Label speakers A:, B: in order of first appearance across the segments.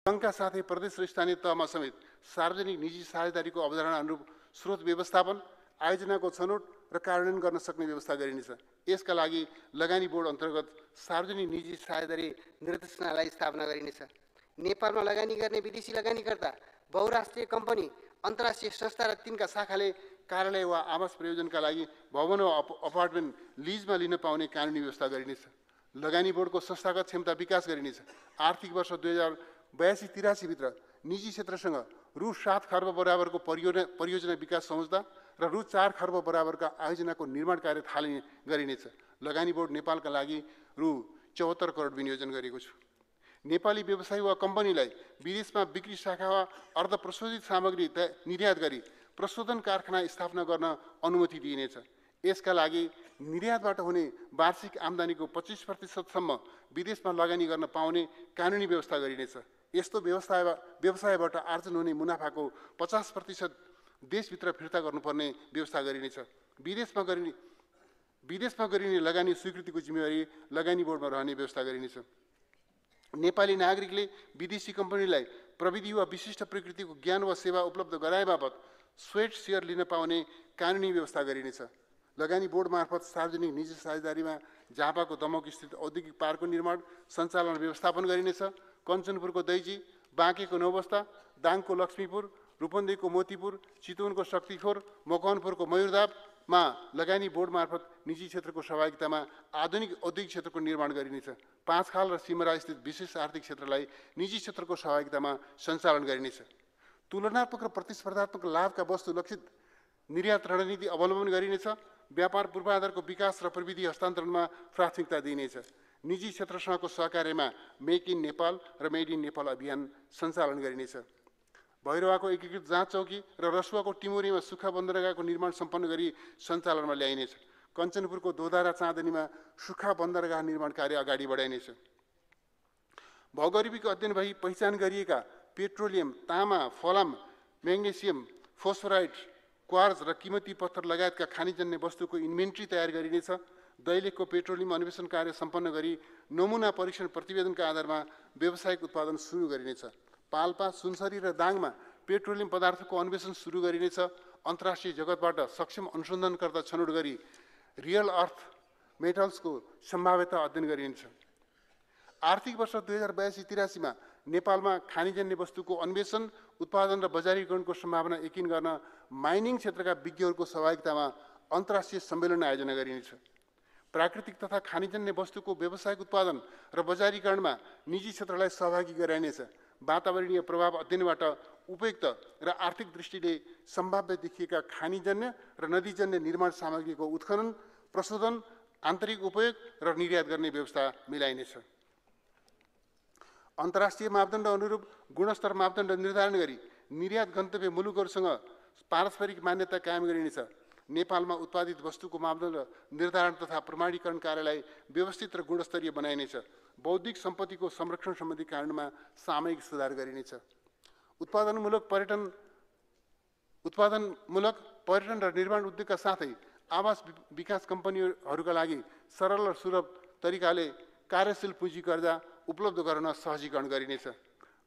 A: सङ्घका साथै प्रदेश र स्थानीय तहमा समेत सार्वजनिक निजी साझेदारीको अवधारणा अनुरूप स्रोत व्यवस्थापन, आयोजनाको छनौट र कार्यान्वयन गर्न सक्ने व्यवस्था गरिनेछ। यसका लागि लगानी बोर्ड अन्तर्गत सार्वजनिक निजी साझेदारी
B: निर्देशनालय स्थापना गरिनेछ। नेपालमा लगानी गर्ने विदेशी लगानीकर्ता, बहुराष्ट्रिय कम्पनी, अन्तर्राष्ट्रिय संस्था र तिनका शाखाले
A: कार्यालय वा आवास प्रयोजनका लागि भवन वा अपार्टमेन्ट लिजमा लिन पाउने कानुनी व्यवस्था गरिनेछ। लगानी बोर्डको संस्थागत क्षमता विकास गरिनेछ। आर्थिक वर्ष 2082-83 भित्र निजी क्षेत्रसँग रु 7 खर्ब बराबरको परियोजना विकास संस्था र रु 4 खर्ब बराबरका आयोजनाको निर्माण कार्य थालिने गरिनेछ। लगानी बोर्ड नेपालका लागि रु 74 करोड विनियोजन गरेको छु। नेपाली व्यवसायी वा कम्पनीलाई विदेशमा बिक्री शाखा वा अर्ध प्रशोधित सामग्री निर्यात गरी प्रशोधन कारखाना स्थापना गर्न अनुमति दिइनेछ। यसका लागि निर्यातबाट हुने वार्षिक आम्दानीको 25% विदेशमा लगानी गर्न पाउने कानुनी व्यवस्था गरिनेछ। यस्तो व्यवसायबाट आर्जन हुने मुनाफाको 50% देशभित्र फिर्ता गर्नुपर्ने व्यवस्था गरिनेछ। विदेशमा गरिने लगानी स्वीकृतिको जिम्मेवारी लगानी बोर्डमा रहने व्यवस्था गरिनेछ। नेपाली नागरिकले विदेशी कम्पनीलाई प्रविधि वा विशिष्ट प्रकृतिको ज्ञान वा सेवा उपलब्ध गराए बापत स्वेट सेयर लिन पाउने कानुनी व्यवस्था गरिनेछ। लगानी बोर्ड मार्फत सार्वजनिक निजी साझेदारीमा झापाको दमक स्थित औद्योगिक पार्कको निर्माण, सञ्चालन व्यवस्थापन गरिनेछ। कञ्चनपुरको दैजी, बाँकेको नौबस्ता, दाङको लक्ष्मीपुर, रूपन्देहीको मोतीपुर, चितवनको शक्तिखोर, मकवानपुरको मयूरधाममा लगानी बोर्ड मार्फत निजी क्षेत्रको सहभागितामा आधुनिक औद्योगिक क्षेत्रको निर्माण गरिनेछ। पाँचखाल र सिमरा स्थित विशेष आर्थिक क्षेत्रलाई निजी क्षेत्रको सहभागितामा सञ्चालन गरिनेछ। तुलनात्मक र प्रतिस्पर्धात्मक लाभका वस्तु लक्षित निर्यात रणनीति अवलम्बन गरिनेछ। व्यापार पूर्वाधारको विकास र प्रविधि हस्तान्तरणमा प्राथमिकता दिइनेछ। निजी क्षेत्रसँगको सहकार्यमा मेक इन नेपाल र मेड इन नेपाल अभियान सञ्चालन गरिनेछ। भैरवाको एकीकृत जाँच चौकी र रसुवाको टिमोरीमा सुक्खा बन्दरगाहको निर्माण सम्पन्न गरी सञ्चालनमा ल्याइनेछ। कञ्चनपुरको दोधारा चाँदनीमा सुक्खा बन्दरगाह निर्माण कार्य अगाडि बढाइनेछ। भौगोलिक अध्ययन भई पहिचान गरिएका पेट्रोलियम, तामा, फलाम, म्याग्नेसियम, फोस्फोराइड, क्वार्ज र कीमती पत्थर लगायतका खानीजन्य वस्तुको इन्भेन्ट्री तयार गरिनेछ। दैलेखको पेट्रोलियम अन्वेषण कार्य सम्पन्न गरी नमुना परीक्षण प्रतिवेदनका आधारमा व्यावसायिक उत्पादन सुरु गरिनेछ। पाल्पा, सुनसरी र दाङमा पेट्रोलियम पदार्थको अन्वेषण सुरु गरिनेछ। अन्तर्राष्ट्रिय जगतबाट सक्षम अनुसन्धानकर्ता छनौट गरी रियल अर्थ मेटल्सको सम्भाव्यता अध्ययन गरिनेछ। आर्थिक वर्ष 2082-83 नेपालमा खानीजन्य वस्तुको अन्वेषण, उत्पादन र बजारीकरणको सम्भावना यकिन गर्न माइनिङ क्षेत्रका विज्ञहरूको सहभागितामा अन्तर्राष्ट्रिय सम्मेलन आयोजना गरिनेछ। प्राकृतिक तथा खानीजन्य वस्तुको व्यावसायिक उत्पादन र बजारीकरणमा निजी क्षेत्रलाई सहभागी गराइनेछ। वातावरणीय प्रभाव अध्ययनबाट उपयुक्त र आर्थिक दृष्टिले सम्भाव्य देखिएका खानीजन्य र नदीजन्य निर्माण सामग्रीको उत्खनन, प्रशोधन, आन्तरिक उपयोग र निर्यात गर्ने व्यवस्था मिलाइनेछ। अन्तर्राष्ट्रिय मापदण्ड अनुरूप गुणस्तर मापदण्ड निर्धारण गरी निर्यात गन्तव्य मुलुकहरूसँग पारस्परिक मान्यता कायम गरिनेछ। नेपालमा उत्पादित वस्तुको मापदण्ड निर्धारण तथा प्रमाणीकरण कार्यलाई व्यवस्थित र गुणस्तरीय बनाइनेछ। बौद्धिक सम्पत्तिको संरक्षण सम्बन्धी कानुनमा सामयिक सुधार गरिनेछ। उत्पादनमूलक पर्यटन र निर्माण उद्योगका साथै आवास विकास कम्पनीहरूका लागि सरल र सुलभ तरिकाले कार्यशील पुँजी कर्जा उपलब्ध गराउन सहजीकरण गरिनेछ।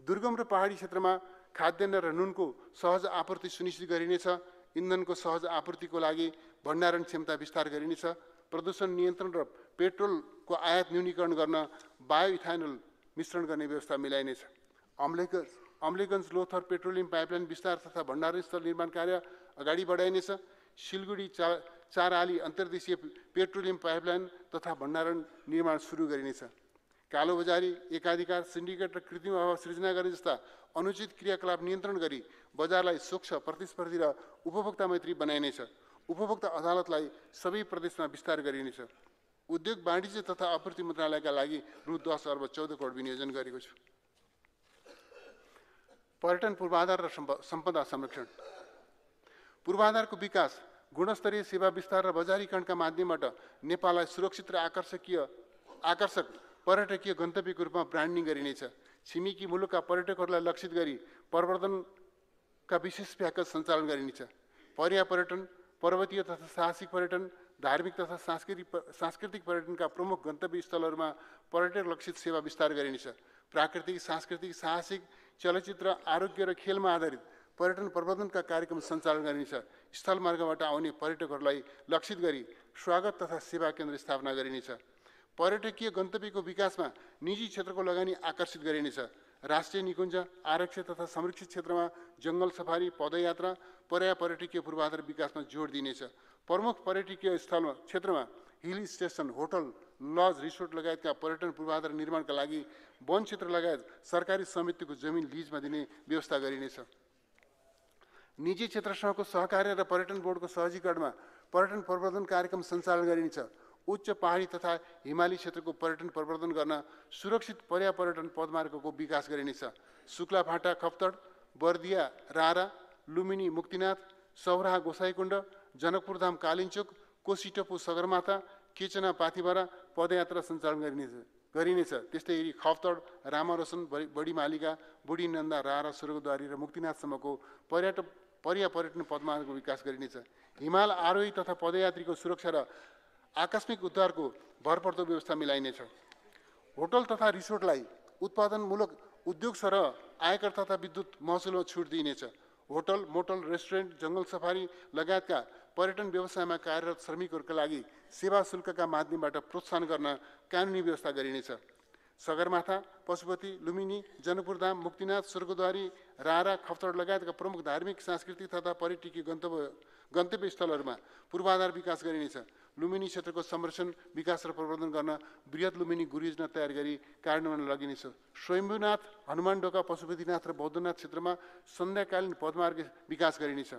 A: दुर्गम र पहाडी क्षेत्रमा खाद्यान्न र नुनको सहज आपूर्ति सुनिश्चित गरिनेछ। इन्धनको सहज आपूर्तिको लागि भण्डारण क्षमता विस्तार गरिनेछ। प्रदूषण नियन्त्रण र पेट्रोलको आयात न्यूनीकरण गर्न बायोइथानोल मिश्रण गर्ने व्यवस्था मिलाइनेछ। अम्लेगञ्ज लोथर पेट्रोलियम पाइपलाइन विस्तार तथा भण्डारण स्थल निर्माण कार्य अगाडि बढाइनेछ। सिलगढी चाराली अन्तर्देशीय पेट्रोलियम पाइपलाइन तथा भण्डारण निर्माण सुरु गरिनेछ। कालोबजारी, एकाधिकार, सिन्डिकेट र कृत्रिम अभाव सृजना गर्ने जस्ता अनुचित क्रियाकलाप नियन्त्रण गरी बजारलाई स्वच्छ, प्रतिस्पर्धी र उपभोक्ता मैत्री बनाइनेछ। उपभोक्ता अदालतलाई सबै प्रदेशमा विस्तार गरिनेछ। उद्योग, वाणिज्य तथा आपूर्ति मन्त्रालयका लागि रु 10 अर्ब 14 करोड विनियोजन गरेको छु। पर्यटन पूर्वाधार र सम्पदा संरक्षण। पूर्वाधारको विकास, गुणस्तरीय सेवा विस्तार र बजारीकरणका माध्यमबाट नेपाललाई सुरक्षित र आकर्षक पर्यटकीय गन्तव्यको रूपमा ब्रान्डिङ गरिनेछ। छिमेकी मुलुकका पर्यटकहरूलाई लक्षित गरी प्रवर्धनका विशेष प्याकेज सञ्चालन गरिनेछ। पर्यापर्यटन, पर्वतीय तथा साहसिक पर्यटन, धार्मिक तथा सांस्कृतिक पर्यटनका प्रमुख गन्तव्य स्थलहरूमा पर्यटक लक्षित सेवा विस्तार गरिनेछ। प्राकृतिक, सांस्कृतिक, साहसिक, चलचित्र, आरोग्य र खेलमा आधारित पर्यटन प्रबन्धनका कार्यक्रम सञ्चालन गरिनेछ। स्थलमार्गबाट आउने पर्यटकहरूलाई लक्षित गरी स्वागत तथा सेवा केन्द्र स्थापना गरिनेछ। पर्यटकीय गन्तव्यको विकासमा निजी क्षेत्रको लगानी आकर्षित गरिनेछ। राष्ट्रिय निकुञ्ज, आरक्ष तथा संरक्षित क्षेत्रमा जङ्गल सफारी, पदयात्रा, पर्यटकीय पूर्वाधार विकासमा जोड दिनेछ। प्रमुख पर्यटकीय स्थल क्षेत्रमा hill station, hotel, lodge, resort लगायतका पर्यटन पूर्वाधार निर्माणका लागि वन क्षेत्र लगायत सरकारी समितिको जमिन लिजमा दिने व्यवस्था गरिनेछ। निजी क्षेत्रसँगको सहकार्य र पर्यटन बोर्डको सहजीकरणमा पर्यटन प्रवर्धन कार्यक्रम सञ्चालन गरिनेछ। उच्च पहाडी तथा हिमाली क्षेत्रको पर्यटन प्रवर्धन गर्न सुरक्षित पर्यटन पदमार्गको विकास गरिनेछ। शुक्लाफाटा, खप्तड, बर्दिया, रारा, लुम्बिनी, मुक्तिनाथ, सौराहा, गोसाइकुण्ड, जनकपुरधाम, कालिन्चोक, कोसीटपु, सगरमाथा, केचना, पाथिभरा पदयात्रा सञ्चालन गरिनेछ। त्यस्तै गरी खप्तड, रामारोसन, बडीमालिका, बुढीनन्दा, रारा, स्वर्गद्वारी र मुक्तिनाथसम्मको पर्यटन पदमार्गको विकास गरिनेछ। हिमाल आरोही तथा पदयात्रीको सुरक्षा र आकस्मिक उद्धारको भरपर्दो व्यवस्था मिलाइनेछ। होटल तथा रिसोर्टलाई उत्पादनमूलक उद्योग र आयकर तथा विद्युत महसुलमा छुट दिइनेछ। होटल, मोटल, रेस्टुरेन्ट, जङ्गल सफारी लगायतका पर्यटन व्यवसायमा कार्यरत श्रमिकहरूका लागि सेवा शुल्कका माध्यमबाट प्रोत्साहन गर्न कानुनी व्यवस्था गरिनेछ। सगरमाथा, पशुपति, लुम्बिनी, जनकपुरधाम, मुक्तिनाथ, स्वर्गद्वारी, रारा, खप्तड लगायतका प्रमुख धार्मिक, सांस्कृतिक तथा पर्यटकीय गन्तव्य स्थलहरूमा पूर्वाधार विकास गरिनेछ। लुम्बिनी क्षेत्रको संरक्षण, विकास र प्रवर्धन गर्न बृहत लुम्बिनी गुरुयोजना तयार गरी कार्यान्वयन लगिनेछ। स्वयम्भूनाथ, हनुमानढोका, पशुपतिनाथ र बौद्धनाथ क्षेत्रमा सन्ध्याकालीन पदमार्ग विकास गरिनेछ।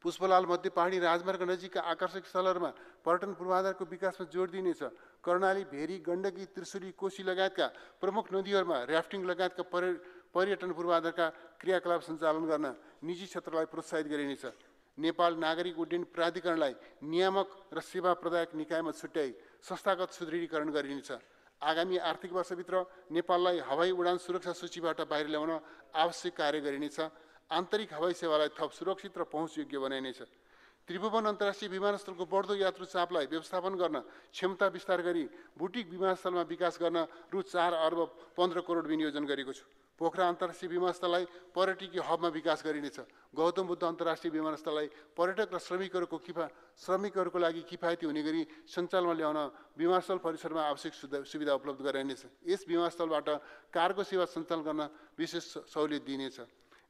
A: पुष्पलाल मध्य पहाडी राजमार्ग नजिकका आकर्षक स्थलहरूमा पर्यटन पूर्वाधारको विकासमा जोड दिइनेछ। कर्णाली, भेरी, गण्डकी, त्रिशुली, कोशी लगायतका प्रमुख नदीहरूमा र्याफ्टिङ लगायतका पर्यटन पूर्वाधारका क्रियाकलाप सञ्चालन गर्न निजी क्षेत्रलाई प्रोत्साहित गरिनेछ। नेपाल नागरिक उड्डयन प्राधिकरणलाई नियामक र सेवा प्रदायक निकायमा छुट्याई संस्थागत सुदृढीकरण गरिनेछ। आगामी आर्थिक वर्षभित्र नेपाललाई हवाई उडान सुरक्षा सूचीबाट बाहिर ल्याउन आवश्यक कार्य गरिनेछ। आन्तरिक हवाई सेवालाई थप सुरक्षित र पहुँचयोग्य बनाइनेछ। त्रिभुवन अन्तर्राष्ट्रिय विमानस्थलको बढ्दो यात्रु चापलाई व्यवस्थापन गर्न क्षमता विस्तार गरी बुटिक विमानस्थलमा विकास गर्न रु 4 अर्ब 15 करोड विनियोजन गरेको छु। पोखरा अन्तर्राष्ट्रिय विमानस्थललाई पर्यटकीय हबमा विकास गरिनेछ। गौतम बुद्ध अन्तर्राष्ट्रिय विमानस्थललाई पर्यटक र श्रमिकहरूको लागि किफायती हुने गरी सञ्चालनमा ल्याउन विमानस्थल परिसरमा आवश्यक सुविधा उपलब्ध गराइनेछ। यस विमानस्थलबाट कार्गो सेवा सञ्चालन गर्न विशेष सहुलियत दिइनेछ।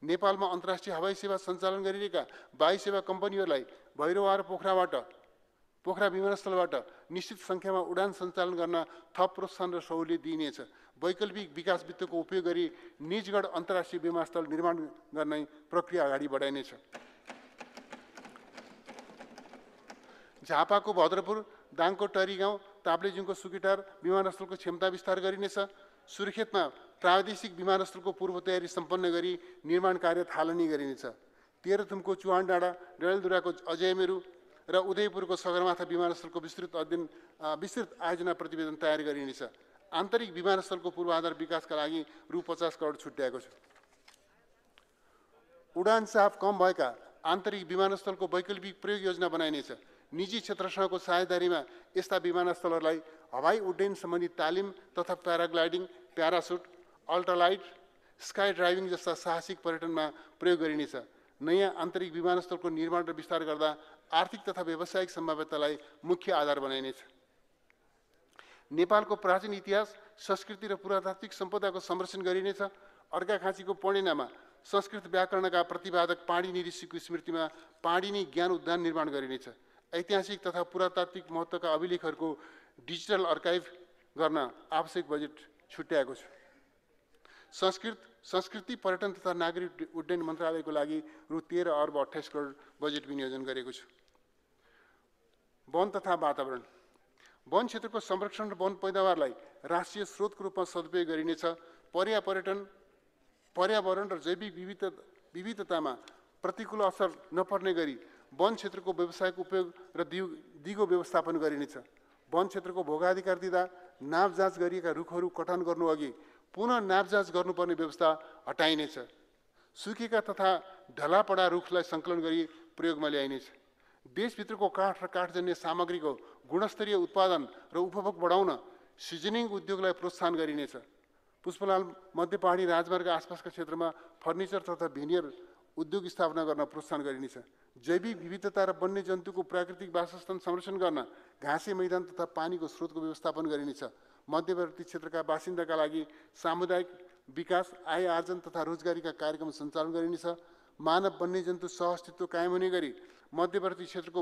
A: नेपालमा अन्तर्राष्ट्रिय हवाई सेवा सञ्चालन गरिरहेका वायु सेवा कम्पनीहरूलाई भैरवा र पोखरा विमानस्थलबाट निश्चित सङ्ख्यामा उडान सञ्चालन गर्न थप प्रोत्साहन र सहुलियत दिइनेछ। वैकल्पिक विकास वित्तको उपयोग गरी निजगढ अन्तर्राष्ट्रिय विमानस्थल निर्माण गर्ने प्रक्रिया अगाडि बढाइनेछ। झापाको भद्रपुर, दाङको टरीगाउँ, ताप्लेजुङको सुकेटार विमानस्थलको क्षमता विस्तार गरिनेछ। सुर्खेतमा प्रादेशिक विमानस्थलको पूर्व तयारी सम्पन्न गरी निर्माण कार्य थालनी गरिनेछ। तेह्रथुमको चुहान डाँडा, डडेलधुराको अजयमेरु र उदयपुरको सगरमाथा विमानस्थलको विस्तृत आयोजना प्रतिवेदन तयार गरिनेछ। आन्तरिक विमानस्थलको पूर्वाधार विकासका लागि रु 50 करोड छुट्याएको छु। उडान चाप कम भएका आन्तरिक विमानस्थलको वैकल्पिक प्रयोग योजना बनाइनेछ। निजी क्षेत्रसँगको साझेदारीमा यस्ता विमानस्थलहरूलाई हवाई उड्डयन सम्बन्धी तालिम तथा paragliding, parachute, ultralight, sky driving जस्ता साहसिक पर्यटनमा प्रयोग गरिनेछ। नयाँ आन्तरिक विमानस्थलको निर्माण र विस्तार गर्दा आर्थिक तथा व्यावसायिक सम्भाव्यतालाई मुख्य आधार बनाइनेछ। नेपालको प्राचीन इतिहास, संस्कृति र पुरातात्विक सम्पदाको संरक्षण गरिनेछ। अर्घाखाँचीको पौडेनामा संस्कृत व्याकरणका प्रतिपादक पाणिनि ऋषिको स्मृतिमा पाणिनि ज्ञान उद्यान निर्माण गरिनेछ। ऐतिहासिक तथा पुरातात्विक महत्त्वका अभिलेखहरूको डिजिटल अर्काइभ गर्न आवश्यक बजेट छुट्याएको छु। संस्कृति, पर्यटन तथा नागरिक उड्डयन मन्त्रालयको लागि रु 13 अर्ब 28 करोड बजेट विनियोजन गरेको छु। वन तथा वातावरण, वन क्षेत्रको संरक्षण र वन पैदावारलाई राष्ट्रिय स्रोतको रूपमा सदुपयोग गरिनेछ। पर्यावरण र जैविक विविधतामा प्रतिकूल असर नपर्ने गरी वन क्षेत्रको व्यावसायिक उपयोग र दिगो व्यवस्थापन गरिनेछ। वन क्षेत्रको भोगाधिकार दिँदा नाप जाँच गरिएका रुखहरू कटान गर्नु अघि पुनः नाप जाँच गर्नुपर्ने व्यवस्था हटाइनेछ। सुकेका तथा ढलापडा रुखलाई सङ्कलन गरी प्रयोगमा ल्याइनेछ। देशभित्रको काठ र काठजन्य सामग्रीको गुणस्तरीय उत्पादन र उपभोग बढाउन सिजनिङ उद्योगलाई प्रोत्साहन गरिनेछ। पुष्पलाल मध्य पहाडी राजमार्ग आसपासका क्षेत्रमा फर्निचर तथा भेनियर उद्योग स्थापना गर्न प्रोत्साहन गरिनेछ। जैविक विविधता र वन्यजन्तुको प्राकृतिक वासस्थान संरक्षण गर्न घाँसे मैदान तथा पानीको स्रोतको व्यवस्थापन गरिनेछ। मध्यवर्ती क्षेत्रका बासिन्दाका लागि सामुदायिक विकास, आय आर्जन तथा रोजगारीका कार्यक्रम सञ्चालन गरिनेछ। मानव वन्यजन्तु सहअस्तित्व कायम हुने गरी मध्यवर्ती क्षेत्रको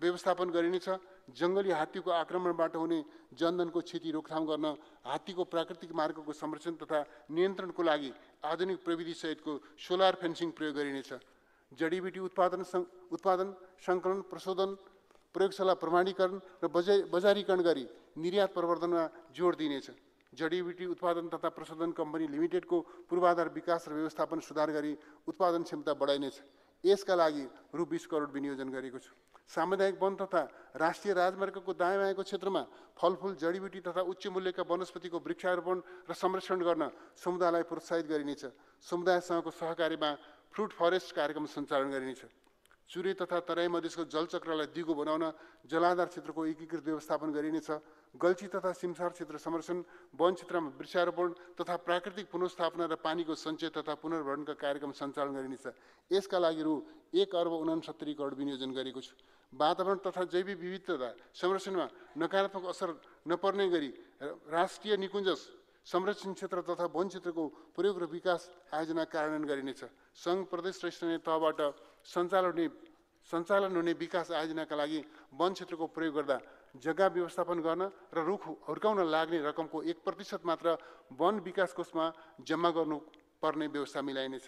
A: व्यवस्थापन गरिनेछ। जङ्गली हात्तीको आक्रमणबाट हुने जनधनको क्षति रोकथाम गर्न हात्तीको प्राकृतिक मार्गको संरक्षण तथा नियन्त्रणको लागि आधुनिक प्रविधि सहितको सोलर फेन्सिङ प्रयोग गरिनेछ। जडीबुटी उत्पादन सङ्कलन, प्रशोधन, प्रयोगशाला प्रमाणीकरण र बजारीकरण गरी निर्यात प्रवर्धनमा जोड दिइनेछ। जडीबुटी उत्पादन तथा प्रशोधन कम्पनी लिमिटेडको पूर्वाधार विकास र व्यवस्थापन सुधार गरी उत्पादन क्षमता बढाइनेछ। यसका लागि रु 20 करोड विनियोजन गरेको छु। सामुदायिक वन तथा राष्ट्रिय राजमार्गको दायाँ बायाँको क्षेत्रमा फलफुल, जडीबुटी तथा उच्च मूल्यका वनस्पतिको वृक्षारोपण र संरक्षण गर्न समुदायलाई प्रोत्साहित गरिनेछ। समुदायसँगको सहकारीमा फ्रुट फरेस्ट कार्यक्रम सञ्चालन गरिनेछ। चुरे तथा तराई मधेसको जलचक्रलाई दिगो बनाउन जलाधार क्षेत्रको एकीकृत व्यवस्थापन गरिनेछ। गल्छी तथा सिमसार क्षेत्र संरक्षण, वन क्षेत्रमा वृक्षारोपण तथा प्राकृतिक पुनर्स्थापना र पानीको सञ्चय तथा पुनर्भरणका कार्यक्रम सञ्चालन गरिनेछ। यसका लागि रु 1 अर्ब 69 करोड विनियोजन गरेको छु। वातावरण तथा जैविक विविधता संरक्षणमा नकारात्मक असर नपर्ने गरी राष्ट्रिय निकुञ्ज संरक्षण क्षेत्र तथा वन क्षेत्रको प्रयोग र विकास आयोजना कार्यान्वयन गरिनेछ। सङ्घ, प्रदेश र स्थानीय तहबाट सञ्चालन हुने विकास आयोजनाका लागि वन क्षेत्रको प्रयोग गर्दा जग्गा व्यवस्थापन गर्न र रुख हुर्काउन लाग्ने रकमको 1% मात्र वन विकास कोषमा जम्मा गर्नुपर्ने व्यवस्था मिलाइनेछ।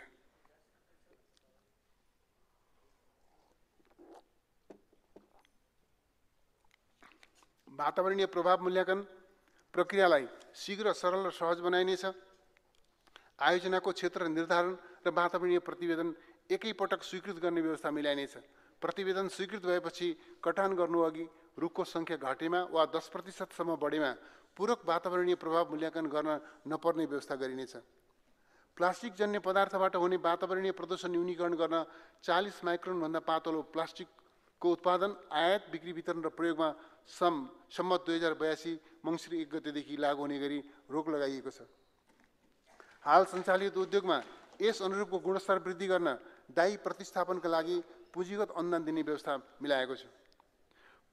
A: वातावरणीय प्रभाव मूल्याङ्कन प्रक्रियालाई शीघ्र, सरल र सहज बनाइनेछ। आयोजनाको क्षेत्र निर्धारण र वातावरणीय प्रतिवेदन एकैपटक स्वीकृत गर्ने व्यवस्था मिलाइनेछ। प्रतिवेदन स्वीकृत भएपछि कटान गर्नुअघि रुखको सङ्ख्या घटेमा वा 10% सम्म बढेमा पूरक वातावरणीय प्रभाव मूल्याङ्कन गर्न नपर्ने व्यवस्था गरिनेछ। प्लास्टिक जन्य पदार्थबाट हुने वातावरणीय प्रदूषण न्यूनीकरण गर्न 40 माइक्रोनभन्दा पातलो प्लास्टिकको उत्पादन, आयात, बिक्री, वितरण र प्रयोगमा सम्मत 2082 मङ्सिर 1 गतेदेखि लागू हुने गरी रोक लगाइएको छ। हाल सञ्चालित उद्योगमा यस अनुरूपको गुणस्तर वृद्धि गर्न दायी प्रतिस्थापनका लागि पुँजीगत अनुदान दिने व्यवस्था मिलाएको छु।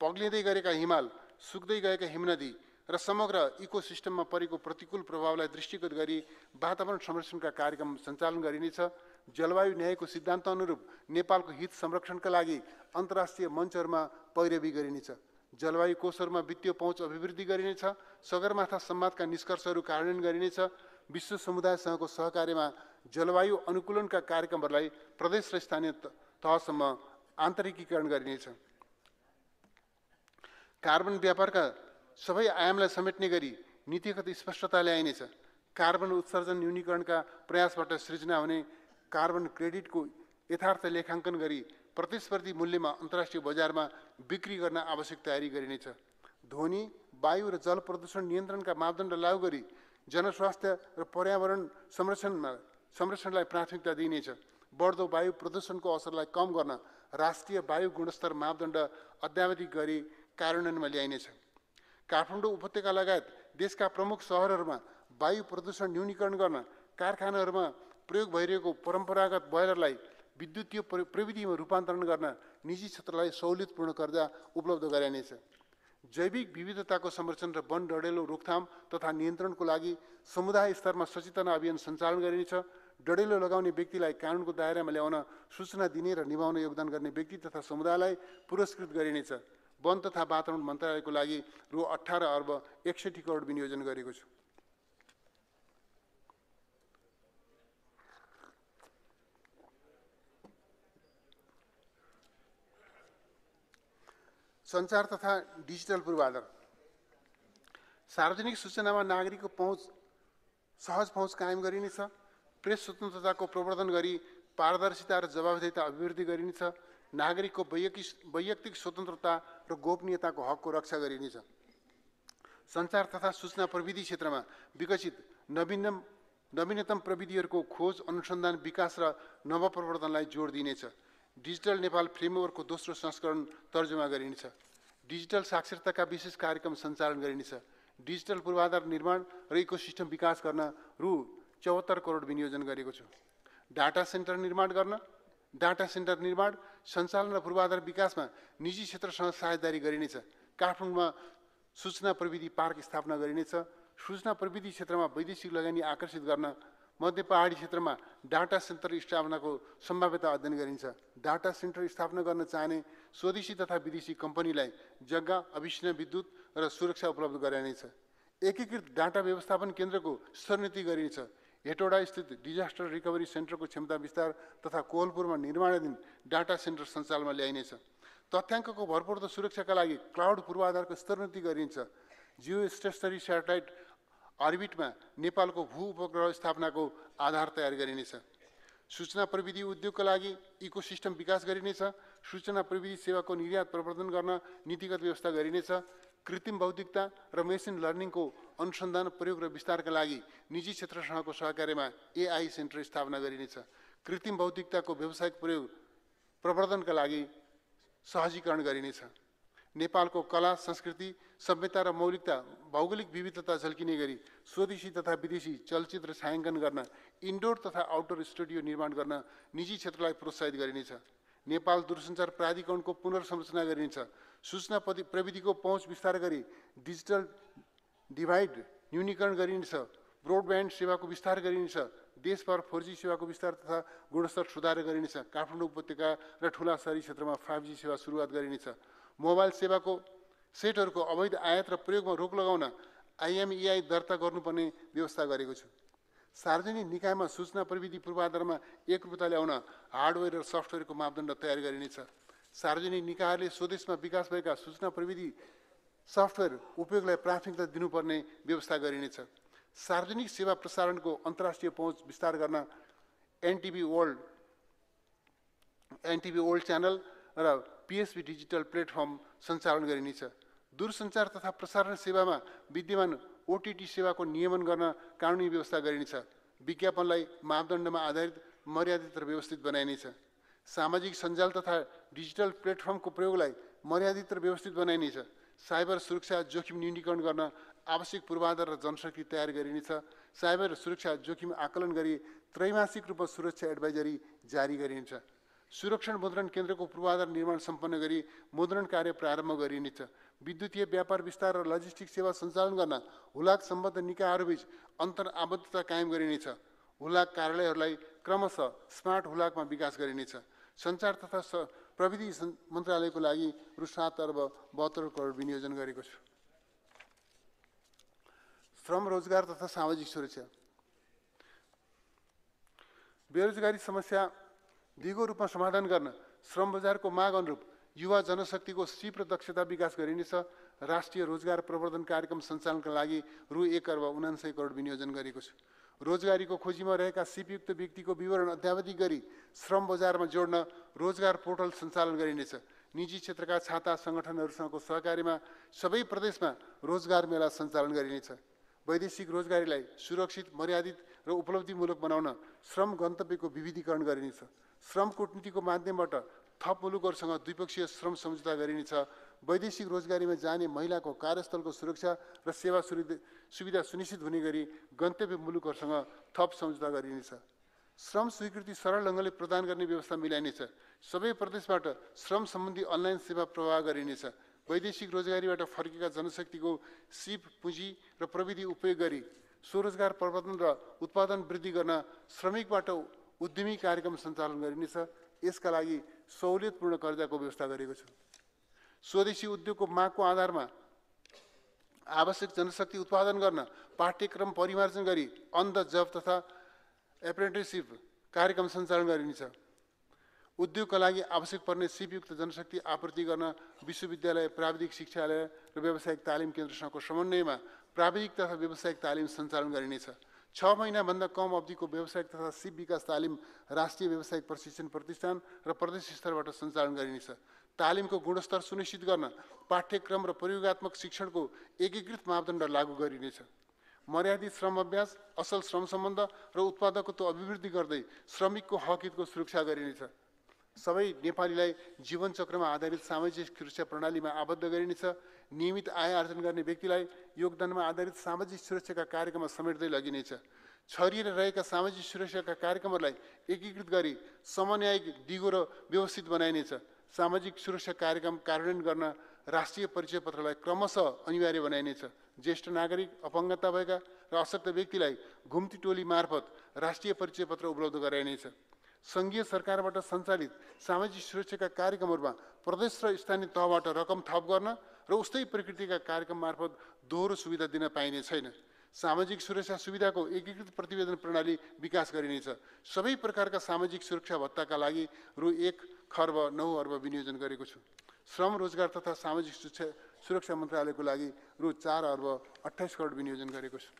A: पग्लिँदै गरेका हिमाल, सुक्दै गएका हिमनदी र समग्र इकोसिस्टममा परेको प्रतिकूल प्रभावलाई दृष्टिगत गरी वातावरण संरक्षणका कार्यक्रम सञ्चालन गरिनेछ। जलवायु न्यायको सिद्धान्त अनुरूप नेपालको हित संरक्षणका लागि अन्तर्राष्ट्रिय मञ्चहरूमा पैरवी गरिनेछ। जलवायु कोषहरूमा वित्तीय पहुँच अभिवृद्धि गरिनेछ। सगरमाथा संवादका निष्कर्षहरू कार्यान्वयन गरिनेछ। विश्व समुदायसँगको सहकार्यमा जलवायु अनुकूलनका कार्यक्रमहरूलाई प्रदेश र स्थानीय तहसम्म आन्तरिकीकरण गरिनेछ। कार्बन व्यापारका सबै आयामलाई समेट्ने गरी नीतिगत स्पष्टता ल्याइनेछ। कार्बन उत्सर्जन न्यूनीकरणका प्रयासबाट सृजना हुने कार्बन क्रेडिटको यथार्थ लेखाङ्कन गरी प्रतिस्पर्धी मूल्यमा अन्तर्राष्ट्रिय बजारमा बिक्री गर्न आवश्यक तयारी गरिनेछ। ध्वनि, वायु र जल प्रदूषण नियन्त्रणका मापदण्ड लागू गरी जनस्वास्थ्य र पर्यावरण संरक्षणलाई प्राथमिकता दिइनेछ। बढ्दो वायु प्रदूषणको असरलाई कम गर्न राष्ट्रिय वायु गुणस्तर मापदण्ड अद्यावधिक गरी कार्यान्वयनमा ल्याइनेछ। काठमाडौँ उपत्यका लगायत देशका प्रमुख सहरहरूमा वायु प्रदूषण न्यूनीकरण गर्न कारखानाहरूमा प्रयोग भइरहेको परम्परागत बोइलरलाई विद्युतीय प्रविधिमा रूपान्तरण गर्न निजी क्षेत्रलाई सहुलियतपूर्ण कर्जा उपलब्ध गराइनेछ। जैविक विविधताको संरक्षण र वन डढेलो रोकथाम तथा नियन्त्रणको लागि समुदाय स्तरमा सचेतना अभियान सञ्चालन गरिनेछ। डढेलो लगाउने व्यक्तिलाई कानुनको दायरामा ल्याउन सूचना दिने र निभाउन योगदान गर्ने व्यक्ति तथा समुदायलाई पुरस्कृत गरिनेछ। वन तथा वातावरण मन्त्रालयको लागि रु 18 अर्ब 61 करोड विनियोजन गरेको छु। सञ्चार तथा डिजिटल पूर्वाधार। सार्वजनिक सूचनामा नागरिकको सहज पहुँच कायम गरिनेछ। प्रेस स्वतन्त्रताको प्रवर्धन गरी पारदर्शिता र जवाबदेहिता अभिवृद्धि गरिनेछ। नागरिकको वैयक्तिक स्वतन्त्रता र गोपनीयताको हकको रक्षा गरिनेछ। सञ्चार तथा सूचना प्रविधि क्षेत्रमा विकसित नवीनतम प्रविधिहरूको खोज, अनुसन्धान, विकास र नवप्रवर्धनलाई जोड दिनेछ। डिजिटल नेपाल फ्रेमवर्कको दोस्रो संस्करण तर्जुमा गरिनेछ। डिजिटल साक्षरताका विशेष कार्यक्रम सञ्चालन गरिनेछ। डिजिटल पूर्वाधार निर्माण र इकोसिस्टम विकास गर्न रु 74 करोड विनियोजन गरेको छु। डाटा सेन्टर निर्माण सञ्चालन र पूर्वाधार विकासमा निजी क्षेत्रसँग साझेदारी गरिनेछ। काठमाडौँमा सूचना प्रविधि पार्क स्थापना गरिनेछ। सूचना प्रविधि क्षेत्रमा वैदेशिक लगानी आकर्षित गर्न मध्य पहाडी क्षेत्रमा डाटा सेन्टर स्थापनाको सम्भाव्यता अध्ययन गरिन्छ। डाटा सेन्टर स्थापना गर्न चाहने स्वदेशी तथा विदेशी कम्पनीलाई जग्गा, अविच्छिन्न विद्युत र सुरक्षा उपलब्ध गराइनेछ। एकीकृत डाटा व्यवस्थापन केन्द्रको स्तरोन्नति गरिनेछ। हेटौडा स्थित डिजास्टर रिकभरी सेन्टरको क्षमता विस्तार तथा कोहलपुरमा निर्माणाधीन डाटा सेन्टर सञ्चालनमा ल्याइनेछ। तथ्याङ्कको भरपर्दो सुरक्षाका लागि क्लाउड पूर्वाधारको स्तरोन्नति गरिन्छ। जियो स्टेशनरी स्याटेलाइट अर्बिटमा नेपालको भू उपग्रह स्थापनाको आधार तयार गरिनेछ। सूचना प्रविधि उद्योगका लागि इकोसिस्टम विकास गरिनेछ। सूचना प्रविधि सेवाको निर्यात प्रवर्धन गर्न नीतिगत व्यवस्था गरिनेछ। कृत्रिम बौद्धिकता र मेसिन लर्निङको अनुसन्धान, प्रयोग र विस्तारका लागि निजी क्षेत्रसँगको सहकार्यमा एआई सेन्टर स्थापना गरिनेछ। कृत्रिम बौद्धिकताको व्यावसायिक प्रयोग प्रवर्धनका लागि सहजीकरण गरिनेछ। नेपालको कला, संस्कृति, सभ्यता र मौलिकता, भौगोलिक विविधता झल्किने गरी स्वदेशी तथा विदेशी चलचित्र छायाङ्कन गर्न इन्डोर तथा आउटडोर स्टुडियो निर्माण गर्न निजी क्षेत्रलाई प्रोत्साहित गरिनेछ। नेपाल दूरसञ्चार प्राधिकरणको पुनर्संरचना गरिनेछ। सूचना प्रविधिको पहुँच विस्तार गरी डिजिटल डिभाइड न्यूनीकरण गरिनेछ। ब्रोडब्यान्ड सेवाको विस्तार गरिनेछ। देशभर 4G सेवाको विस्तार तथा गुणस्तर सुधार गरिनेछ। काठमाडौँ उपत्यका र ठुला शहरी क्षेत्रमा 5G सेवा सुरुवात गरिनेछ। मोबाइल सेवाको सेटहरूको अवैध आयात र प्रयोगमा रोक लगाउन IMEI दर्ता गर्नुपर्ने व्यवस्था गरेको छु। सार्वजनिक निकायमा सूचना प्रविधि पूर्वाधारमा एकरूपता ल्याउन हार्डवेयर र सफ्टवेयरको मापदण्ड तयार गरिनेछ। सार्वजनिक निकायहरूले स्वदेशमा विकास भएका सूचना प्रविधि सफ्टवेयर उपयोगलाई प्राथमिकता दिनुपर्ने व्यवस्था गरिनेछ। सार्वजनिक सेवा प्रसारणको अन्तर्राष्ट्रिय पहुँच विस्तार गर्न एनटिभी वर्ल्ड च्यानल र PSB डिजिटल प्लेटफर्म सञ्चालन गरिनेछ। दूरसञ्चार तथा प्रसारण सेवामा विद्यमान OTT सेवाको नियमन गर्न कानुनी व्यवस्था गरिनेछ। विज्ञापनलाई मापदण्डमा आधारित, मर्यादित र व्यवस्थित बनाइनेछ। सामाजिक सञ्जाल तथा डिजिटल प्लेटफर्मको प्रयोगलाई मर्यादित र व्यवस्थित बनाइनेछ। साइबर सुरक्षा जोखिम न्यूनीकरण गर्न आवश्यक पूर्वाधार र जनशक्ति तयार गरिनेछ। साइबर सुरक्षा जोखिम आकलन गरी त्रैमासिक रूपमा सुरक्षा एडभाइजरी जारी गरिनेछ। सुरक्षण मुद्रण केन्द्रको पूर्वाधार निर्माण सम्पन्न गरी मुद्रण कार्य प्रारम्भ गरिनेछ। विद्युतीय व्यापार विस्तार र लजिस्टिक सेवा सञ्चालन गर्न हुलाक सम्बद्ध निकायहरूबीच अन्तर आबद्धता कायम गरिनेछ। हुलाक कार्यालयहरूलाई क्रमशः स्मार्ट हुलाकमा विकास गरिनेछ। सञ्चार तथा प्रविधि मन्त्रालयको लागि रु 7 अर्ब 72 करोड विनियोजन गरेको छु। श्रम, रोजगार तथा सामाजिक सुरक्षा। बेरोजगारी समस्या दिगो रूपमा समाधान गर्न श्रम बजारको माग अनुरूप युवा जनशक्तिको सिप र दक्षता विकास गरिनेछ। राष्ट्रिय रोजगार प्रवर्धन कार्यक्रम सञ्चालनका लागि रु 1 अर्ब 79 करोड विनियोजन गरेको छु। रोजगारीको खोजीमा रहेका सिपयुक्त व्यक्तिको विवरण अद्यावधिक गरी श्रम बजारमा जोड्न रोजगार पोर्टल सञ्चालन गरिनेछ। निजी क्षेत्रका छाता सङ्गठनहरूसँगको सहकार्यमा सबै प्रदेशमा रोजगार मेला सञ्चालन गरिनेछ। वैदेशिक रोजगारीलाई सुरक्षित, मर्यादित र उपलब्धिमूलक बनाउन श्रम गन्तव्यको विविधीकरण गरिनेछ। श्रम कूटनीतिको माध्यमबाट थप मुलुकहरूसँग द्विपक्षीय श्रम सम्झौता गरिनेछ। वैदेशिक रोजगारीमा जाने महिलाको कार्यस्थलको सुरक्षा र सेवा सुविधा सुनिश्चित हुने गरी गन्तव्य मुलुकहरूसँग थप सम्झौता गरिनेछ। श्रम स्वीकृति सरल ढङ्गले प्रदान गर्ने व्यवस्था मिलाइनेछ। सबै प्रदेशबाट श्रम सम्बन्धी अनलाइन सेवा प्रवाह गरिनेछ। वैदेशिक रोजगारीबाट फर्केका जनशक्तिको सिप, पुँजी र प्रविधि उपयोग गरी स्वरोजगार प्रवर्धन र उत्पादन वृद्धि गर्न श्रमिकबाट उद्यमी कार्यक्रम सञ्चालन गरिनेछ। यसका लागि सहुलियतपूर्ण कर्जाको व्यवस्था गरेको छु। स्वदेशी उद्योगको मागको आधारमा आवश्यक जनशक्ति उत्पादन गर्न पाठ्यक्रम परिमार्जन गरी अन द जब तथा एप्रेन्टिसशिप कार्यक्रम सञ्चालन गरिनेछ। उद्योगका लागि आवश्यक पर्ने सिपयुक्त जनशक्ति आपूर्ति गर्न विश्वविद्यालय, प्राविधिक शिक्षालय र व्यावसायिक तालिम केन्द्रसँगको समन्वयमा प्राविधिक तथा व्यावसायिक तालिम सञ्चालन गरिनेछ। 6 महिनाभन्दा कम अवधिको व्यावसायिक तथा सिप विकास तालिम राष्ट्रिय व्यावसायिक प्रशिक्षण प्रतिष्ठान र प्रदेश स्तरबाट सञ्चालन गरिनेछ। तालिमको गुणस्तर सुनिश्चित गर्न पाठ्यक्रम र प्रयोगात्मक शिक्षणको एकीकृत मापदण्ड लागू गरिनेछ। मर्यादित श्रम अभ्यास, असल श्रम सम्बन्ध र उत्पादकत्व अभिवृद्धि गर्दै श्रमिकको हक हितको सुरक्षा गरिनेछ। सबै नेपालीलाई जीवनचक्रमा आधारित सामाजिक सुरक्षा प्रणालीमा आबद्ध गरिनेछ। नियमित आय आर्जन गर्ने व्यक्तिलाई योगदानमा आधारित सामाजिक सुरक्षाका कार्यक्रममा समेट्दै लगिनेछ। छरिएर रहेका सामाजिक सुरक्षाका कार्यक्रमहरूलाई एकीकृत गरी समन्वयिक दिगो र व्यवस्थित बनाइनेछ। सामाजिक सुरक्षा कार्यक्रम कार्यान्वयन गर्न राष्ट्रिय परिचय पत्रलाई क्रमशः अनिवार्य बनाइनेछ। ज्येष्ठ नागरिक, अपङ्गता भएका र अशक्त व्यक्तिलाई घुम्ती टोली मार्फत राष्ट्रिय परिचय पत्र उपलब्ध गराइनेछ। सङ्घीय सरकारबाट सञ्चालित सामाजिक सुरक्षाका कार्यक्रमहरूमा प्रदेश र स्थानीय तहबाट रकम थप गर्न र उस्तै प्रकृतिका कार्यक्रम मार्फत दोहोरो सुविधा दिन पाइने छैन। सामाजिक सुरक्षा सुविधाको एकीकृत प्रतिवेदन प्रणाली विकास गरिनेछ। सबै प्रकारका सामाजिक सुरक्षा भत्ताका लागि रु 1,09 अर्ब विनियोजन गरेको छु। श्रम, रोजगार तथा सामाजिक सुरक्षा मन्त्रालयको लागि रु 4,28 करोड विनियोजन गरेको छु।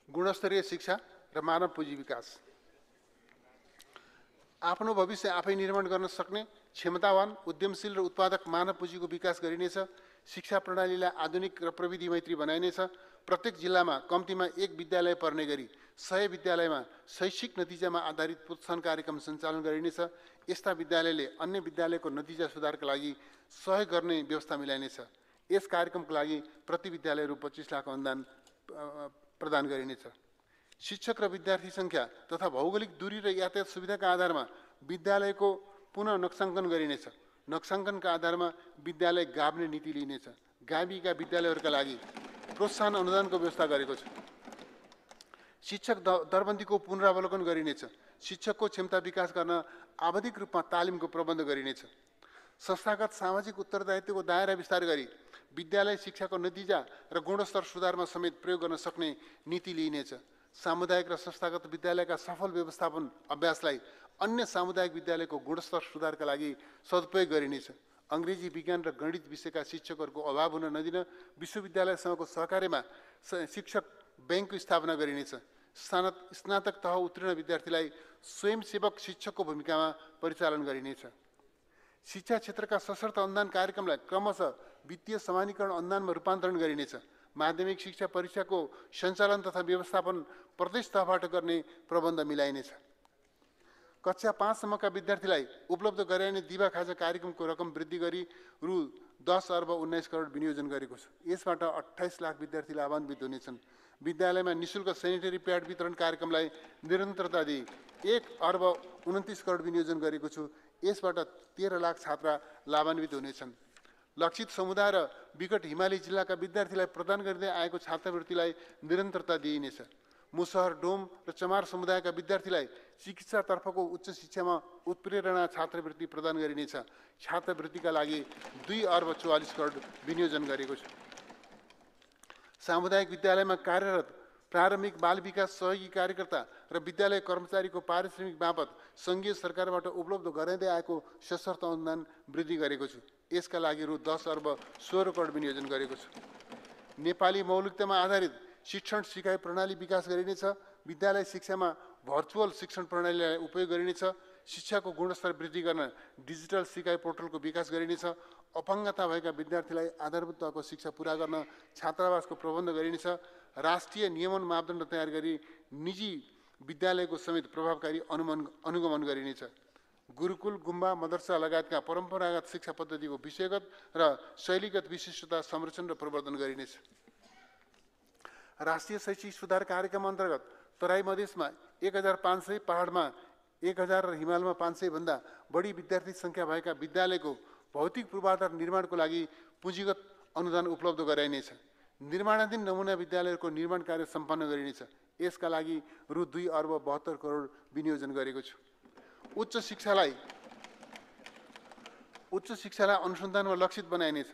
A: गुणस्तरीय शिक्षा र मानव पुँजी विकास। आफ्नो भविष्य आफै निर्माण गर्न सक्ने क्षमतावान, उद्यमशील र उत्पादक मानव पुँजीको विकास गरिनेछ। शिक्षा प्रणालीलाई आधुनिक र प्रविधि मैत्री बनाइनेछ। प्रत्येक जिल्लामा कम्तीमा 1 विद्यालय पर्ने गरी 100 विद्यालयमा शैक्षिक नतिजामा आधारित प्रोत्साहन कार्यक्रम सञ्चालन गरिनेछ। यस्ता विद्यालयले अन्य विद्यालयको नतिजा सुधारका लागि सहयोग गर्ने व्यवस्था मिलाइनेछ। यस कार्यक्रमको लागि प्रति विद्यालय रु 25 लाख अनुदान प्रदान गरिनेछ। शिक्षक र विद्यार्थी सङ्ख्या तथा भौगोलिक दूरी र यातायात सुविधाका आधारमा विद्यालयको पुनः नक्साङ्कन गरिनेछ। नक्साङ्कनका आधारमा विद्यालय गाभ्ने नीति लिइनेछ। गाविका विद्यालयहरूका लागि प्रोत्साहन अनुदानको व्यवस्था गरेको छु। शिक्षक दरबन्दीको पुनरावलोकन गरिनेछ। शिक्षकको क्षमता विकास गर्न आवधिक रूपमा तालिमको प्रबन्ध गरिनेछ। संस्थागत सामाजिक उत्तरदायित्वको दायरा विस्तार गरी विद्यालय शिक्षाको नतिजा र गुणस्तर सुधारमा समेत प्रयोग गर्न सक्ने नीति लिइनेछ। सामुदायिक र संस्थागत विद्यालयका सफल व्यवस्थापन अभ्यासलाई अन्य सामुदायिक विद्यालयको गुणस्तर सुधारका लागि सदुपयोग गरिनेछ। अङ्ग्रेजी, विज्ञान र गणित विषयका शिक्षकहरूको अभाव हुन नदिन विश्वविद्यालयसँगको सहकार्यमा शिक्षक ब्याङ्कको स्थापना गरिनेछ। स्नातक तह उत्तीर्ण विद्यार्थीलाई स्वयंसेवक शिक्षकको भूमिकामा परिचालन गरिनेछ। शिक्षा क्षेत्रका सशर्त अनुदान कार्यक्रमलाई क्रमशः वित्तीय समानीकरण अनुदानमा रूपान्तरण गरिनेछ। माध्यमिक शिक्षा परीक्षाको सञ्चालन तथा व्यवस्थापन प्रदेश तहबाट गर्ने प्रबन्ध मिलाइनेछ। कक्षा 5 सम्मका विद्यार्थीलाई उपलब्ध गराइने दिवा खाजा कार्यक्रमको रकम वृद्धि गरी रु 10,19 करोड विनियोजन गरेको छु। यसबाट 28 लाख विद्यार्थी लाभान्वित हुनेछन्। विद्यालयमा निःशुल्क सेनिटरी प्याड वितरण कार्यक्रमलाई निरन्तरता दिई 1,29 करोड विनियोजन गरेको छु। यसबाट 13 लाख छात्रा लाभान्वित हुनेछन्। लक्षित समुदाय र विकट हिमाली जिल्लाका विद्यार्थीलाई प्रदान गर्दै आएको छात्रवृत्तिलाई निरन्तरता दिइनेछ। मुसहर, डोम र चमार समुदायका विद्यार्थीलाई चिकित्सातर्फको उच्च शिक्षामा उत्प्रेरणा छात्रवृत्ति प्रदान गरिनेछ। छात्रवृत्तिका लागि 2,44 करोड विनियोजन गरेको छु। सामुदायिक विद्यालयमा कार्यरत प्रारम्भिक बाल विकास सहयोगी कार्यकर्ता र विद्यालय कर्मचारीको पारिश्रमिक बापत सङ्घीय सरकारबाट उपलब्ध गराइँदै आएको सशर्त अनुदान वृद्धि गरेको छु। यसका लागि रु 10,16 करोड विनियोजन गरेको छु। नेपाली मौलिकतामा आधारित शिक्षण सिकाइ प्रणाली विकास गरिनेछ। विद्यालय शिक्षामा भर्चुअल शिक्षण प्रणालीलाई उपयोग गरिनेछ। शिक्षाको गुणस्तर वृद्धि गर्न डिजिटल सिकाइ पोर्टलको विकास गरिनेछ। अपाङ्गता भएका विद्यार्थीलाई आधारभूत तहको शिक्षा पुरा गर्न छात्रावासको प्रबन्ध गरिनेछ। राष्ट्रिय नियमन मापदण्ड तयार गरी निजी विद्यालयको समेत प्रभावकारी अनुगमन गरिनेछ। गुरुकुल, गुम्बा, मदरसा लगायतका परम्परागत शिक्षा पद्धतिको विषयगत र शैलीगत विशिष्टता संरक्षण र प्रवर्धन गरिनेछ। राष्ट्रिय शैक्षिक सुधार कार्यक्रम अन्तर्गत तराई मधेसमा 1,500, पहाडमा 1,000 र हिमालमा 500 भन्दा बढी विद्यार्थी सङ्ख्या भएका विद्यालयको भौतिक पूर्वाधार निर्माणको लागि पुँजीगत अनुदान उपलब्ध गराइनेछ। निर्माणाधीन नमुना विद्यालयहरूको निर्माण कार्य सम्पन्न गरिनेछ। यसका लागि रु 2,72 करोड विनियोजन गरेको छु। उच्च शिक्षालाई अनुसन्धानमा लक्षित बनाइनेछ।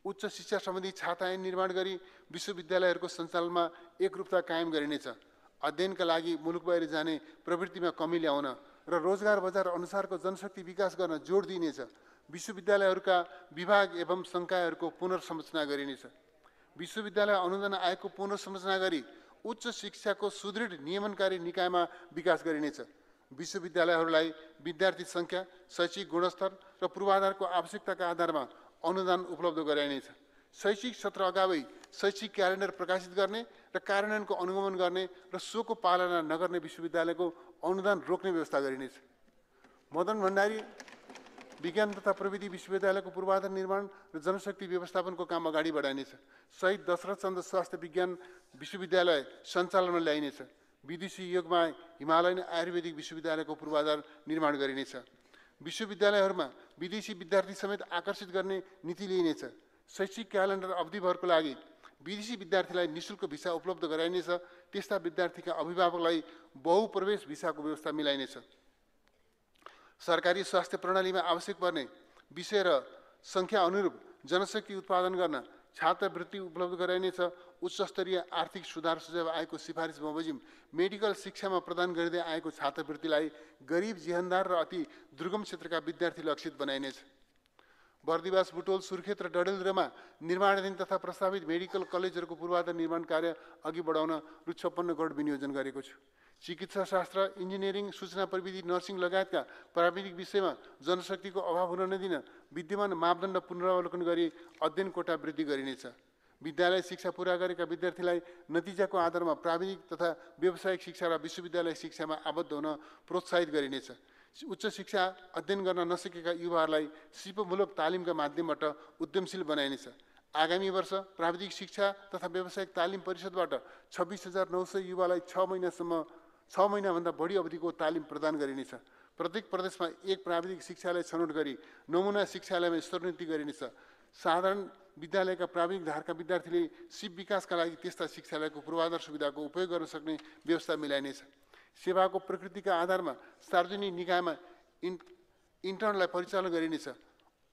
A: उच्च शिक्षा सम्बन्धी छाता ऐन निर्माण गरी विश्वविद्यालयहरूको सञ्चालनमा एकरूपता कायम गरिनेछ। अध्ययनका लागि मुलुक बाहिर जाने प्रवृत्तिमा कमी ल्याउन र रोजगार बजार अनुसारको जनशक्ति विकास गर्न जोड दिइनेछ। विश्वविद्यालयहरूका विभाग एवं संकायहरूको पुनर्संरचना गरिनेछ। विश्वविद्यालय अनुदान आयोगको पुनर्संरचना गरी उच्च शिक्षाको सुदृढ नियमनकारी निकायमा विकास गरिनेछ। विश्वविद्यालयहरूलाई विद्यार्थी सङ्ख्या, शैक्षिक गुणस्तर र पूर्वाधारको आवश्यकताका आधारमा अनुदान उपलब्ध गराइनेछ। शैक्षिक सत्र अगावै शैक्षिक क्यालेन्डर प्रकाशित गर्ने र कार्यान्वयनको अनुगमन गर्ने र सोको पालना नगर्ने विश्वविद्यालयको अनुदान रोक्ने व्यवस्था गरिनेछ। मदन भण्डारी विज्ञान तथा प्रविधि विश्वविद्यालयको पूर्वाधार निर्माण र जनशक्ति व्यवस्थापनको काम अगाडि बढाइनेछ। शहीद दशरथ चन्द्र स्वास्थ्य विज्ञान विश्वविद्यालय सञ्चालनमा ल्याइनेछ। विदेशी योगमा हिमालयन आयुर्वेदिक विश्वविद्यालयको पूर्वाधार निर्माण गरिनेछ। विश्वविद्यालयहरूमा विदेशी विद्यार्थी समेत आकर्षित गर्ने नीति लिइनेछ। शैक्षिक क्यालेन्डर अवधिभरको लागि विदेशी विद्यार्थीलाई निःशुल्क भिसा उपलब्ध गराइनेछ। त्यस्ता विद्यार्थीका अभिभावकलाई बहुप्रवेश भिसाको व्यवस्था मिलाइनेछ। सरकारी स्वास्थ्य प्रणालीमा आवश्यक पर्ने विषय र सङ्ख्या अनुरूप जनशक्ति उत्पादन गर्न छात्रवृत्ति उपलब्ध गराइनेछ। उच्च स्तरीय आर्थिक सुधार सुझाव आएको सिफारिस बमोजिम मेडिकल शिक्षामा प्रदान गरिँदै आएको छात्रवृत्तिलाई गरिब जीवनदार र अति दुर्गम क्षेत्रका विद्यार्थी लक्षित बनाइनेछ। बर्दिवास, बुटोल, सुर्खेत र डडेलधुरामा निर्माणाधीन तथा प्रस्तावित मेडिकल कलेजहरूको पूर्वाधार निर्माण कार्य अघि बढाउन रु 56 करोड विनियोजन गरेको छु। चिकित्सा शास्त्र, इन्जिनियरिङ, सूचना प्रविधि, नर्सिङ लगायतका प्राविधिक विषयमा जनशक्तिको अभाव हुन नदिन विद्यमान मापदण्ड पुनरावलोकन गरी अध्ययन कोटा वृद्धि गरिनेछ। विद्यालय शिक्षा पूरा गरेका विद्यार्थीलाई नतिजाको आधारमा प्राविधिक तथा व्यावसायिक शिक्षा र विश्वविद्यालय शिक्षामा आबद्ध हुन प्रोत्साहित गरिनेछ। उच्च शिक्षा अध्ययन गर्न नसकेका युवाहरूलाई सिपमूलक तालिमका माध्यमबाट उद्यमशील बनाइनेछ। आगामी वर्ष प्राविधिक शिक्षा तथा व्यावसायिक तालिम परिषदबाट 26,900 युवालाई 6 महिनाभन्दा बढी अवधिको तालिम प्रदान गरिनेछ। प्रत्येक प्रदेशमा एक प्राविधिक शिक्षालय छनौट गरी नमुना शिक्षालयमा स्तरोन्नति गरिनेछ। साधारण विद्यालयका प्राविधिक धारका विद्यार्थीले सिप विकासका लागि त्यस्ता शिक्षालयको पूर्वाधार सुविधाको उपयोग गर्न सक्ने व्यवस्था मिलाइनेछ। सेवाको प्रकृतिका आधारमा सार्वजनिक निकायमा इन्टर्नलाई परिचालन गरिनेछ।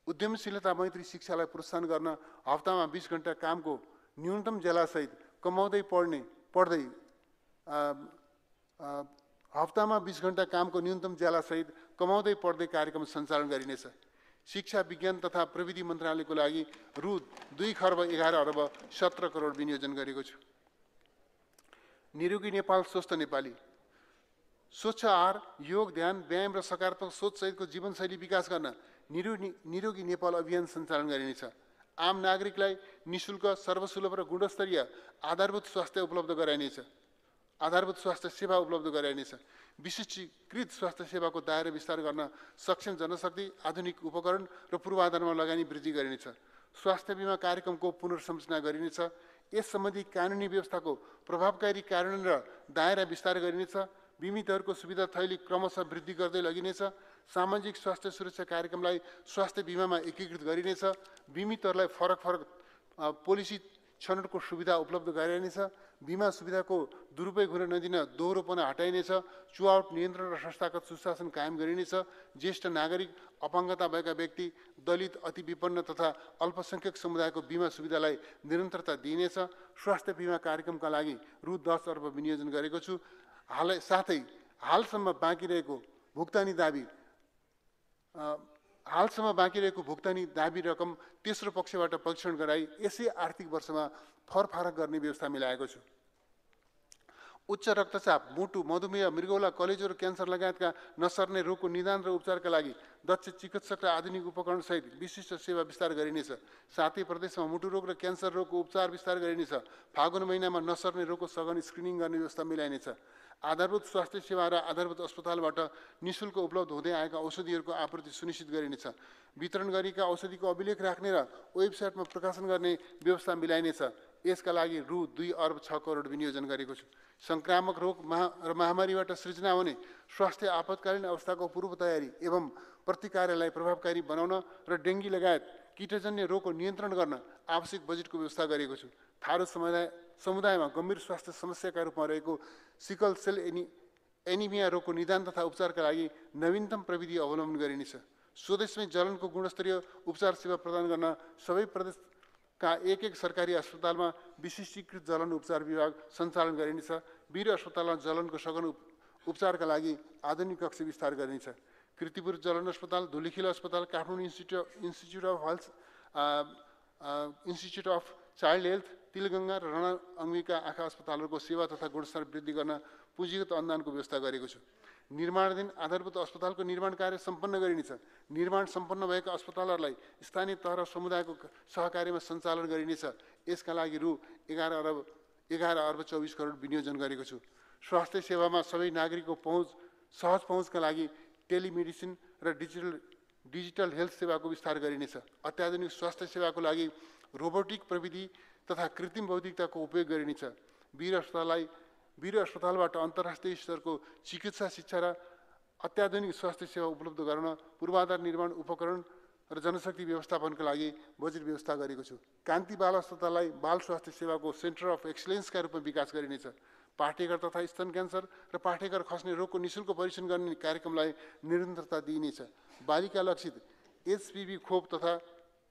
A: उद्यमशीलता मैत्री शिक्षालाई प्रोत्साहन गर्न हप्तामा 20 घण्टा कामको न्यूनतम जेलासहित कमाउँदै पढ्दै हप्तामा 20 घण्टा कामको न्यूनतम जेलासहित कमाउँदै पढ्दै कार्यक्रम सञ्चालन गरिनेछ। शिक्षा विज्ञान तथा प्रविधि मन्त्रालयको लागि रु 2 खर्ब 11 अर्ब 17 करोड विनियोजन गरेको छु। निरोगी नेपाल, स्वस्थ नेपाली। स्वच्छ आहार, योग, ध्यान, व्यायाम र सकारात्मक सोचसहितको जीवनशैली विकास गर्न निरोगी नेपाल अभियान सञ्चालन गरिनेछ। आम नागरिकलाई निःशुल्क, सर्वसुलभ र गुणस्तरीय आधारभूत स्वास्थ्य सेवा उपलब्ध गराइनेछ। विशिष्टीकृत स्वास्थ्य सेवाको दायरा विस्तार गर्न सक्षम जनशक्ति, आधुनिक उपकरण र पूर्वाधारमा लगानी वृद्धि गरिनेछ। स्वास्थ्य बिमा कार्यक्रमको पुनर्संरचना गरिनेछ। यस सम्बन्धी कानुनी व्यवस्थाको प्रभावकारी कार्यान्वयन र दायरा विस्तार गरिनेछ। बिमितहरूको सुविधा थैली क्रमशः वृद्धि गर्दै लगिनेछ। सामाजिक स्वास्थ्य सुरक्षा कार्यक्रमलाई स्वास्थ्य बिमामा एकीकृत गरिनेछ। बिमितहरूलाई फरक पोलिसी छनौटको सुविधा उपलब्ध गराइनेछ। बिमा सुविधाको दुरुपयोग हुन नदिन दोहोरोपना हटाइनेछ। चुहावट नियन्त्रण र संस्थागत सुशासन कायम गरिनेछ। ज्येष्ठ नागरिक, अपाङ्गता भएका व्यक्ति, दलित, अति विपन्न तथा अल्पसंख्यक समुदायको बिमा सुविधालाई निरन्तरता दिइनेछ। स्वास्थ्य बिमा कार्यक्रमका लागि रु 10 अर्ब विनियोजन गरेको छु। साथै हालसम्म बाँकी रहेको भुक्तानी दाबी रकम तेस्रो पक्षबाट परीक्षण गराई यसै आर्थिक वर्षमा फरफारक गर्ने व्यवस्था मिलाएको छु। उच्च रक्तचाप, मुटु, मधुमेह, मृगौला, कलेजो र क्यान्सर लगायतका नसर्ने रोगको निदान र उपचारका लागि दक्ष चिकित्सक र आधुनिक उपकरणसहित विशिष्ट सेवा विस्तार गरिनेछ। साथै प्रदेशमा मुटु रोग र क्यान्सर रोगको उपचार विस्तार गरिनेछ। फागुन महिनामा नसर्ने रोगको सघन स्क्रिनिङ गर्ने व्यवस्था मिलाइनेछ। आधारभूत स्वास्थ्य सेवा र आधारभूत अस्पतालबाट निःशुल्क उपलब्ध हुँदै आएका औषधिहरूको आपूर्ति सुनिश्चित गरिनेछ। वितरण गरिएका औषधिको अभिलेख राख्ने र वेबसाइटमा प्रकाशन गर्ने व्यवस्था मिलाइनेछ। यसका लागि रु 2 अर्ब 6 करोड विनियोजन गरेको छु। संक्रामक रोग र महामारीबाट सृजना हुने स्वास्थ्य आपतकालीन अवस्थाको पूर्व तयारी एवं प्रतिकारलाई प्रभावकारी बनाउन र डेङ्गी लगायत कीटजन्य रोगको नियन्त्रण गर्न आवश्यक बजेटको व्यवस्था गरेको छु। थारू समुदायमा गम्भीर स्वास्थ्य समस्याका रूपमा रहेको सिकल सेल एनिमिया रोगको निदान तथा उपचारका लागि नवीनतम प्रविधि अवलम्बन गरिनेछ। स्वदेशमै जलनको गुणस्तरीय उपचार सेवा प्रदान गर्न सबै प्रदेशका एक सरकारी अस्पतालमा विशिष्टीकृत जलन उपचार विभाग सञ्चालन गरिनेछ। वीर अस्पतालमा जलनको सघन उपचारका लागि आधुनिक कक्ष विस्तार गरिनेछ। कृतिपुर जलन अस्पताल, धुलीखिल अस्पताल, Kathmandu institute of child health, Tilganga र रणअङ्गिका आँखा अस्पतालहरूको सेवा तथा गुणस्तर वृद्धि गर्न पुँजीगत अनुदानको व्यवस्था गरेको छु। निर्माणाधीन आधारभूत अस्पतालको निर्माण कार्य सम्पन्न गरिनेछ। निर्माण सम्पन्न भएका अस्पतालहरूलाई स्थानीय तह र समुदायको सहकार्यमा सञ्चालन गरिनेछ। यसका लागि रु 11 अर्ब 24 करोड विनियोजन गरेको छु। स्वास्थ्य सेवामा सबै नागरिकको सहज पहुँचका लागि टेलिमेडिसिन र डिजिटल हेल्थ सेवाको विस्तार गरिनेछ। अत्याधुनिक स्वास्थ्य सेवाको लागि रोबोटिक प्रविधि तथा कृत्रिम बौद्धिकताको उपयोग गरिनेछ। वीर अस्पतालबाट अन्तर्राष्ट्रिय स्तरको चिकित्सा शिक्षा र अत्याधुनिक स्वास्थ्य सेवा उपलब्ध गराउन पूर्वाधार निर्माण उपकरण र जनशक्ति व्यवस्थापनका लागि बजेट व्यवस्था गरेको छु। कान्ति बाल अस्पताललाई बाल स्वास्थ्य सेवाको सेन्टर अफ एक्सलेन्सका रूपमा विकास गरिनेछ। पाठेघर तथा स्तन क्यान्सर र पाठेघर खस्ने रोगको निःशुल्क परीक्षण गर्ने कार्यक्रमलाई निरन्तरता दिइनेछ। बालिका लक्षित HPV खोप तथा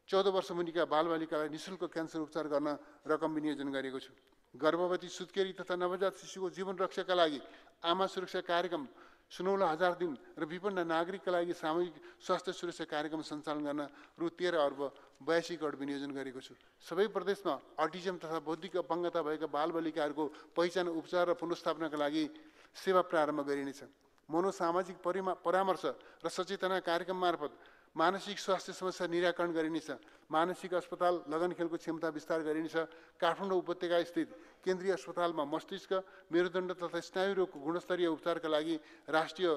A: 14 वर्ष मुनिका बालबालिकालाई निःशुल्क क्यान्सर उपचार गर्न रकम विनियोजन गरेको छु। गर्भवती सुत्केरी तथा नवजात शिशुको जीवन रक्षाका लागि आमा सुरक्षा कार्यक्रम 16,000 दिन र विपन्न नागरिकका लागि सामूहिक स्वास्थ्य सुरक्षा कार्यक्रम सञ्चालन गर्न रु 13 अर्ब 82 करोड विनियोजन गरेको छु। सबै प्रदेशमा अटिजम तथा बौद्धिक अपाङ्गता भएका बालबालिकाहरूको पहिचान, उपचार र पुनर्स्थापनाका लागि सेवा प्रारम्भ गरिनेछ। मनोसामाजिक परामर्श र सचेतना कार्यक्रम मार्फत मानसिक स्वास्थ्य समस्या निराकरण गरिनेछ। मानसिक अस्पताल लगनखेलको क्षमता विस्तार गरिनेछ। काठमाडौँ उपत्यका स्थित केन्द्रीय अस्पतालमा मस्तिष्क, मेरुदण्ड तथा स्नायु रोगको गुणस्तरीय उपचारका लागि राष्ट्रिय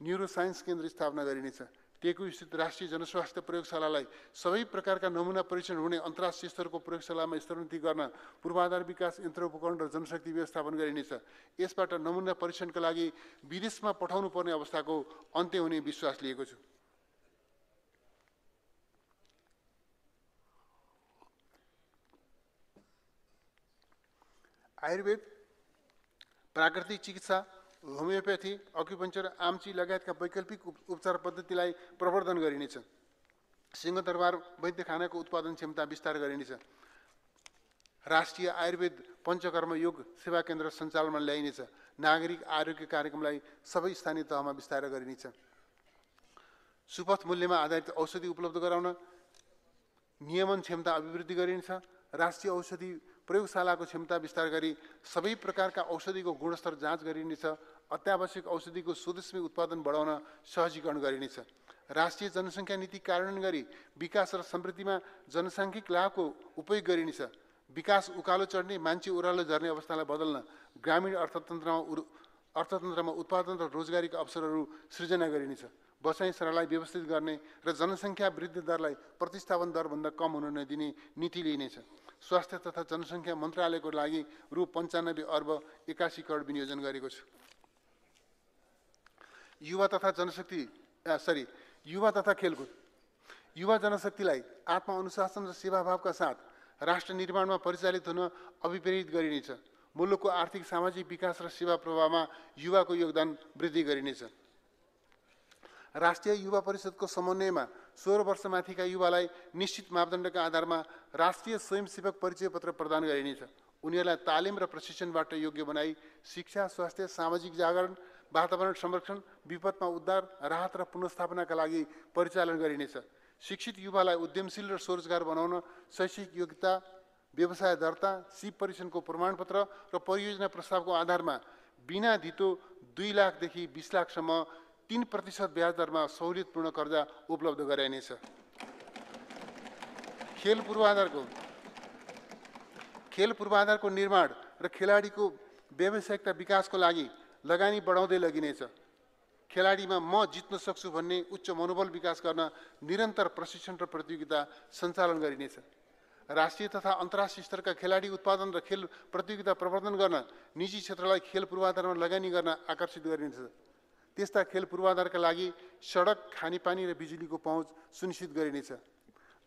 A: न्युरोसाइन्स केन्द्र स्थापना गरिनेछ। टेकु स्थित राष्ट्रिय जनस्वास्थ्य प्रयोगशालालाई सबै प्रकारका नमुना परीक्षण हुने अन्तर्राष्ट्रिय स्तरको प्रयोगशालामा स्तरोन्नति गर्न पूर्वाधार विकास, यन्त्र उपकरण र जनशक्ति व्यवस्थापन गरिनेछ। यसबाट नमुना परीक्षणका लागि विदेशमा पठाउनु पर्ने अवस्थाको अन्त्य हुने विश्वास लिएको छु। आयुर्वेद, प्राकृतिक चिकित्सा, होमियोप्याथी, अक्युपञ्चर, आम्ची लगायतका वैकल्पिक उपचार पद्धतिलाई प्रवर्धन गरिनेछ। सिंहदरबार वैद्यखानाको उत्पादन क्षमता विस्तार गरिनेछ। राष्ट्रिय आयुर्वेद पञ्चकर्म योग सेवा केन्द्र सञ्चालनमा ल्याइनेछ। नागरिक आरोग्य कार्यक्रमलाई सबै स्थानीय तहमा विस्तार गरिनेछ। सुपथ मूल्यमा आधारित औषधि उपलब्ध गराउन नियमन क्षमता अभिवृद्धि गरिनेछ। राष्ट्रिय औषधि प्रयोगशालाको क्षमता विस्तार गरी सबै प्रकारका औषधिको गुणस्तर जाँच गरिनेछ। अत्यावश्यक औषधिको स्वदेशमै उत्पादन बढाउन सहजीकरण गरिनेछ। राष्ट्रिय जनसङ्ख्या नीति कार्यान्वयन गरी विकास र समृद्धिमा जनसाङ्ख्यिक लाभको उपयोग गरिनेछ। विकास उकालो चढ्ने, मान्छे ओह्रालो झर्ने अवस्थालाई बदल्न ग्रामीण अर्थतन्त्रमा उत्पादन र रोजगारीका अवसरहरू सृजना गरिनेछ। बसाइ सरलाई व्यवस्थित गर्ने र जनसङ्ख्या वृद्धि दरलाई प्रतिस्थापन दरभन्दा कम हुन नदिने नीति लिइनेछ। स्वास्थ्य तथा जनसङ्ख्या मन्त्रालयको लागि रु 95 अर्ब 81 करोड विनियोजन गरेको छु। युवा तथा खेलकुद। युवा जनशक्तिलाई आत्मअनुशासन र सेवाभावका साथ राष्ट्र निर्माणमा परिचालित हुन अभिप्रेरित गरिनेछ। मुलुकको आर्थिक सामाजिक विकास र सेवा प्रवाहमा युवाको योगदान वृद्धि गरिनेछ। राष्ट्रिय युवा परिषदको समन्वयमा 16 वर्षमाथिका युवालाई निश्चित मापदण्डका आधारमा राष्ट्रिय स्वयंसेवक परिचय पत्र प्रदान गरिनेछ। उनीहरूलाई तालिम र प्रशिक्षणबाट योग्य बनाई शिक्षा, स्वास्थ्य, सामाजिक जागरण, वातावरण संरक्षण, विपदमा उद्धार, राहत र पुनर्स्थापनाका लागि परिचालन गरिनेछ। शिक्षित युवालाई उद्यमशील र स्वरोजगार बनाउन शैक्षिक योग्यता, व्यवसाय दर्ता, सिप परीक्षणको प्रमाणपत्र र परियोजना प्रस्तावको आधारमा बिना धितो 2 लाखदेखि 20 लाखसम्म 3% ब्याज दरमा सहुलियतपूर्ण कर्जा उपलब्ध गराइनेछ। खेल पूर्वाधारको निर्माण र खेलाडीको व्यावसायिकता विकासको लागि लगानी बढाउँदै लगिनेछ। खेलाडीमा म जित्न सक्छु भन्ने उच्च मनोबल विकास गर्न निरन्तर प्रशिक्षण र प्रतियोगिता सञ्चालन गरिनेछ। राष्ट्रिय तथा अन्तर्राष्ट्रिय स्तरका खेलाडी उत्पादन र खेल प्रतियोगिता प्रवर्धन गर्न निजी क्षेत्रलाई खेल पूर्वाधारमा लगानी गर्न आकर्षित गरिनेछ। त्यस्ता खेल पूर्वाधारका लागि सडक, खानेपानी र बिजुलीको पहुँच सुनिश्चित गरिनेछ।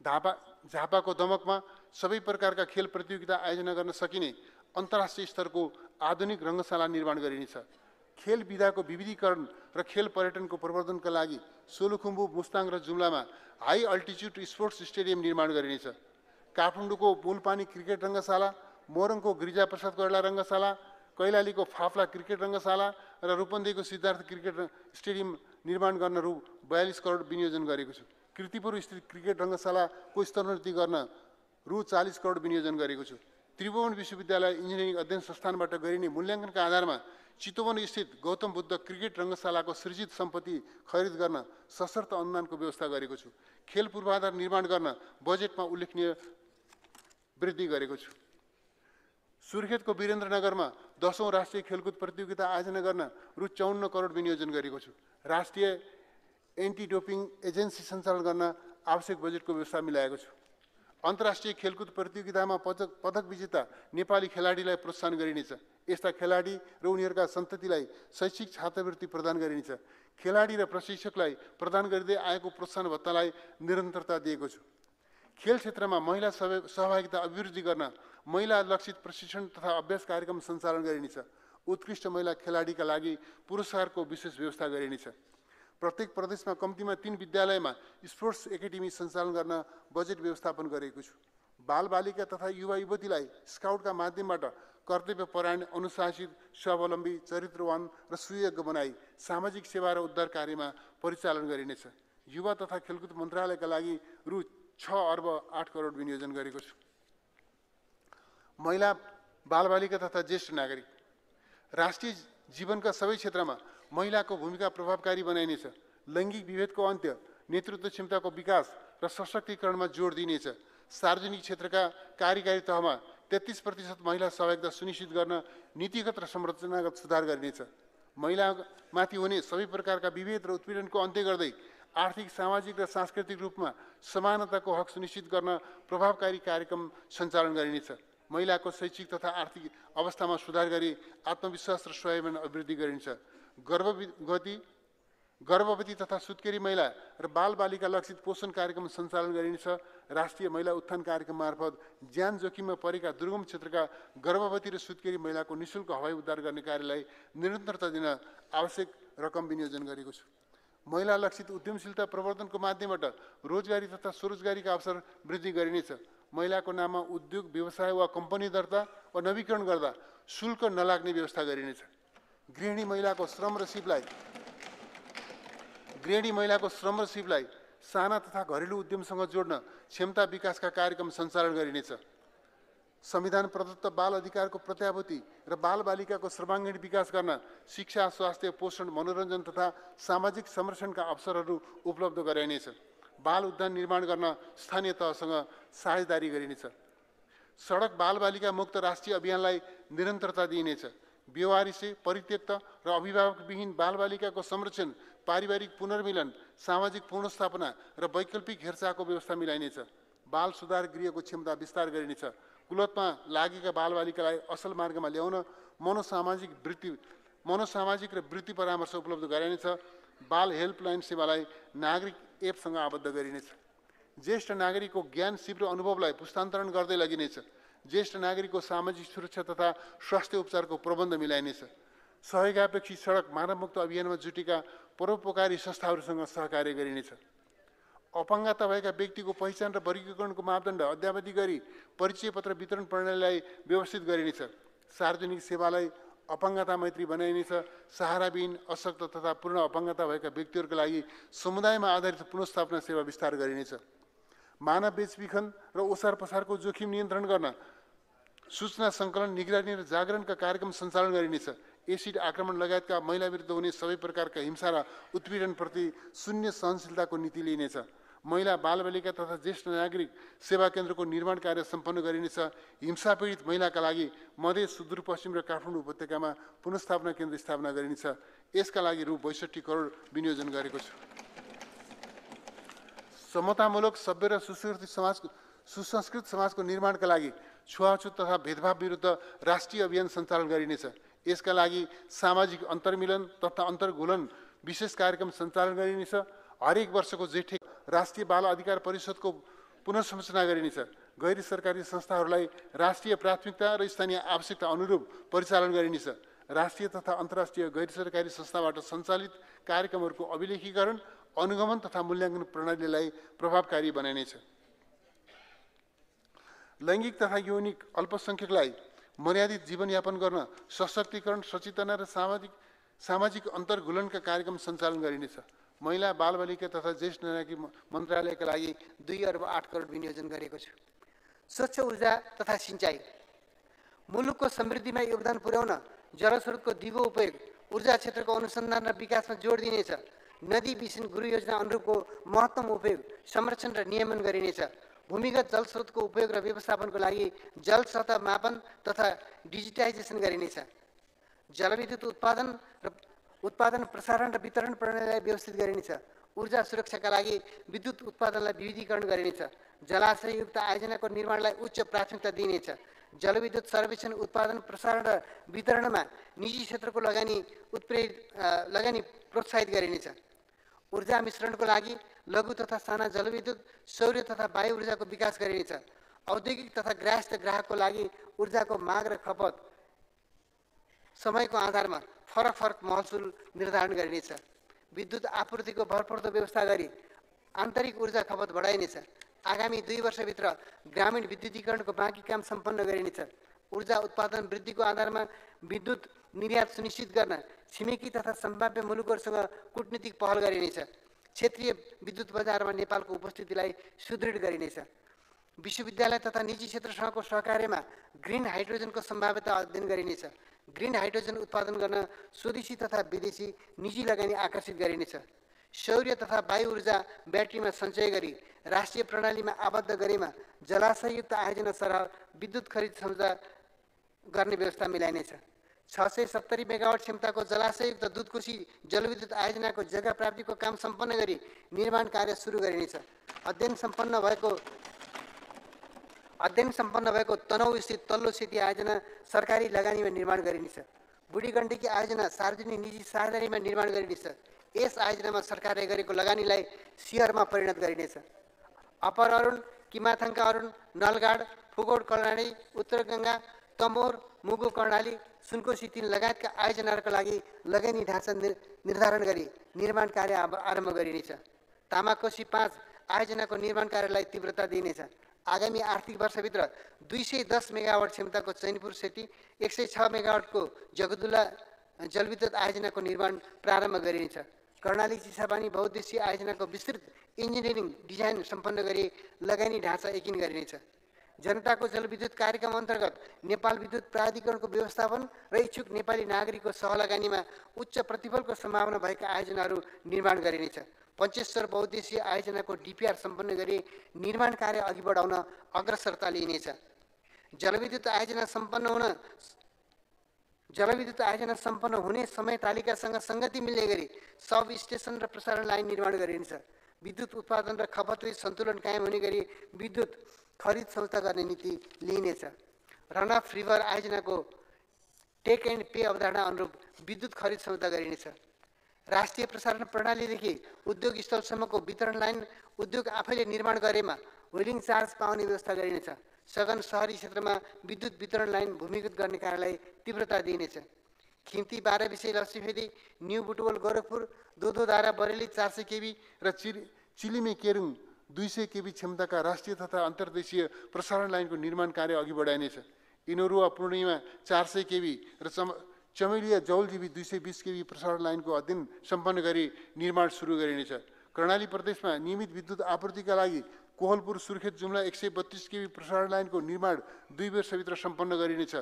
A: झापाको दमकमा सबै प्रकारका खेल प्रतियोगिता आयोजना गर्न सकिने अन्तर्राष्ट्रिय स्तरको आधुनिक रङ्गशाला निर्माण गरिनेछ। खेल विधाको विविधीकरण र खेल पर्यटनको प्रवर्धनका लागि सोलुखुम्बु, मुस्ताङ र जुम्लामा हाई अल्टिच्युड स्पोर्ट्स स्टेडियम निर्माण गरिनेछ। काठमाडौँको मूलपानी क्रिकेट रङ्गशाला, मोरङको गिरिजाप्रसाद कोइराला रङ्गशाला, कैलालीको फाफ्ला क्रिकेट रङ्गशाला र रूपन्देहीको सिद्धार्थ क्रिकेट स्टेडियम निर्माण गर्न रु 42 करोड विनियोजन गरेको छु। कीर्तिपुर स्थित क्रिकेट रङ्गशालाको स्तरोन्नति गर्न रु 40 करोड विनियोजन गरेको छु। त्रिभुवन विश्वविद्यालय इन्जिनियरिङ अध्ययन संस्थानबाट गरिने मूल्याङ्कनका आधारमा चितवन स्थित गौतम बुद्ध क्रिकेट रङ्गशालाको सृजित सम्पत्ति खरिद गर्न सशर्त अनुदानको व्यवस्था गरेको छु। खेल पूर्वाधार निर्माण गर्न बजेटमा उल्लेखनीय वृद्धि गरेको छु। सुर्खेतको वीरेन्द्रनगरमा 10औं राष्ट्रिय खेलकुद प्रतियोगिता आयोजना गर्न रु 54 करोड विनियोजन गरेको छु। राष्ट्रिय एन्टी डोपिङ एजेन्सी सञ्चालन गर्न आवश्यक बजेटको व्यवस्था मिलाएको छु। अन्तर्राष्ट्रिय खेलकुद प्रतियोगितामा पदक विजेता नेपाली खेलाडीलाई प्रोत्साहन गरिनेछ। यस्ता खेलाडी र उनीहरूका सन्ततिलाई शैक्षिक छात्रवृत्ति प्रदान गरिनेछ। खेलाडी र प्रशिक्षकलाई प्रदान गरिँदै आएको प्रोत्साहन भत्तालाई निरन्तरता दिएको छु। खेल क्षेत्रमा महिला सहभागिता अभिवृद्धि गर्न महिला लक्षित प्रशिक्षण तथा अभ्यास कार्यक्रम सञ्चालन गरिनेछ। उत्कृष्ट महिला खेलाडीका लागि पुरस्कारको विशेष व्यवस्था गरिनेछ। प्रत्येक प्रदेशमा कम्तीमा 3 विद्यालयमा स्पोर्ट्स एकाडेमी सञ्चालन गर्न बजेट व्यवस्थापन गरेको छु। बालबालिका तथा युवा युवतीलाई स्काउटका माध्यमबाट कर्तव्यपरायण, अनुशासित, स्वावलम्बी, चरित्रवान र सुयोग्य बनाई सामाजिक सेवा र उद्धार कार्यमा परिचालन गरिनेछ। युवा तथा खेलकुद मन्त्रालयका लागि रु 6 अर्ब 8 करोड विनियोजन गरेको छु। महिला, बालबालिका तथा ज्येष्ठ नागरिक, राष्ट्रिय जीवनका सबै क्षेत्रमा महिलाको भूमिका प्रभावकारी बनाइनेछ। लैङ्गिक विभेदको अन्त्य, नेतृत्व क्षमताको विकास र सशक्तिकरणमा जोड दिइनेछ। सार्वजनिक क्षेत्रका कार्यकारी तहमा 33% महिला सहभागिता सुनिश्चित गर्न नीतिगत र संरचनागत सुधार गरिनेछ। महिलामाथि हुने सबै प्रकारका विभेद र उत्पीडनको अन्त्य गर्दै आर्थिक, सामाजिक र सांस्कृतिक रूपमा समानताको हक सुनिश्चित गर्न प्रभावकारी कार्यक्रम सञ्चालन गरिनेछ। महिलाको शैक्षिक तथा आर्थिक अवस्थामा सुधार गरी आत्मविश्वास र स्वाभिमान अभिवृद्धि गरिनेछ। गर्भवती तथा सुत्केरी महिला र बालबालिका लक्षित पोषण कार्यक्रम सञ्चालन गरिनेछ। राष्ट्रिय महिला उत्थान कार्यक्रम मार्फत ज्यान जोखिममा परेका दुर्गम क्षेत्रका गर्भवती र सुत्केरी महिलाको निःशुल्क हवाई उद्धार गर्ने कार्यलाई निरन्तरता दिन आवश्यक रकम विनियोजन गरेको छु। महिला लक्षित उद्यमशीलता प्रवर्धनको माध्यमबाट रोजगारी तथा स्वरोजगारीका अवसर वृद्धि गरिनेछ। महिलाको नाममा उद्योग, व्यवसाय वा कम्पनी दर्ता वा नवीकरण गर्दा शुल्क नलाग्ने व्यवस्था गरिनेछ। गृहिणी महिलाको श्रम र सिपलाई साना तथा घरेलु उद्यमसँग जोड्न क्षमता विकासका कार्यक्रम सञ्चालन गरिनेछ। संविधान प्रदत्त बाल अधिकारको प्रत्याभूति र बालबालिकाको सर्वाङ्गीण विकास गर्न शिक्षा, स्वास्थ्य, पोषण, मनोरञ्जन तथा सामाजिक संरक्षणका अवसरहरू उपलब्ध गराइनेछ। बाल उद्यान निर्माण गर्न स्थानीय तहसँग साझेदारी गरिनेछ। सडक बालबालिका मुक्त राष्ट्रिय अभियानलाई निरन्तरता दिइनेछ। बेवारिसे, परित्यक्त र अभिभावकविहीन बालबालिकाको संरक्षण, पारिवारिक पुनर्मिलन, सामाजिक पुनर्स्थापना र वैकल्पिक हेरचाहको व्यवस्था मिलाइनेछ। बाल सुधार गृहको क्षमता विस्तार गरिनेछ। कुलतमा लागेका बालबालिकालाई असल मार्गमा ल्याउन मनोसामाजिक र वृत्ति परामर्श उपलब्ध गराइनेछ। बाल हेल्पलाइन सेवालाई नागरिक एपसँग आबद्ध गरिनेछ। ज्येष्ठ नागरिकको ज्ञान, सिप र अनुभवलाई पुस्तान्तरण गर्दै लगिनेछ। ज्येष्ठ नागरिकको सामाजिक सुरक्षा तथा स्वास्थ्य उपचारको प्रबन्ध मिलाइनेछ। सहयोगापेक्षी सडक मानवमुक्त अभियानमा जुटेका परोपकारी संस्थाहरूसँग सहकार्य गरिनेछ। अपाङ्गता भएका व्यक्तिको पहिचान र वर्गीकरणको मापदण्ड अद्यावधि गरी परिचय पत्र वितरण प्रणालीलाई व्यवस्थित गरिनेछ। सार्वजनिक सेवालाई अपाङ्गता मैत्री बनाइनेछ। सहाराविहीन, अशक्त तथा पूर्ण अपाङ्गता भएका व्यक्तिहरूका लागि समुदायमा आधारित पुनर्स्थापना सेवा विस्तार गरिनेछ। मानव बेचबिखन र ओसार पसारको जोखिम नियन्त्रण गर्न सूचना सङ्कलन, निगरानी र जागरणका कार्यक्रम सञ्चालन गरिनेछ। एसिड आक्रमण लगायतका महिला विरुद्ध हुने सबै प्रकारका हिंसा र उत्पीडनप्रति शून्य सहनशीलताको नीति लिइनेछ। महिला, बालबालिका तथा ज्येष्ठ नागरिक सेवा केन्द्रको निर्माण कार्य सम्पन्न गरिनेछ। हिंसा पीडित महिलाका लागि मध्य, सुदूरपश्चिम र काठमाडौँ उपत्यकामा पुनर्स्थापना केन्द्र स्थापना गरिनेछ। यसका लागि रु 62 करोड विनियोजन गरेको छु। समतामूलक, सभ्य र सुसंस्कृत समाजको निर्माणका लागि छुवाछुत तथा भेदभाव विरुद्ध राष्ट्रिय अभियान सञ्चालन गरिनेछ। यसका लागि सामाजिक अन्तर्मिलन तथा अन्तर्घुलन विशेष कार्यक्रम सञ्चालन गरिनेछ। हरेक वर्षको जेठे राष्ट्रिय बाल अधिकार परिषदको पुनर्संरचना गरिनेछ। गैर सरकारी संस्थाहरूलाई राष्ट्रिय प्राथमिकता र स्थानीय आवश्यकता अनुरूप परिचालन गरिनेछ। राष्ट्रिय तथा अन्तर्राष्ट्रिय गैर सरकारी संस्थाबाट सञ्चालित कार्यक्रमहरूको अभिलेखीकरण, अनुगमन तथा मूल्याङ्कन प्रणालीलाई प्रभावकारी बनाइनेछ। लैङ्गिक तथा यौनिक अल्पसङ्ख्यकलाई मर्यादित जीवनयापन गर्न सशक्तिकरण, सचेतना र सामाजिक अन्तर्घुलनका कार्यक्रम सञ्चालन गरिनेछ। महिला, बालबालिका तथा ज्येष्ठ नागरिक मन्त्रालयका लागि 2 अर्ब 8 करोड विनियोजन गरेको छु। स्वच्छ ऊर्जा तथा सिँचाइ, मुलुकको समृद्धिमा योगदान पुर्याउन
B: जलस्रोतको दिगो उपयोग, ऊर्जा क्षेत्रको अनुसन्धान र विकासमा जोड दिनेछ। नदी विषन गुरु योजना अनुरूपको महत्तम उपयोग, संरक्षण र नियमन गरिनेछ। भूमिगत जलस्रोतको उपयोग र व्यवस्थापनको लागि जल सतह मापन तथा डिजिटाइजेसन गरिनेछ। जलविद्युत उत्पादन प्रसारण र वितरण प्रणालीलाई व्यवस्थित गरिनेछ। ऊर्जा सुरक्षाका लागि विद्युत उत्पादनलाई विविधीकरण गरिनेछ। जलाशययुक्त आयोजनाको निर्माणलाई उच्च प्राथमिकता दिइनेछ। जलविद्युत सर्वेक्षण, उत्पादन, प्रसारण र वितरणमा निजी क्षेत्रको लगानी प्रोत्साहित गरिनेछ। ऊर्जा मिश्रणको लागि लघु तथा साना जलविद्युत, सौर्य तथा वायु ऊर्जाको विकास गरिनेछ। औद्योगिक तथा गृहस्थ ग्राहकको लागि ऊर्जाको माग र खपत समयको आधारमा फरक फरक महसुल निर्धारण गरिनेछ। विद्युत आपूर्तिको भरपर्दो व्यवस्था गरी आन्तरिक ऊर्जा खपत बढाइनेछ। आगामी 2 वर्षभित्र ग्रामीण विद्युतीकरणको बाँकी काम सम्पन्न गरिनेछ। ऊर्जा उत्पादन वृद्धिको आधारमा विद्युत निर्यात सुनिश्चित गर्न छिमेकी तथा सम्भाव्य मुलुकहरूसँग कूटनीतिक पहल गरिनेछ। क्षेत्रीय विद्युत बजारमा नेपालको उपस्थितिलाई सुदृढ गरिनेछ। विश्वविद्यालय तथा निजी क्षेत्रसँगको सहकार्यमा ग्रिन हाइड्रोजनको सम्भाव्यता अध्ययन गरिनेछ। ग्रिन हाइड्रोजन उत्पादन गर्न स्वदेशी तथा विदेशी निजी लगानी आकर्षित गरिनेछ। सौर्य तथा वायु ऊर्जा ब्याट्रीमा सञ्चय गरी राष्ट्रिय प्रणालीमा आबद्ध गरेमा जलाशययुक्त आयोजना सरह विद्युत खरिद क्षमता गर्ने व्यवस्था मिलाइनेछ। 670 मेगावाट क्षमताको जलाशययुक्त दुधकोशी जलविद्युत आयोजनाको जग्गा प्राप्तिको काम सम्पन्न गरी निर्माण कार्य सुरु गरिनेछ। अध्ययन सम्पन्न भएको तनहुँ स्थित तल्लो सेती आयोजना सरकारी लगानीमा निर्माण गरिनेछ। बुढी गण्डकी आयोजना सार्वजनिक निजी साझेदारीमा निर्माण गरिनेछ। यस आयोजनामा सरकारले गरेको लगानीलाई सियरमा परिणत गरिनेछ। अप्पर अरुण, किमाथाङका अरुण, नलगाड, फुगोड कर्णाली, उत्तर गङ्गा, तमोर, मुगु कर्णाली, सुनकोशी 3 लगायतका आयोजनाहरूका लागि लगानी ढाँचा निर्धारण गरी निर्माण कार्य आरम्भ गरिनेछ। तामाकोशी 5 आयोजनाको निर्माण कार्यलाई तीव्रता दिइनेछ। आगामी आर्थिक वर्षभित्र 210 मेगावाट क्षमताको चैनपुर सेती, 106 मेगावाटको जगदुल्ला जलविद्युत आयोजनाको निर्माण प्रारम्भ गरिनेछ। कर्णाली चिसापानी बहुद्देश्यीय आयोजनाको विस्तृत इन्जिनियरिङ डिजाइन सम्पन्न गरी लगानी ढाँचा एकिन गरिनेछ। जनताको जलविद्युत कार्यक्रम अन्तर्गत नेपाल विद्युत प्राधिकरणको व्यवस्थापन र इच्छुक नेपाली नागरिकको सहलगानीमा उच्च प्रतिफलको सम्भावना भएका आयोजनाहरू निर्माण गरिनेछ। पञ्चेश्वर बहुद्देश्यीय आयोजनाको डिपिआर सम्पन्न गरी निर्माण कार्य अघि बढाउन अग्रसरता लिइनेछ। जलविद्युत आयोजना सम्पन्न हुने समय तालिकासँग सङ्गति मिल्ने गरी सब स्टेसन र प्रसारण लाइन निर्माण गरिनेछ। विद्युत उत्पादन र खपतले सन्तुलन कायम हुने गरी विद्युत खरिद संस्था गर्ने नीति लिइनेछ। रन अफ रिभर आयोजनाको टेक एन्ड पे अवधारणा अनुरूप विद्युत खरिद संस्था गरिनेछ। राष्ट्रिय प्रसारण प्रणालीदेखि उद्योग स्थलसम्मको वितरण लाइन उद्योग आफैले निर्माण गरेमा व्हिलिङ चार्ज पाउने व्यवस्था गरिनेछ। सघन सहरी क्षेत्रमा विद्युत वितरण लाइन भूमिगत गर्ने कार्यलाई तीव्रता दिइनेछ। खिम्ती 12 विषय लक्ष्मीफेदी, न्यू बुटवल गोरखपुर, दोधोधारा बरेली 400 केबी
A: र चिलिमे केरुङ 200 केबी क्षमताका राष्ट्रिय तथा अन्तर्देशीय प्रसारण लाइनको निर्माण कार्य अघि बढाइनेछ। इनोरुवा पूर्णिमा 400 केबी र चमेलिया जौलजीबी 220 केबी प्रसारण लाइनको अध्ययन सम्पन्न गरी निर्माण सुरु गरिनेछ। कर्णाली प्रदेशमा नियमित विद्युत आपूर्तिका लागि कोहलपुर सुर्खेत जुम्ला 132 केबी प्रसारण लाइनको निर्माण 2 वर्षभित्र सम्पन्न गरिनेछ।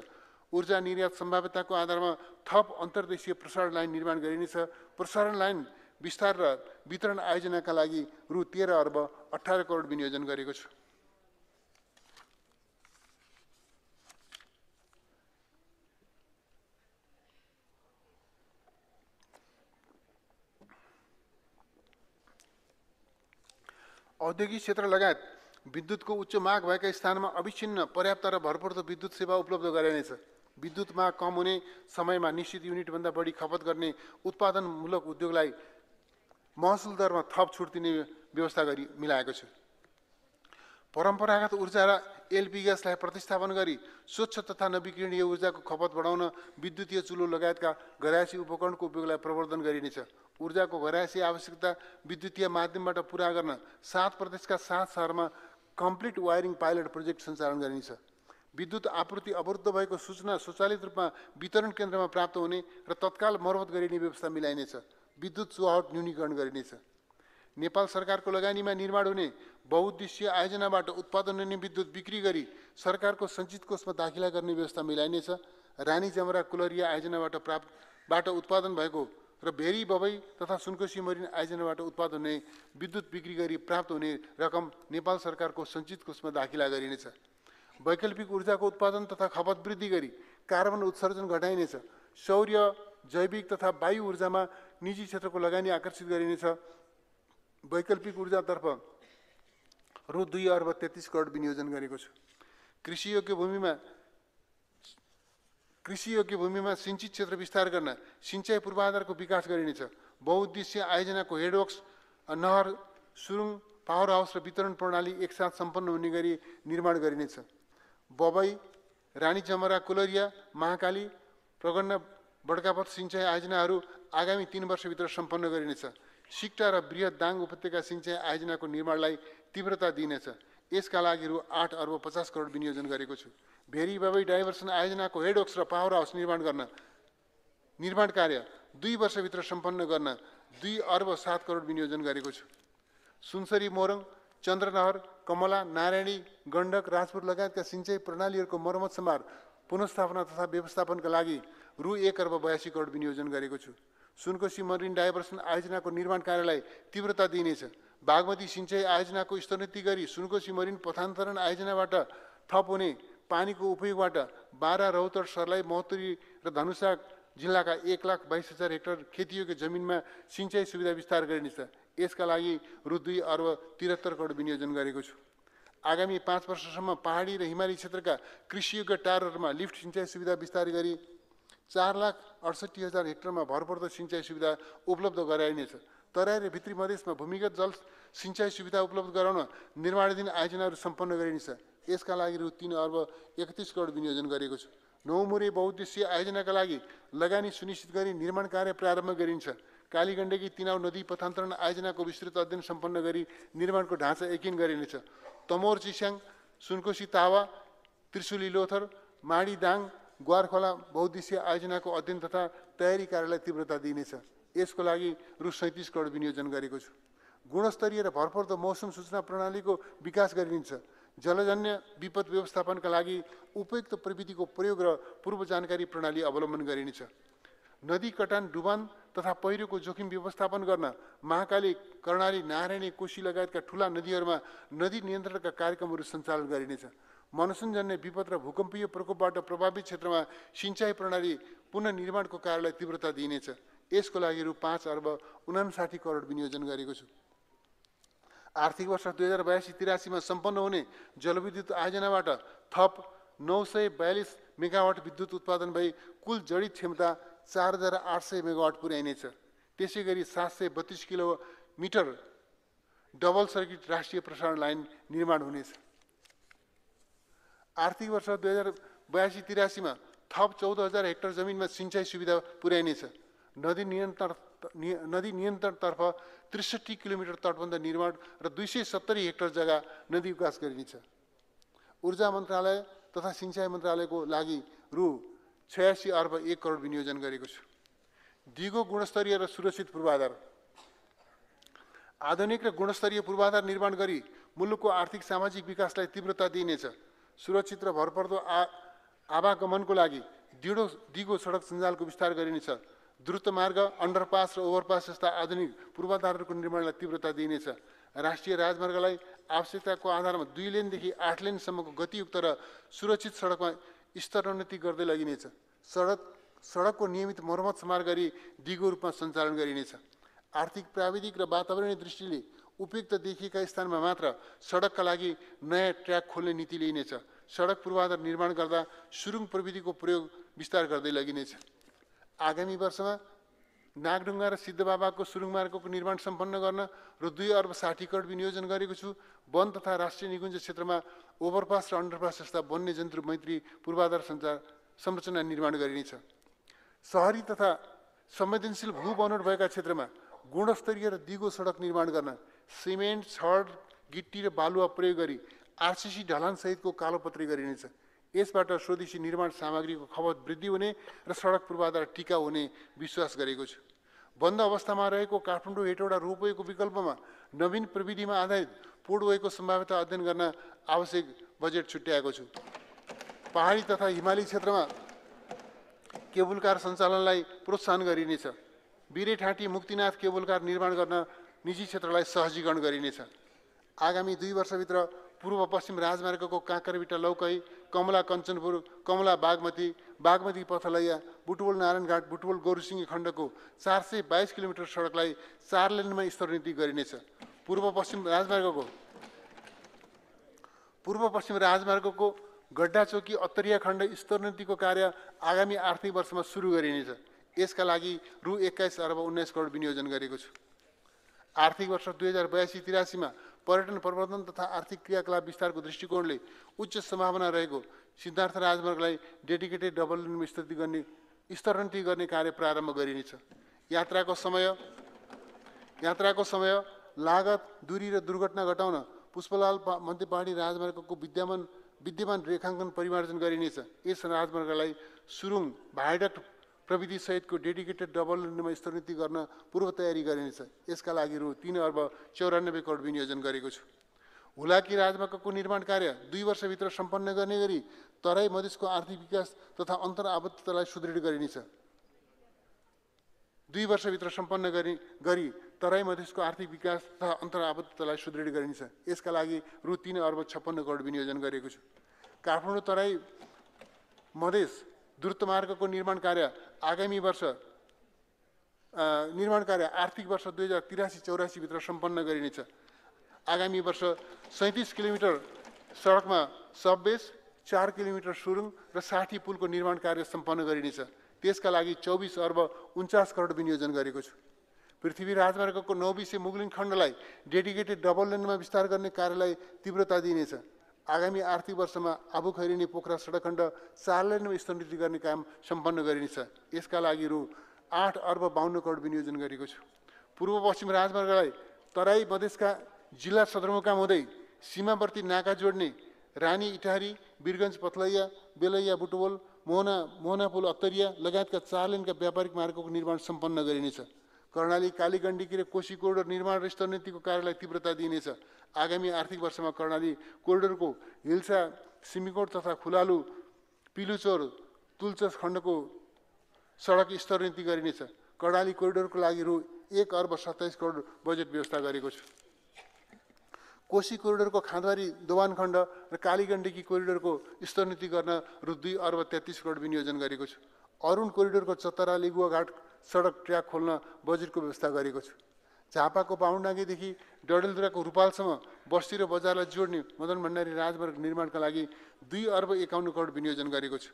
A: ऊर्जा निर्यात सम्भाव्यताको आधारमा थप अन्तर्देशीय प्रसारण लाइन निर्माण गरिनेछ। प्रसारण लाइन विस्तार र वितरण आयोजनाका लागि रु 13 अर्ब 18 करोड विनियोजन गरेको छु। औद्योगिक क्षेत्र लगायत विद्युतको उच्च माग भएका स्थानमा अविच्छिन्न पर्याप्त र भरपर्दो विद्युत सेवा उपलब्ध गराइनेछ। विद्युत माग कम हुने समयमा निश्चित युनिटभन्दा बढी खपत गर्ने उत्पादनमूलक उद्योगलाई महसुल दरमा थप छुट दिने व्यवस्था गरी मिलाएको छु। परम्परागत ऊर्जा र एलपी ग्यासलाई प्रतिस्थापन गरी स्वच्छ तथा नवीकरणीय ऊर्जाको खपत बढाउन विद्युतीय चुलो लगायतका घरायसी उपकरणको उपयोगलाई प्रवर्धन गरिनेछ। ऊर्जाको घरायसी आवश्यकता विद्युतीय माध्यमबाट पूरा गर्न 7 प्रदेशका 7 शहरमा कम्प्लिट वायरिङ पाइलट प्रोजेक्ट सञ्चालन गरिनेछ। विद्युत आपूर्ति अवरुद्ध भएको सूचना स्वचालित रूपमा वितरण केन्द्रमा प्राप्त हुने र तत्काल मर्मत गरिने व्यवस्था मिलाइनेछ। विद्युत चुहावट न्यूनीकरण गरिनेछ। नेपाल सरकारको लगानीमा निर्माण हुने बहुउद्देश्यीय आयोजनाबाट उत्पादन हुने विद्युत बिक्री गरी सरकारको सञ्चित कोषमा दाखिला गर्ने व्यवस्था मिलाइनेछ। रानी जमरा कुलरिया आयोजनाबाट उत्पादन भएको र भेरी बबई तथा सुनकोशी मरिन आयोजनाबाट उत्पादन हुने विद्युत बिक्री गरी प्राप्त हुने रकम नेपाल सरकारको सञ्चित कोषमा दाखिला गरिनेछ। वैकल्पिक ऊर्जाको उत्पादन तथा खपत वृद्धि गरी कार्बन उत्सर्जन घटाइनेछ। सौर्य, जैविक तथा वायु ऊर्जामा निजी क्षेत्रको लगानी आकर्षित गरिनेछ। वैकल्पिक ऊर्जातर्फ रु 2 अर्ब 33 करोड विनियोजन गरेको छु। कृषियोग्य भूमिमा सिंचित क्षेत्र विस्तार गर्न सिंचाइ पूर्वाधारको विकास गरिनेछ। बहुउद्देश्य आयोजनाको हेडवर्क्स, नहर, सुरुङ, पावर हाउस र वितरण प्रणाली एकसाथ सम्पन्न हुने गरी निर्माण गरिनेछ। बबई, रानी जमरा कुलरिया, महाकाली, प्रगण्ड, बडकापत सिंचाइ आयोजनाहरू आगामी 3 वर्षभित्र सम्पन्न गरिनेछ। सिक्टा र बृहत दाङ उपत्यका सिंचाइ आयोजनाको निर्माणलाई तीव्रता दिइनेछ। यसका लागि रु 8 अर्ब 50 करोड विनियोजन गरेको छु। भेरी बबई डाइभर्सन आयोजनाको हेडवर्क्स र पावर हाउस निर्माण कार्य 2 वर्षभित्र सम्पन्न गर्न 2 अर्ब 7 करोड विनियोजन गरेको छु। सुनसरी, मोरङ, चन्द्रनहर, कमला, नारायणी, गण्डक, राजपुर लगायतका सिंचाइ प्रणालीहरूको मर्मत सम्हार, पुनर्स्थापना तथा व्यवस्थापनका लागि रु 1 अर्ब 82 करोड विनियोजन गरेको छु। सुनकोशी मरिन डाइभर्सन आयोजनाको निर्माण कार्यलाई तीव्रता दिइनेछ। बागमती सिंचाइ आयोजनाको स्तरोन्नति गरी सुनकोशी मरिन पथान्तरण आयोजनाबाट थप हुने पानीको उपयोगबाट बारा, रौतहट, सर्लाही, महोत्तरी र धनुषा जिल्लाका 1,22,000 हेक्टर खेतीयोग्य जमिनमा सिंचाइ सुविधा विस्तार गरिनेछ। यसका लागि रु 2 अर्ब 73 करोड विनियोजन गरेको छु। आगामी 5 वर्षसम्म पहाडी र हिमाली क्षेत्रका कृषियोग्य टारहरूमा लिफ्ट सिंचाइ सुविधा विस्तार गरी 4,68,000 हेक्टरमा भरपर्दो सिंचाइ सुविधा उपलब्ध गराइनेछ। तराई र भित्री मधेसमा भूमिगत जल सिंचाइ सुविधा उपलब्ध गराउन निर्माणाधीन आयोजनाहरू सम्पन्न गरिनेछ। यसका लागि रु 3 अर्ब 31 करोड विनियोजन गरेको छु। नौमुरे बहुउद्देश्य आयोजनाका लागि लगानी सुनिश्चित गरी निर्माण कार्य प्रारम्भ गरिन्छ। कालीगण्डकी तिनाउ नदी पथान्तरण आयोजनाको विस्तृत अध्ययन सम्पन्न गरी निर्माणको ढाँचा यकिन गरिनेछ। तमोर चिस्याङ, सुनकोशी तावा, त्रिशुली लोथर, माडी दाङ, ग्वारखोला बहुउद्देश्य आयोजनाको अध्ययन तथा तयारी कार्यलाई तीव्रता दिइनेछ। यसको लागि रु 37 करोड विनियोजन गरेको छु। गुणस्तरीय र भरपर्दो मौसम सूचना प्रणालीको विकास गरिन्छ। जलजन्य विपद व्यवस्थापनका लागि उपयुक्त प्रविधिको प्रयोग र पूर्व जानकारी प्रणाली अवलम्बन गरिनेछ। नदी कटान, डुबान तथा पहिरोको जोखिम व्यवस्थापन गर्न महाकाली, कर्णाली, नारायणी, कोशी लगायतका ठूला नदीहरूमा नदी नियन्त्रणका कार्यक्रमहरू सञ्चालन गरिनेछ। मनसुनजन्य विपद र भूकम्पीय प्रकोपबाट प्रभावित क्षेत्रमा सिंचाइ प्रणाली पुनर्निर्माणको कार्यलाई तीव्रता दिइनेछ। यसको लागि रु 5 अर्ब 59 करोड विनियोजन गरेको छु। आर्थिक वर्ष 2082-83 मा सम्पन्न हुने जलविद्युत आयोजनाबाट थप 942 मेगावाट विद्युत उत्पादन भई कुल जडित क्षमता 4,800 मेगावाट पुर्याइनेछ। त्यसै गरी 732 किलोमिटर डबल सर्किट राष्ट्रिय प्रसारण लाइन निर्माण हुनेछ। आर्थिक वर्ष 2082-83 मा थप 14,000 हेक्टर जमिनमा सिंचाइ सुविधा पुर्याइनेछ। नदी नियन्त्रणतर्फ 63 किलोमिटर तटबन्ध निर्माण र 270 हेक्टर जग्गा नदी विकास गरिनेछ। ऊर्जा मन्त्रालय तथा सिंचाइ मन्त्रालयको लागि रु 86 अर्ब 1 करोड विनियोजन गरेको छु। दिगो गुणस्तरीय र सुरक्षित पूर्वाधार। आधुनिक र गुणस्तरीय पूर्वाधार निर्माण गरी मुलुकको आर्थिक सामाजिक विकासलाई तीव्रता दिइनेछ। सुरक्षित र भरपर्दो आवागमनको लागि दिगो सडक सञ्जालको विस्तार गरिनेछ। द्रुत मार्ग, अन्डरपास र ओभरपास जस्ता आधुनिक पूर्वाधारहरूको निर्माणलाई तीव्रता दिइनेछ। राष्ट्रिय राजमार्गलाई आवश्यकताको आधारमा 2 लेनदेखि 8 लेनसम्मको गतियुक्त र सुरक्षित सडकमा स्तरोन्नति गर्दै लगिनेछ। सडकको नियमित मर्मत समार गरी दिगो रूपमा सञ्चालन गरिनेछ। आर्थिक, प्राविधिक र वातावरणीय दृष्टिले उपयुक्त देखिएका स्थानमा मात्र सडकका लागि नयाँ ट्र्याक खोल्ने नीति लिइनेछ। सडक पूर्वाधार निर्माण गर्दा सुरुङ प्रविधिको प्रयोग विस्तार गर्दै लगिनेछ। आगामी वर्षमा नागढुङ्गा र सिद्धबाबाको सुरुङ मार्गको निर्माण सम्पन्न गर्न रु 2 अर्ब 60 करोड विनियोजन गरेको छु। वन तथा राष्ट्रिय निकुञ्ज क्षेत्रमा ओभरपास र अन्डरपास जस्ता वन्यजन्तु मैत्री पूर्वाधार संरचना निर्माण गरिनेछ। सहरी तथा संवेदनशील भू बनोट भएका क्षेत्रमा गुणस्तरीय र दिगो सडक निर्माण गर्न सिमेन्ट, छड, गिट्टी र बालुवा प्रयोग गरी आरसीसी ढलान सहितको कालोपत्री गरिनेछ। यसबाट स्वदेशी निर्माण सामग्रीको खपत वृद्धि हुने र सडक पूर्वाधार टिकाउ हुने विश्वास गरेको छु। बन्द अवस्थामा रहेको काठमाडौँ हेटौडा रोपवेको विकल्पमा नवीन प्रविधिमा आधारित पोर्टवेको सम्भाव्यता अध्ययन गर्न आवश्यक बजेट छुट्याएको छु। पहाडी तथा हिमाली क्षेत्रमा केबुल कार सञ्चालनलाई प्रोत्साहन गरिनेछ। बिरेठाँटी मुक्तिनाथ केबुल कार निर्माण गर्न निजी क्षेत्रलाई सहजीकरण गरिनेछ। आगामी 2 वर्षभित्र पूर्व पश्चिम राजमार्गको काँकरबिटा लौकई, कमला कञ्चनपुर, कमला बागमती, बागमती पथलैया, बुटवल नारायणघाट, बुटवल गोरुसिंगी खण्डको 422 किलोमिटर सडकलाई 4 लेनमा स्तरोन्नति गरिनेछ। पूर्व पश्चिम राजमार्गको गड्डाचोकी अत्तरिया खण्ड स्तरोन्नतिको कार्य आगामी आर्थिक वर्षमा सुरु गरिनेछ। यसका लागि रु 21 अर्ब 19 करोड विनियोजन गरेको छु। आर्थिक वर्ष 2082-83 मा पर्यटन प्रवर्धन तथा आर्थिक क्रियाकलाप विस्तारको दृष्टिकोणले उच्च सम्भावना रहेको सिद्धार्थ राजमार्गलाई डेडिकेटेड डबल लेनमा स्तरोन्नति गर्ने कार्य प्रारम्भ गरिनेछ। यात्राको समय, लागत, दूरी र दुर्घटना घटाउन पुष्पलाल मध्यपहाडी राजमार्गको विद्यमान रेखाङ्कन परिमार्जन गरिनेछ। यस राजमार्गलाई सुरुङ भाइडक्ट प्रविधि सहितको डेडिकेटेड डबल लेनमा स्तरोन्नति गर्न पूर्व तयारी गरिनेछ। यसका लागि रु 3 अर्ब 94 करोड विनियोजन गरेको छु। हुलाकी राजमार्गको निर्माण कार्य 2 वर्षभित्र सम्पन्न गर्ने गरी तराई मधेसको आर्थिक विकास तथा अन्तर आबद्धतालाई सुदृढ गरिनेछ। 2 वर्षभित्र सम्पन्न गरी तराई मधेसको आर्थिक विकास तथा अन्तर आबद्धतालाई सुदृढ गरिनेछ। यसका लागि रु 3 अर्ब 56 करोड विनियोजन गरेको छु। काठमाडौँ तराई मधेस द्रुतमार्गको निर्माण कार्य आर्थिक वर्ष 2083-84 भित्र सम्पन्न गरिनेछ। आगामी वर्ष 37 किलोमिटर सडकमा सबबेस, 4 किलोमिटर सुरुङ र 60 पुलको निर्माण कार्य सम्पन्न गरिनेछ। त्यसका लागि 24 अर्ब 49 करोड विनियोजन गरेको छु। पृथ्वी राजमार्गको 9 बिसे मुगलिङ खण्डलाई डेडिकेटेड डबल लेनमा विस्तार गर्ने कार्यलाई तीव्रता दिइनेछ। आगामी आर्थिक वर्षमा आबु खैरेनी पोखरा सडक खण्ड 4 लेनमा स्तरोन्नति गर्ने काम सम्पन्न गरिनेछ। यसका लागि रु 8 अर्ब 52 करोड विनियोजन गरेको छु। पूर्व पश्चिम राजमार्गलाई तराई मधेसका जिल्ला सदरमुकाम हुँदै सीमावर्ती नाका जोड्ने रानी इटारी, वीरगञ्ज पथलैया, बेलैया बुटवल, मोहना पुल अत्तरिया लगायतका 4 लेनका व्यापारिक मार्गको निर्माण सम्पन्न गरिनेछ। कर्णाली कालीगण्डकी र कोशी कोरिडोर निर्माण र स्तरोन्नतिको कार्यलाई तीव्रता दिइनेछ। आगामी आर्थिक वर्षमा कर्णाली कोरिडोरको हिल्सा, सिमिकोट तथा खुलालु, पिलुचोर, तुलचस खण्डको सडक स्तरोन्नति गरिनेछ। कर्णाली कोरिडोरको लागि रु 1 अर्ब 27 करोड बजेट व्यवस्था गरेको छु। कोशी कोरिडोरको खाँदबारी दोभान खण्ड र कालीगण्डकी कोरिडोरको स्तरोन्नति गर्न रु 2 अर्ब 33 करोड विनियोजन गरेको छु। अरुण कोरिडोरको चतरा लिगुवा घाट सडक ट्र्याक खोल्न बजेटको व्यवस्था गरेको छु। झापाको बाहुनडाँगीदेखि डडेलधुराको रूपालसम्म बस्ती र बजारलाई जोड्ने मदन भण्डारी राजमार्ग निर्माणका लागि 2 अर्ब 51 करोड विनियोजन गरेको छु।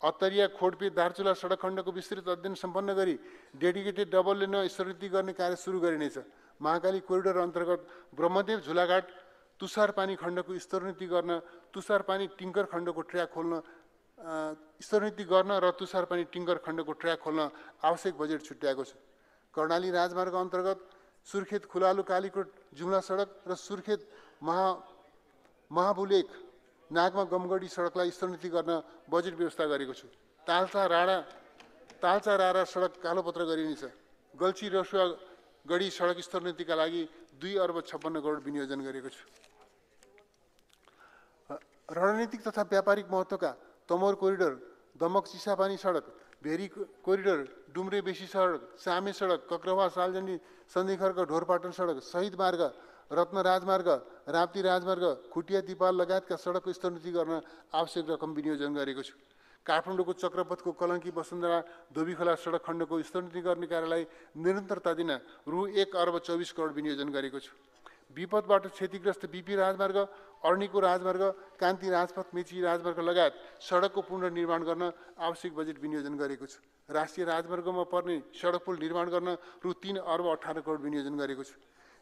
A: अत्तरिया खोडपे दार्चुला सडक खण्डको विस्तृत अध्ययन सम्पन्न गरी डेडिकेटेड डबल लेनमा स्तरोन्नति गर्ने कार्य सुरु गरिनेछ। महाकाली कोरिडोर अन्तर्गत ब्रह्मदेव झुलाघाट तुषारपानी खण्डको स्तरोन्नति गर्न तुषारपानी टिङ्कर खण्डको ट्र्याक खोल्न स्तरोन्नति गर्न र तुषारपानी टिङ्कर खण्डको ट्र्याक खोल्न आवश्यक बजेट छुट्याएको छु। कर्णाली राजमार्ग अन्तर्गत सुर्खेत खुलालु कालीकोट जुम्ला सडक र सुर्खेत महाबुलेक नागमा गमगढी सडकलाई स्तरोन्नति गर्न बजेट व्यवस्था गरेको छु। तालचा रारा सडक कालोपत्र गरिनेछ। गल्छी रसुवा गढी सडक स्तरोन्नतिका लागि 2 अर्ब 56 करोड विनियोजन गरेको छु। रणनीतिक तथा व्यापारिक महत्त्वका तमोर कोरिडोर, दमक चिसापानी सडक, भेरी कोरिडोर, डुम्रे बेसी सडक, सामे सडक, कक्रवा सालजनी सन्धिखर्क ढोरपाटन सडक, शहीद मार्ग, रत्न राजमार्ग, राप्ती राजमार्ग, खुटिया दिपाल लगायतका सडकको स्तरोन्नति गर्न आवश्यक रकम विनियोजन गरेको छु। काठमाडौँको चक्रपथको कलङ्की वसुन्धरा धोबीखोला सडक खण्डको स्तरोन्नति गर्ने कार्यलाई निरन्तरता दिन रु 1 अर्ब 24 करोड विनियोजन गरेको छु। विपदबाट क्षतिग्रस्त बीपी राजमार्ग, अर्नीको राजमार्ग, कान्ति राजपथ, मेची राजमार्ग लगायत सडकको पुनर्निर्माण गर्न आवश्यक बजेट विनियोजन गरेको छु। राष्ट्रिय राजमार्गमा पर्ने सडक पुल निर्माण गर्न रु 3 अर्ब 18 करोड विनियोजन गरेको छु।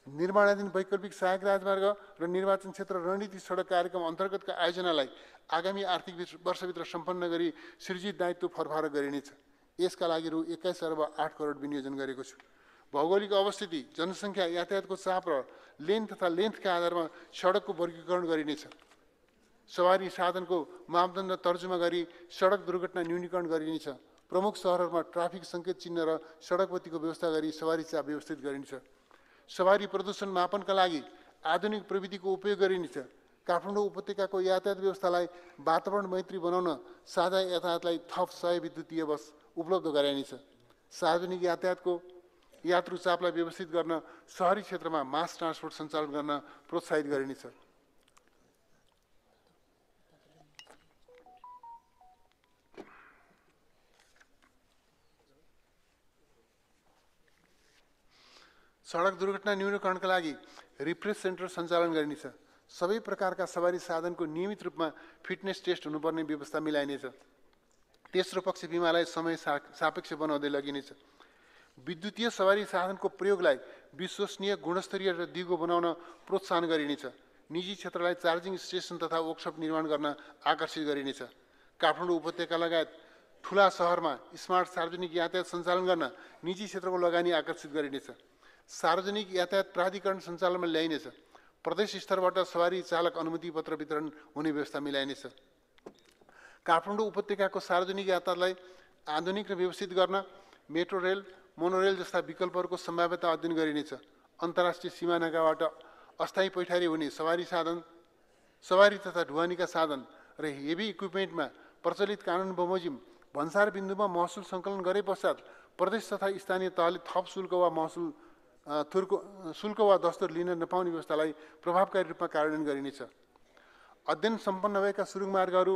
A: निर्माणाधीन वैकल्पिक सहायक राजमार्ग र निर्वाचन क्षेत्र रणनीति सडक कार्यक्रम अन्तर्गतका आयोजनालाई आगामी आर्थिक वर्षभित्र सम्पन्न गरी सृजित दायित्व फरफार गरिनेछ। यसका लागि रु 21 अर्ब 8 करोड विनियोजन गरेको छु। भौगोलिक अवस्थिति, जनसङ्ख्या, यातायातको चाप र लेन तथा लेन्थका आधारमा सडकको वर्गीकरण गरिनेछ। सवारी साधनको मापदण्ड तर्जुमा गरी सडक दुर्घटना न्यूनीकरण गरिनेछ। प्रमुख सहरहरूमा ट्राफिक सङ्केत चिन्ह र सडकबत्तीको व्यवस्था गरी सवारी चाप व्यवस्थित गरिनेछ। सवारी प्रदूषण मापनका लागि आधुनिक प्रविधिको उपयोग गरिनेछ। काठमाडौँ उपत्यकाको यातायात व्यवस्थालाई वातावरण मैत्री बनाउन साझा यातायातलाई थप 100 विद्युतीय बस उपलब्ध गराइनेछ। सार्वजनिक यातायातको यात्रु चापलाई व्यवस्थित गर्न सहरी क्षेत्रमा मास ट्रान्सपोर्ट सञ्चालन गर्न प्रोत्साहित गरिनेछ। सडक दुर्घटना न्यूनीकरणका लागि रिफ्रेस सेन्टर सञ्चालन गरिनेछ। सबै प्रकारका सवारी साधनको नियमित रूपमा फिटनेस टेस्ट हुनुपर्ने व्यवस्था मिलाइनेछ। तेस्रो पक्ष बिमालाई समय सापेक्ष बनाउँदै लगिनेछ। विद्युतीय सवारी साधनको प्रयोगलाई विश्वसनीय, गुणस्तरीय र दिगो बनाउन प्रोत्साहन गरिनेछ। निजी क्षेत्रलाई चार्जिङ स्टेसन तथा वर्कसप निर्माण गर्न आकर्षित गरिनेछ। काठमाडौँ उपत्यका लगायत ठुला सहरमा स्मार्ट सार्वजनिक यातायात सञ्चालन गर्न निजी क्षेत्रको लगानी आकर्षित गरिनेछ। सार्वजनिक यातायात प्राधिकरण सञ्चालनमा ल्याइनेछ। प्रदेश स्तरबाट सवारी चालक अनुमति पत्र वितरण हुने व्यवस्था मिलाइनेछ। काठमाडौँ उपत्यकाको सार्वजनिक यातायातलाई आधुनिक र व्यवस्थित गर्न मेट्रो रेल, मोनोरेल जस्ता विकल्पहरूको सम्भाव्यता अध्ययन गरिनेछ। अन्तर्राष्ट्रिय सीमानाकाबाट अस्थायी पैठारी हुने सवारी तथा ढुवानीका साधन र हेभी इक्विपमेन्टमा प्रचलित कानुन बमोजिम भन्सार बिन्दुमा महसुल सङ्कलन गरे पश्चात प्रदेश तथा स्थानीय तहले थप शुल्क वा दस्तुर लिन नपाउने व्यवस्थालाई प्रभावकारी रूपमा कार्यान्वयन गरिनेछ। अध्ययन सम्पन्न भएका सुरुङ मार्गहरू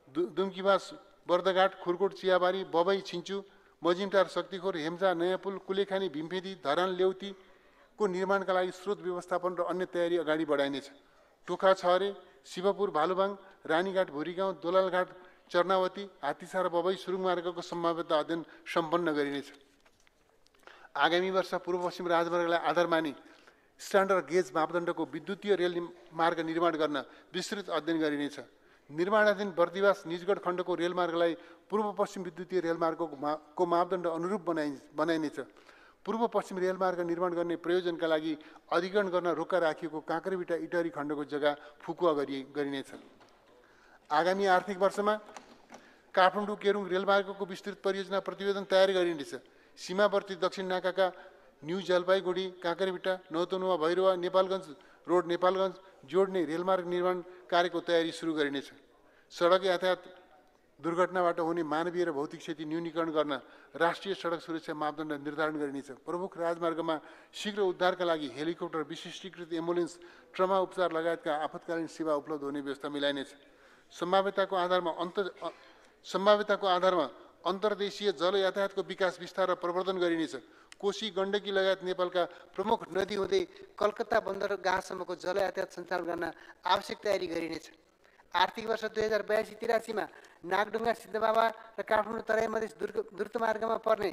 A: दुम्कीवास, बर्दघाट, खुरकोट, चियाबारी, बबई, छिन्चु, मजिमटार, शक्तिखोर, हेम्जा, नयाँ पुल, कुलेखानी, भीमफेदी, धरान, ल्याउतीको निर्माणका लागि स्रोत व्यवस्थापन र अन्य तयारी अगाडि बढाइनेछ। टोखा, छहरे, शिवपुर, भालुबाङ, रानीघाट, भुरीगाउँ, दोलालघाट, चर्नावती, हात्तीसा र बबई सुरुङ मार्गको सम्भाव्यता अध्ययन सम्पन्न गरिनेछ। आगामी वर्ष पूर्व पश्चिम राजमार्गलाई आधार मानि स्ट्यान्डर्ड गेज मापदण्डको विद्युतीय रेल मार्ग निर्माण गर्न विस्तृत अध्ययन गरिनेछ। निर्माणाधीन बर्दिवास निजगढ खण्डको रेलमार्गलाई पूर्व पश्चिम विद्युतीय रेलमार्गको मापदण्ड अनुरूप बनाइनेछ। पूर्व पश्चिम रेलमार्ग निर्माण गर्ने प्रयोजनका लागि अधिग्रहण गर्न रोक्का राखिएको काँक्रेबिटा इटहरी खण्डको जग्गा फुकुवा गरिनेछ। आगामी आर्थिक वर्षमा काठमाडौँ केरुङ रेलमार्गको विस्तृत परियोजना प्रतिवेदन तयार गरिनेछ। सीमावर्ती दक्षिण नाकाका न्यू जलपाइगुडी, काँक्रेबिटा, नौतनुवा, भैरवा, नेपालगञ्ज रोड नेपालगञ्ज जोड्ने रेलमार्ग निर्माण कार्यको तयारी सुरु गरिनेछ। सडक यातायात दुर्घटनाबाट हुने मानवीय र भौतिक क्षति न्यूनीकरण गर्न राष्ट्रिय सडक सुरक्षा मापदण्ड निर्धारण गरिनेछ। प्रमुख राजमार्गमा शीघ्र उद्धारका लागि हेलिकप्टर, विशिष्टीकृत एम्बुलेन्स, ट्रमा उपचार लगायतका आपतकालीन सेवा उपलब्ध हुने व्यवस्था मिलाइनेछ। सम्भाव्यताको आधारमा अन्तर्देशीय जल यातायातको विकास, विस्तार र प्रवर्धन गरिनेछ। कोशी, गण्डकी लगायत नेपालका प्रमुख
B: नदी हुँदै कलकत्ता बन्दरगाहसम्मको जल यातायात सञ्चालन गर्न आवश्यक तयारी गरिनेछ। आर्थिक वर्ष 2082-83 नागढुङ्गा, सिद्धबाबा र काठमाडौँ तराई मधेस द्रुतमार्गमा पर्ने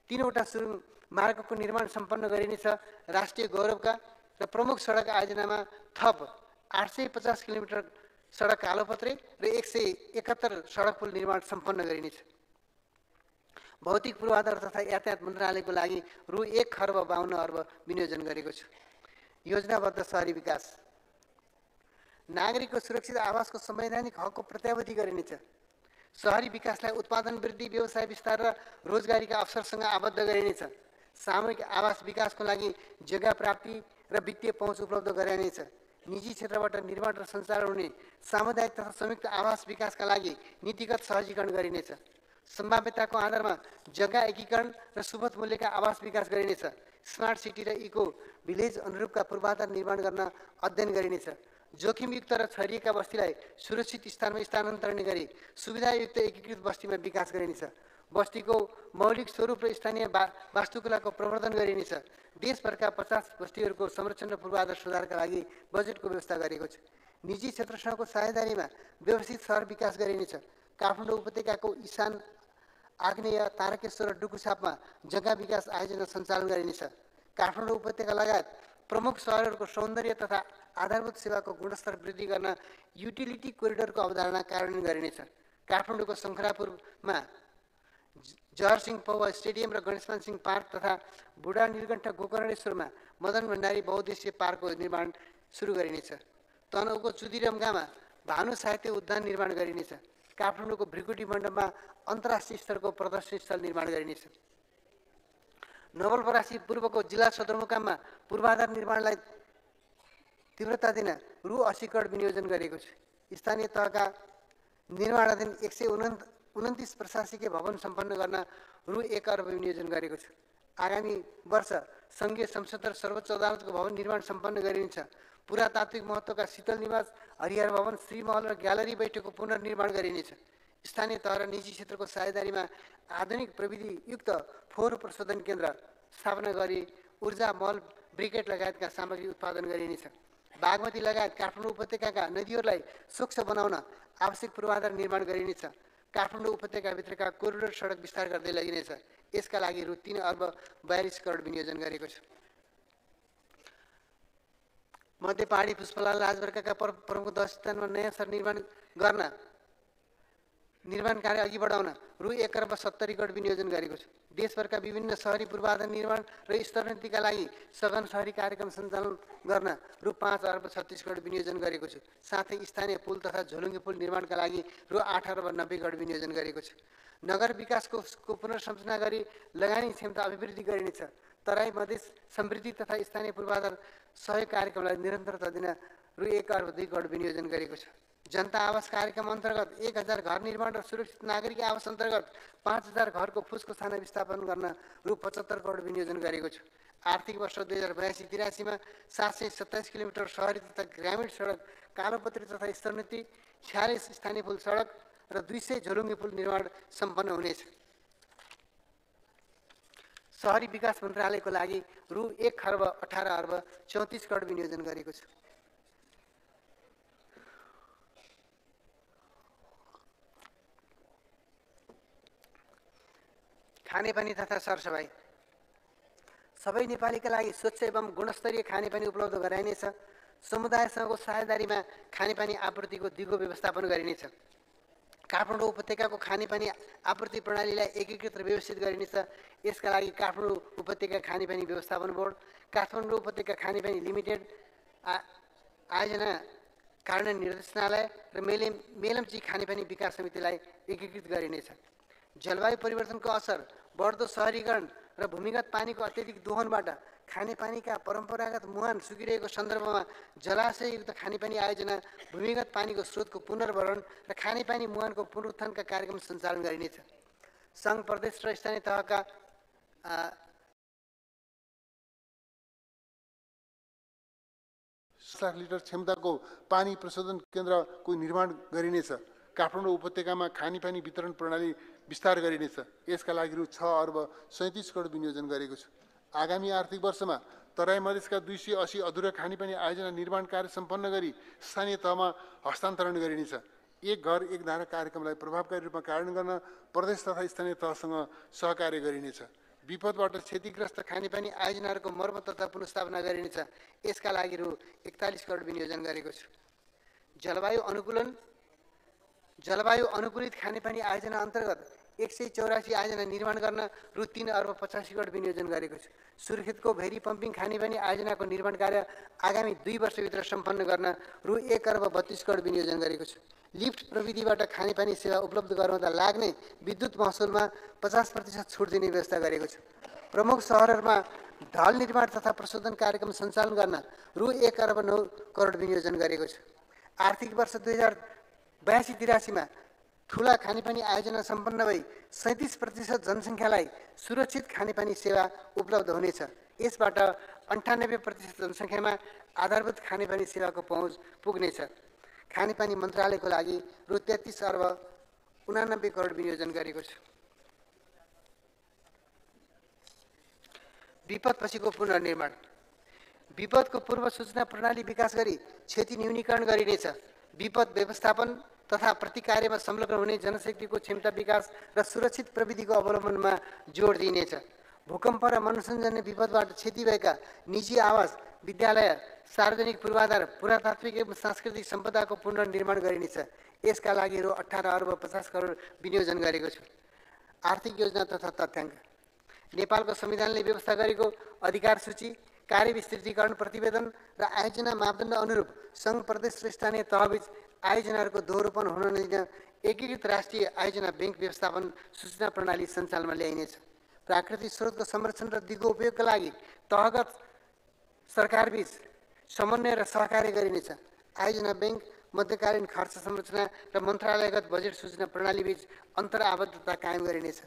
B: 3वटा सुरुङ मार्गको निर्माण सम्पन्न गरिनेछ। राष्ट्रिय गौरवका र प्रमुख सडक आयोजनामा थप 850 किलोमिटर सडक कालोपत्रे र 171 सडक पुल निर्माण सम्पन्न गरिनेछ। भौतिक पूर्वाधार तथा यातायात मन्त्रालयको लागि रु 1,52 अर्ब विनियोजन गरेको छु। योजनाबद्ध सहरी विकास, नागरिकको सुरक्षित आवासको संवैधानिक हकको प्रत्याभूति गरिनेछ। सहरी विकासलाई उत्पादन वृद्धि, व्यवसाय विस्तार र रोजगारीका अवसरसँग आबद्ध गरिनेछ। सामूहिक आवास विकासको लागि जग्गा प्राप्ति र वित्तीय पहुँच उपलब्ध गराइनेछ। निजी क्षेत्रबाट निर्माण र सञ्चालन हुने सामुदायिक तथा संयुक्त आवास विकासका लागि नीतिगत सहजीकरण गरिनेछ। सम्भाव्यताको आधारमा जग्गा एकीकरण र सुपथ मूल्यका आवास विकास गरिनेछ। स्मार्ट सिटी र इको भिलेज अनुरूपका पूर्वाधार निर्माण गर्न अध्ययन गरिनेछ। जोखिमयुक्त र छरिएका बस्तीलाई सुरक्षित स्थानमा स्थानान्तरण गरी सुविधायुक्त एकीकृत बस्तीमा विकास गरिनेछ। बस्तीको मौलिक स्वरूप र स्थानीय वास्तुकलाको प्रवर्धन गरिनेछ। देशभरका 50 बस्तीहरूको संरक्षण र पूर्वाधार सुधारका लागि बजेटको व्यवस्था गरेको छ। निजी क्षेत्रसँगको साझेदारीमा व्यवस्थित सहर विकास गरिनेछ। काठमाडौँ उपत्यकाको इशान, आग्नेय, तारकेश्वर र डुकुछापमा जग्गा विकास आयोजना सञ्चालन गरिनेछ। काठमाडौँ उपत्यका लगायत प्रमुख सहरहरूको सौन्दर्य तथा आधारभूत सेवाको गुणस्तर वृद्धि गर्न युटिलिटी कोरिडोरको अवधारणा कार्यान्वयन गरिनेछ। काठमाडौँको शङ्खरापुरमा जहरसिंह पौवा स्टेडियम र गणेशमान सिंह पार्क तथा बुढा नीलकण्ठ गोकर्णेश्वरमा मदन भण्डारी बहुद्देश्य पार्कको निर्माण सुरु गरिनेछ। तनहुको चुदिरमगामा भानु साहित्य उद्यान निर्माण गरिनेछ। काठमाडौँको भ्रिकुटी मण्डपमा अन्तर्राष्ट्रिय स्तरको प्रदर्शनी स्थल निर्माण गरिनेछ। नवलपरासी पूर्वको जिल्ला सदरमुकाममा पूर्वाधार निर्माणलाई तीव्रता दिन रु 80 करोड विनियोजन गरेको छु। स्थानीय तहका निर्माणाधीन 29 प्रशासकीय भवन सम्पन्न गर्न रु 1 अर्ब विनियोजन गरेको छु। आगामी वर्ष सङ्घीय संसद र सर्वोच्च अदालतको भवन निर्माण सम्पन्न गरिनेछ। पुरातात्विक महत्त्वका शीतल निवास, हरिहर भवन, श्रीमहल र ग्यालरी बैठकको पुनर्निर्माण गरिनेछ। स्थानीय तह र निजी क्षेत्रको साझेदारीमा आधुनिक प्रविधियुक्त फोहोर प्रशोधन केन्द्र स्थापना गरी ऊर्जा, मल, ब्रिकेट लगायतका सामग्री उत्पादन गरिनेछ। बागमती लगायत काठमाडौँ उपत्यकाका नदीहरूलाई स्वच्छ बनाउन आवश्यक पूर्वाधार निर्माण गरिनेछ। काठमाडौँ उपत्यकाभित्रका कोरिडोर सडक विस्तार गर्दै लगिनेछ। यसका लागि रु 3 अर्ब 42 करोड विनियोजन गरेको छु। मध्य पहाडी पुष्पलाल राजवर्गका प्रमुख 10 स्थानमा नयाँ सहर निर्माण कार्य अघि बढाउन रु 1 अर्ब 70 करोड विनियोजन गरेको छु। देशभरका विभिन्न सहरी पूर्वाधार निर्माण र स्तरोन्नतिका लागि सघन सहरी कार्यक्रम सञ्चालन गर्न रु 5 अर्ब 36 करोड विनियोजन गरेको छु। साथै स्थानीय पुल तथा झोलुङ्गे पुल निर्माणका लागि रु 8 अर्ब 90 करोड विनियोजन गरेको छु। नगर विकासको पुनर्संरचना गरी लगानी क्षमता अभिवृद्धि गरिनेछ। तराई मधेस समृद्धि तथा स्थानीय पूर्वाधार सहयोग कार्यक्रमलाई निरन्तरता दिन रु 1 अर्ब 2 करोड विनियोजन गरेको छु। जनता आवास कार्यक्रम अन्तर्गत 1000 घर निर्माण र सुरक्षित नागरिक आवास अन्तर्गत 5000 घरको फुसको छाना विस्थापन गर्न रु 75 करोड विनियोजन गरेको छु। आर्थिक वर्ष 2082-83 मा 727 किलोमिटर सहरी तथा ग्रामीण सडक, कालोपत्री तथा स्तरोन्नति, 46 स्थानीय पुल सडक र 200 झोलुङ्गे पुल निर्माण सम्पन्न हुनेछ। सहरी विकास मन्त्रालयको लागि रु 1 खर्ब 18 अर्ब 34 करोड विनियोजन गरेको छु। खानेपानी तथा सरसफाइ। सबै नेपालीका लागि स्वच्छ एवं गुणस्तरीय खानेपानी उपलब्ध गराइनेछ। समुदायसँगको साझेदारीमा खानेपानी आपूर्तिको दिगो व्यवस्थापन गरिनेछ। काठमाडौँ उपत्यकाको खानेपानी आपूर्ति प्रणालीलाई एकीकृत र व्यवस्थित गरिनेछ। यसका लागि काठमाडौँ उपत्यका खानेपानी व्यवस्थापन बोर्ड, काठमाडौँ उपत्यका खानेपानी लिमिटेड आयोजना कार्यान्वयन निर्देशनालय र मेलम्ची खानेपानी विकास समितिलाई एकीकृत गरिनेछ। जलवायु परिवर्तनको असर, बढ्दो सहरीकरण र भूमिगत पानीको अत्यधिक दोहनबाट खानेपानीका परम्परागत मुहान सुकिरहेको सन्दर्भमा जलाशययुक्त खानेपानी आयोजना, भूमिगत पानीको स्रोतको पुनर्भरण र खानेपानी मुहानको पुनरुत्थानका कार्यक्रम सञ्चालन गरिनेछ। सङ्घ, प्रदेश र स्थानीय तहका
A: 7 लाख लिटर क्षमताको पानी प्रशोधन केन्द्रको निर्माण गरिनेछ। काठमाडौँ उपत्यकामा खानेपानी वितरण प्रणाली विस्तार गरिनेछ। यसका लागि रु 6 अर्ब 37 करोड विनियोजन गरेको छु। आगामी आर्थिक वर्षमा तराई मधेसका 280 अधुरा खानेपानी आयोजना निर्माण कार्य सम्पन्न गरी स्थानीय तहमा हस्तान्तरण गरिनेछ। एक घर एक धारा कार्यक्रमलाई प्रभावकारी रूपमा कार्यान्वयन गर्न प्रदेश तथा स्थानीय तहसँग सहकार्य गरिनेछ। विपदबाट क्षतिग्रस्त खानेपानी आयोजनाहरूको मर्मत तथा पुनर्स्थापना गरिनेछ। यसका लागि रु 41 करोड विनियोजन गरेको छु। जलवायु अनुकूलित खानेपानी आयोजना अन्तर्गत 184 आयोजना निर्माण गर्न रु 3 अर्ब 85 करोड विनियोजन गरेको छु। सुर्खेतको भेरी पम्पिङ खानेपानी आयोजनाको निर्माण कार्य आगामी 2 वर्षभित्र सम्पन्न गर्न रु 1 अर्ब 32 करोड विनियोजन गरेको छु। लिफ्ट प्रविधिबाट खानेपानी सेवा उपलब्ध गराउँदा लाग्ने विद्युत महसुलमा 50% छुट दिने व्यवस्था गरेको छु। प्रमुख सहरहरूमा ढल निर्माण तथा प्रशोधन कार्यक्रम सञ्चालन गर्न रु 1 अर्ब 9 करोड विनियोजन गरेको छु। आर्थिक वर्ष 2082-83 मा ठुला खानेपानी आयोजना सम्पन्न भई 37% जनसङ्ख्यालाई सुरक्षित खानेपानी सेवा उपलब्ध हुनेछ। यसबाट 98% जनसङ्ख्यामा आधारभूत खानेपानी सेवाको पहुँच पुग्नेछ। खानेपानी मन्त्रालयको लागि रु 33 अर्ब 89 करोड विनियोजन गरेको छु। विपदपछिको पुनर्निर्माण। विपदको पूर्व सूचना प्रणाली विकास गरी क्षति न्यूनीकरण गरिनेछ। विपद व्यवस्थापन तथा प्रतिकार्यमा संलग्न हुने जनशक्तिको क्षमता विकास र सुरक्षित प्रविधिको अवलम्बनमा जोड दिइनेछ। भूकम्प र मनोसञ्जन्य विपदबाट क्षति भएका निजी आवास, विद्यालय, सार्वजनिक पूर्वाधार, पुरातात्विक एवं सांस्कृतिक सम्पदाको पुनर्निर्माण गरिनेछ। यसका लागि रु 18 अर्ब 50 करोड विनियोजन गरेको छु। आर्थिक योजना तथा तथ्याङ्क। नेपालको संविधानले व्यवस्था गरेको अधिकार सूची, कार्यविस्तृतीकरण प्रतिवेदन र आयोजना मापदण्ड अनुरूप सङ्घ, प्रदेश र स्थानीय तहबीच आयोजनाहरूको दोहोरोपन हुन नदिन एकीकृत राष्ट्रिय आयोजना ब्याङ्क व्यवस्थापन सूचना प्रणाली सञ्चालनमा ल्याइनेछ। प्राकृतिक स्रोतको संरक्षण र दिगो उपयोगका लागि तहगत सरकारबीच समन्वय र सहकार्य गरिनेछ। आयोजना ब्याङ्क
B: मध्यकालीन खर्च संरचना र मन्त्रालयगत बजेट सूचना प्रणालीबीच अन्तर्आबद्धता कायम गरिनेछ।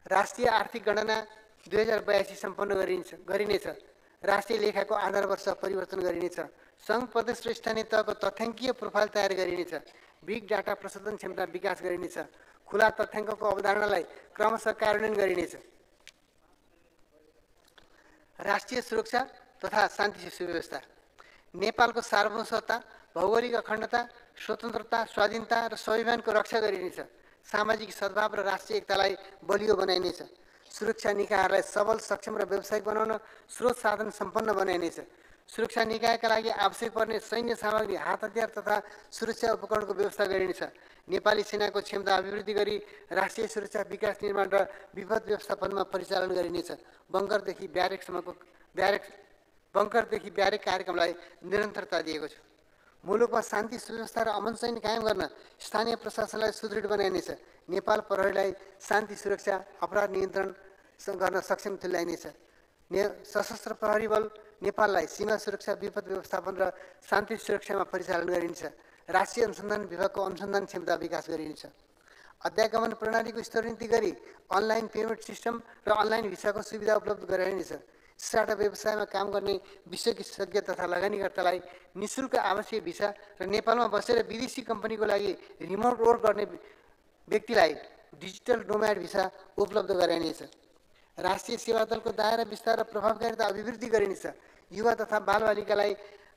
B: राष्ट्रिय आर्थिक गणना 2082 सम्पन्न गरिनेछ। राष्ट्रिय लेखाको आधार वर्ष परिवर्तन गरिनेछ। सङ्घ प्रदेश र स्थानीय तहको तथ्याङ्कीय प्रोफाइल तयार गरिनेछ। बिग डाटा प्रशोधन क्षमता विकास गरिनेछ। खुला तथ्याङ्कको अवधारणालाई क्रमशः कार्यान्वयन गरिनेछ। राष्ट्रिय सुरक्षा तथा शान्ति सुव्यवस्था। नेपालको सार्वभौमसत्ता, भौगोलिक अखण्डता, स्वतन्त्रता, स्वाधीनता र स्वाभिमानको रक्षा गरिनेछ। सामाजिक सद्भाव र राष्ट्रिय एकतालाई बलियो बनाइनेछ। सुरक्षा निकायहरूलाई सबल, सक्षम र व्यावसायिक बनाउन स्रोत साधन सम्पन्न बनाइनेछ। सुरक्षा निकायका लागि आवश्यक पर्ने सैन्य सामग्री, हात हतियार तथा सुरक्षा उपकरणको व्यवस्था गरिनेछ। नेपाली सेनाको क्षमता अभिवृद्धि गरी राष्ट्रिय सुरक्षा, विकास, निर्माण र विपद व्यवस्थापनमा परिचालन गरिनेछ। बङ्करदेखि ब्यारेक कार्यक्रमलाई निरन्तरता दिएको छ। मुलुकमा शान्ति सुव्यवस्था र अमन चैन कायम गर्न स्थानीय प्रशासनलाई सुदृढ बनाइनेछ। नेपाल प्रहरीलाई शान्ति सुरक्षा, अपराध नियन्त्रण गर्न सक्षम तुल्याइनेछ। सशस्त्र प्रहरी बल नेपाललाई सीमा सुरक्षा, विपद व्यवस्थापन र शान्ति सुरक्षामा परिचालन गरिनेछ। राष्ट्रिय अनुसन्धान विभागको अनुसन्धान क्षमता विकास गरिनेछ। अध्यागमन प्रणालीको स्तरोन्नति गरी अनलाइन पेमेन्ट सिस्टम र अनलाइन भिसाको सुविधा उपलब्ध गराइनेछ। स्टार्टअप व्यवसायमा काम गर्ने विशेषज्ञ तथा लगानीकर्तालाई निःशुल्क आवासीय भिसा र नेपालमा बसेर विदेशी कम्पनीको लागि रिमोट वर्क गर्ने व्यक्तिलाई डिजिटल नोम्याड भिसा उपलब्ध गराइनेछ। राष्ट्रिय सेवा दलको दायरा विस्तार र प्रभावकारिता अभिवृद्धि गरिनेछ। युवा तथा बालबालिकालाई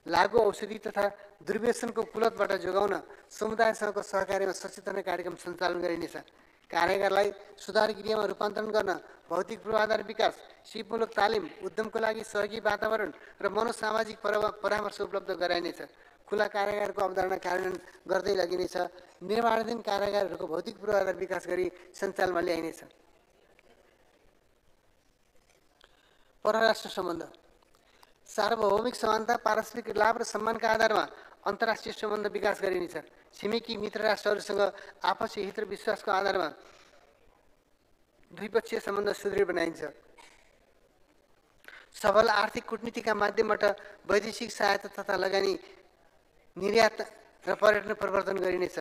B: लागु औषधि तथा दुर्व्यसनको कुलतबाट जोगाउन समुदायसँगको सहकार्यमा सचेतना कार्यक्रम सञ्चालन गरिनेछ। कार्यगारलाई सुधार गृहमा रूपान्तरण गर्न भौतिक पूर्वाधार विकास, सिपमूलक तालिम, उद्यमको लागि सहयोगी वातावरण र मनोसामाजिक परामर्श उपलब्ध गराइनेछ। खुला कारागारको अवधारणा कार्यान्वयन गर्दै लगिनेछ। निर्माणाधीन कारागारहरूको भौतिक पूर्वाधार विकास गरी सञ्चालनमा ल्याइनेछ। परराष्ट्र सम्बन्ध। सार्वभौमिक समानता, पारस्परिक लाभ र सम्मानका आधारमा अन्तर्राष्ट्रिय सम्बन्ध विकास गरिनेछ। छिमेकी मित्र राष्ट्रहरूसँग आपसी हित र विश्वासको आधारमा द्विपक्षीय सम्बन्ध सुदृढ बनाइन्छ। सबल आर्थिक कूटनीतिका माध्यमबाट वैदेशिक सहायता तथा लगानी, निर्यात र पर्यटन प्रवर्धन गरिनेछ।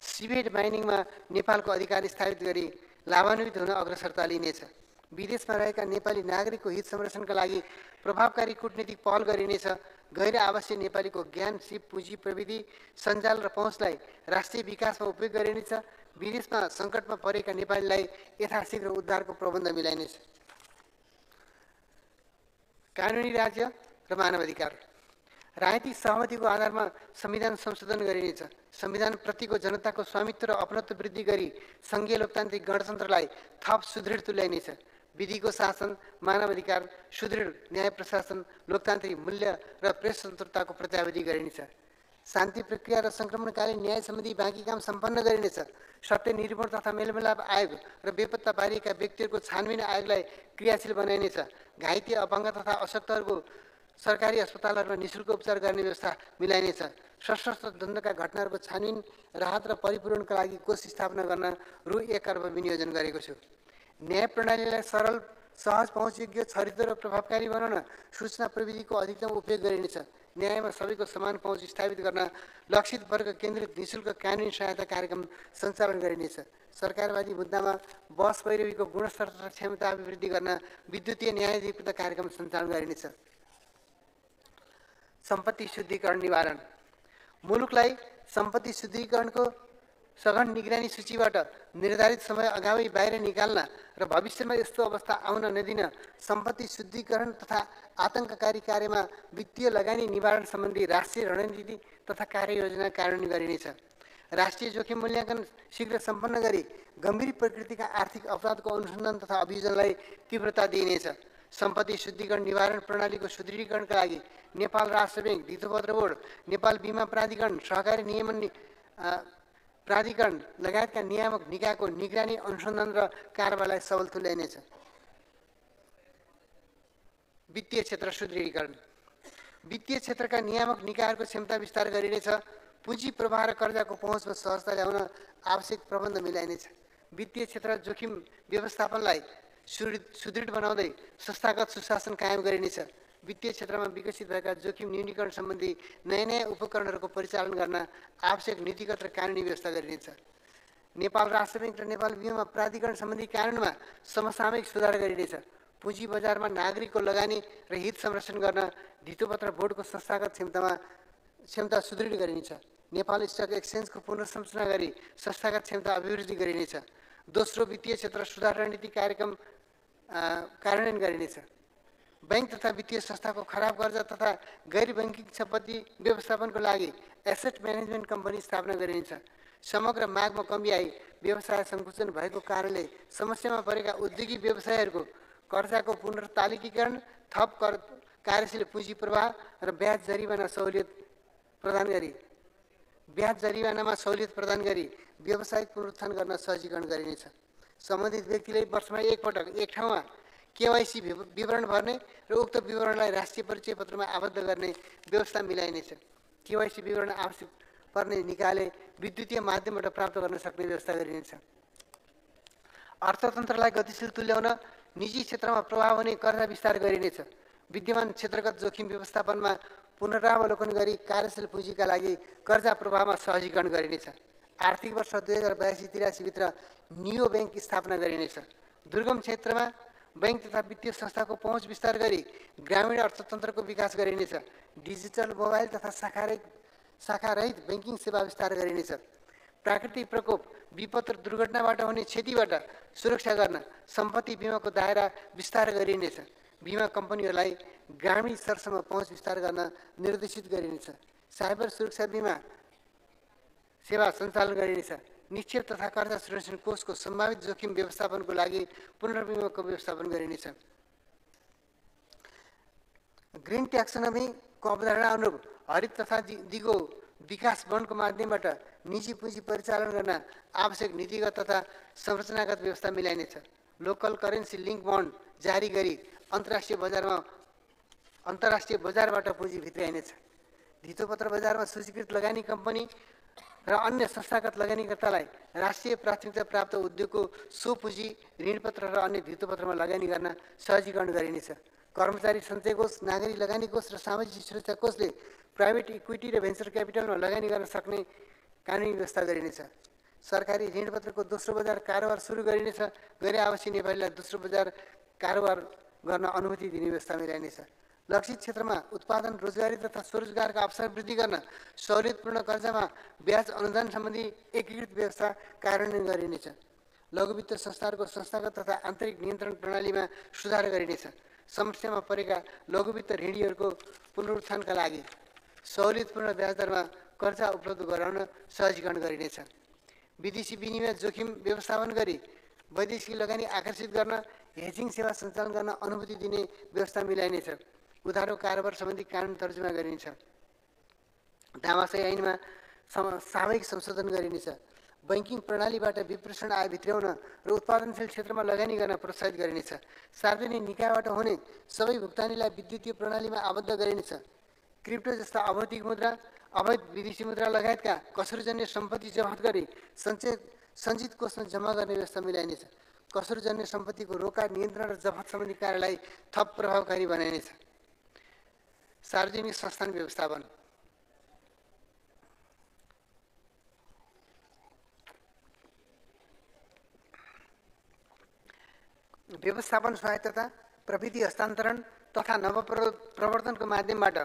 B: सिभेट माइनिङमा नेपालको अधिकार स्थापित गरी लाभान्वित हुन अग्रसरता लिनेछ। विदेशमा रहेका नेपाली नागरिकको हित संरक्षणका लागि प्रभावकारी कूटनीतिक पहल गरिनेछ। गैर आवासीय नेपालीको ज्ञान, सिप, पुँजी, प्रविधि, सञ्जाल र पहुँचलाई राष्ट्रिय विकासमा उपयोग गरिनेछ। विदेशमा सङ्कटमा परेका नेपालीलाई यथाशीघ्र उद्धारको प्रबन्ध मिलाइनेछ। कानुनी राज्य र मानवाधिकार। राजनीतिक सहमतिको आधारमा संविधान संशोधन गरिनेछ। संविधानप्रतिको जनताको स्वामित्व र अपनत्व वृद्धि गरी सङ्घीय लोकतान्त्रिक गणतन्त्रलाई थप सुदृढ तुल्याइनेछ। विधिको शासन, मानवाधिकार, सुदृढ न्याय प्रशासन, लोकतान्त्रिक मूल्य र प्रेस स्वतन्त्रताको प्रत्याभूति गरिनेछ। शान्ति प्रक्रिया र सङ्क्रमणकालीन न्याय सम्बन्धी बाँकी काम सम्पन्न गरिनेछ। सत्य निरूपण तथा मेलमिलाप आयोग र बेपत्ता पारिएका व्यक्तिहरूको छानबिन आयोगलाई क्रियाशील बनाइनेछ। घाइते, अपाङ्ग तथा अशक्तहरूको सरकारी अस्पतालहरूमा निःशुल्क उपचार गर्ने व्यवस्था मिलाइनेछ। सशस्त्र द्वन्द्वका घटनाहरूको छानबिन, राहत र परिपूरणका लागि कोष स्थापना गर्न रु 1 अर्ब विनियोजन गरेको छु। न्याय प्रणालीलाई सरल, सहज पहुँचयोग्य, छरितो र प्रभावकारी बनाउन सूचना प्रविधिको अधिकतम उपयोग गरिनेछ। न्यायमा सबैको समान पहुँच स्थापित गर्न लक्षित वर्ग केन्द्रित निःशुल्क कानुनी सहायता कार्यक्रम सञ्चालन गरिनेछ। सरकारवादी मुद्दामा बस पैरवीको गुणस्तर तथा क्षमता अभिवृद्धि गर्न विद्युतीय न्यायाधिपता कार्यक्रम सञ्चालन गरिनेछ। सम्पत्ति शुद्धिकरण निवारण। मुलुकलाई सम्पत्ति शुद्धिकरणको सघन निगरानी सूचीबाट निर्धारित समय अगावै बाहिर निकाल्न र भविष्यमा यस्तो अवस्था आउन नदिन सम्पत्ति शुद्धिकरण तथा आतङ्ककारी कार्यमा वित्तीय लगानी निवारण सम्बन्धी राष्ट्रिय रणनीति तथा कार्ययोजना कार्यान्वयन गरिनेछ। राष्ट्रिय जोखिम मूल्याङ्कन शीघ्र सम्पन्न गरी गम्भीर प्रकृतिका आर्थिक अपराधको अनुसन्धान तथा अभियोजनलाई तीव्रता दिइनेछ। सम्पत्ति शुद्धिकरण निवारण प्रणालीको सुदृढीकरणका लागि नेपाल राष्ट्र ब्याङ्क, धितोपत्र बोर्ड, नेपाल बिमा प्राधिकरण, सहकारी नियमन प्राधिकरण लगायतका नियामक निकायको निगरानी, अनुसन्धान र कारबारलाई सबल तुल्याइनेछ। वित्तीय क्षेत्र सुदृढीकरण। वित्तीय क्षेत्रका नियामक निकायहरूको क्षमता विस्तार गरिनेछ। पुँजी प्रवाह र कर्जाको पहुँचमा सहजता ल्याउन आवश्यक प्रबन्ध मिलाइनेछ। वित्तीय क्षेत्र जोखिम व्यवस्थापनलाई सुदृढ बनाउँदै संस्थागत सुशासन कायम गरिनेछ। वित्तीय क्षेत्रमा विकसित भएका जोखिम न्यूनीकरण सम्बन्धी नयाँ नयाँ उपकरणहरूको परिचालन गर्न आवश्यक नीतिगत र कानुनी व्यवस्था गरिनेछ। नेपाल राष्ट्र ब्याङ्क र नेपाल बिमा प्राधिकरण सम्बन्धी कानुनमा समसामयिक सुधार गरिनेछ। पुँजी बजारमा नागरिकको लगानी र हित संरक्षण गर्न धितोपत्र बोर्डको संस्थागत क्षमता सुदृढ गरिनेछ। नेपाल स्टक एक्सचेन्जको पुनर्संरचना गरी संस्थागत क्षमता अभिवृद्धि गरिनेछ। दोस्रो, वित्तीय क्षेत्र सुधार रणनीति कार्यक्रम कार्यान्वयन गरिनेछ। बैंक तथा वित्तीय संस्थाको खराब कर्जा तथा गैर बैंकिङ सम्पत्ति व्यवस्थापनको लागि एसेट म्यानेजमेन्ट कम्पनी स्थापना गरिनेछ। समग्र मागमा कमी आई व्यवसाय सङ्कुचन भएको कारणले समस्यामा परेका औद्योगिक व्यवसायहरूको कर्जाको पुनर्तालिकीकरण, थप कार्यशील पुँजी प्रवाह र ब्याज जरिवानामा सहुलियत प्रदान गरी व्यावसायिक पुनरुत्थान गर्न सहजीकरण गरिनेछ। सम्बन्धित व्यक्तिले वर्षमा एकपटक एक ठाउँमा केवाइसी विवरण भर्ने र उक्त विवरणलाई राष्ट्रिय परिचय पत्रमा आबद्ध गर्ने व्यवस्था मिलाइनेछ। केवाइसी विवरण आवश्यक पर्ने निकायले विद्युतीय माध्यमबाट प्राप्त गर्न सक्ने व्यवस्था गरिनेछ। अर्थतन्त्रलाई गतिशील तुल्याउन निजी क्षेत्रमा प्रभाव हुने कर्जा विस्तार गरिनेछ। विद्यमान क्षेत्रगत जोखिम व्यवस्थापनमा पुनरावलोकन गरी कार्यशील पुँजीका लागि कर्जा प्रवाहमा सहजीकरण गरिनेछ। आर्थिक वर्ष 2082-83 भित्र नियो बैंक स्थापना गरिनेछ। दुर्गम क्षेत्रमा बैंक तथा वित्तीय संस्थाको पहुँच विस्तार गरी ग्रामीण अर्थतन्त्रको विकास गरिनेछ। डिजिटल मोबाइल तथा शाखारहित बैंकिङ सेवा विस्तार गरिनेछ। प्राकृतिक प्रकोप, विपद र दुर्घटनाबाट हुने क्षतिबाट सुरक्षा गर्न सम्पत्ति बिमाको दायरा विस्तार गरिनेछ। बिमा कम्पनीहरूलाई ग्रामीण स्तरसम्म पहुँच विस्तार गर्न निर्देशित गरिनेछ। साइबर सुरक्षा बिमा सेवा सञ्चालन गरिनेछ। निक्षेप तथा कर्जा सुरक्षण कोषको सम्भावित जोखिम व्यवस्थापनको लागि पुनर्बिमाको व्यवस्थापन गरिनेछ। ग्रिन ट्याक्सोनोमीको अवधारणा अनुरूप हरित तथा दिगो विकास बन्डको माध्यमबाट निजी पुँजी परिचालन गर्न आवश्यक नीतिगत तथा संरचनागत व्यवस्था मिलाइनेछ। लोकल करेन्सी लिङ्क बन्ड जारी गरी अन्तर्राष्ट्रिय बजारबाट पुँजी भित्राइनेछ। धितोपत्र बजारमा सूचीकृत लगानी कम्पनी र अन्य संस्थागत लगानीकर्तालाई राष्ट्रिय प्राथमिकता प्राप्त उद्योगको सो पुँजी, ऋणपत्र र अन्य धितोपत्रमा लगानी गर्न सहजीकरण गरिनेछ। कर्मचारी सञ्चय कोष, नागरिक लगानी कोष र सामाजिक सुरक्षा कोषले प्राइभेट इक्विटी र भेन्चर क्यापिटलमा लगानी गर्न सक्ने कानुनी व्यवस्था गरिनेछ। सरकारी ऋणपत्रको दोस्रो बजार कारोबार सुरु गरिनेछ। गैर आवासीय नेपालीलाई दोस्रो बजार कारोबार गर्न अनुमति दिने व्यवस्था मिलाइनेछ। लक्षित क्षेत्रमा उत्पादन, रोजगारी तथा स्वरोजगारका अवसर वृद्धि गर्न सहुलियतपूर्ण कर्जामा ब्याज अनुदान सम्बन्धी एकीकृत व्यवस्था कार्यान्वयन गरिनेछ। लघु वित्त संस्थाहरूको संस्थागत तथा आन्तरिक नियन्त्रण प्रणालीमा सुधार गरिनेछ। समस्यामा परेका लघु वित्त ऋणीहरूको पुनरुत्थानका लागि सहुलियतपूर्ण ब्याज दरमा कर्जा उपलब्ध गराउन सहजीकरण गरिनेछ। विदेशी विनिमय जोखिम व्यवस्थापन गरी वैदेशिक लगानी आकर्षित गर्न हेजिङ सेवा सञ्चालन गर्न अनुमति दिने व्यवस्था मिलाइनेछ। उधारो कारोबार सम्बन्धी कानुन तर्जुमा गरिनेछ। दामासही ऐनमा सामयिक संशोधन गरिनेछ। बैंकिङ प्रणालीबाट विप्रेषण आय भित्र्याउन र उत्पादनशील क्षेत्रमा लगानी गर्न प्रोत्साहित गरिनेछ। सार्वजनिक निकायबाट हुने सबै भुक्तानीलाई विद्युतीय प्रणालीमा आबद्ध गरिनेछ। क्रिप्टो जस्ता अभौतिक मुद्रा, अवैध विदेशी मुद्रा लगायतका कसुरजन्य सम्पत्ति जफत गरी सञ्चित कोषमा जम्मा गर्ने व्यवस्था मिलाइनेछ। कसुरजन्य सम्पत्तिको रोका, नियन्त्रण र जफत सम्बन्धी कार्यलाई थप प्रभावकारी बनाइनेछ। सार्वजनिक संस्थान व्यवस्थापन, व्यवस्थापन स्वायत्तता, प्रविधि हस्तान्तरण तथा नवप्रवर्तनको माध्यमबाट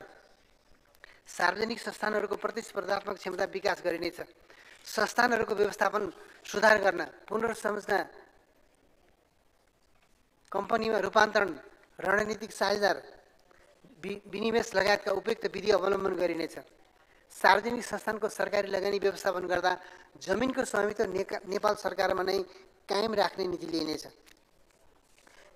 B: सार्वजनिक संस्थानहरूको प्रतिस्पर्धात्मक क्षमता विकास गरिनेछ। संस्थानहरूको व्यवस्थापन सुधार गर्न पुनर्संरचना, कम्पनीमा रूपान्तरण, रणनीतिक साझेदार, विनिवेश लगायतका उपयुक्त विधि अवलम्बन गरिनेछ। सार्वजनिक संस्थानको सरकारी लगानी व्यवस्थापन गर्दा जमिनको स्वामित्व नेपाल सरकारमा नै कायम राख्ने नीति लिइनेछ।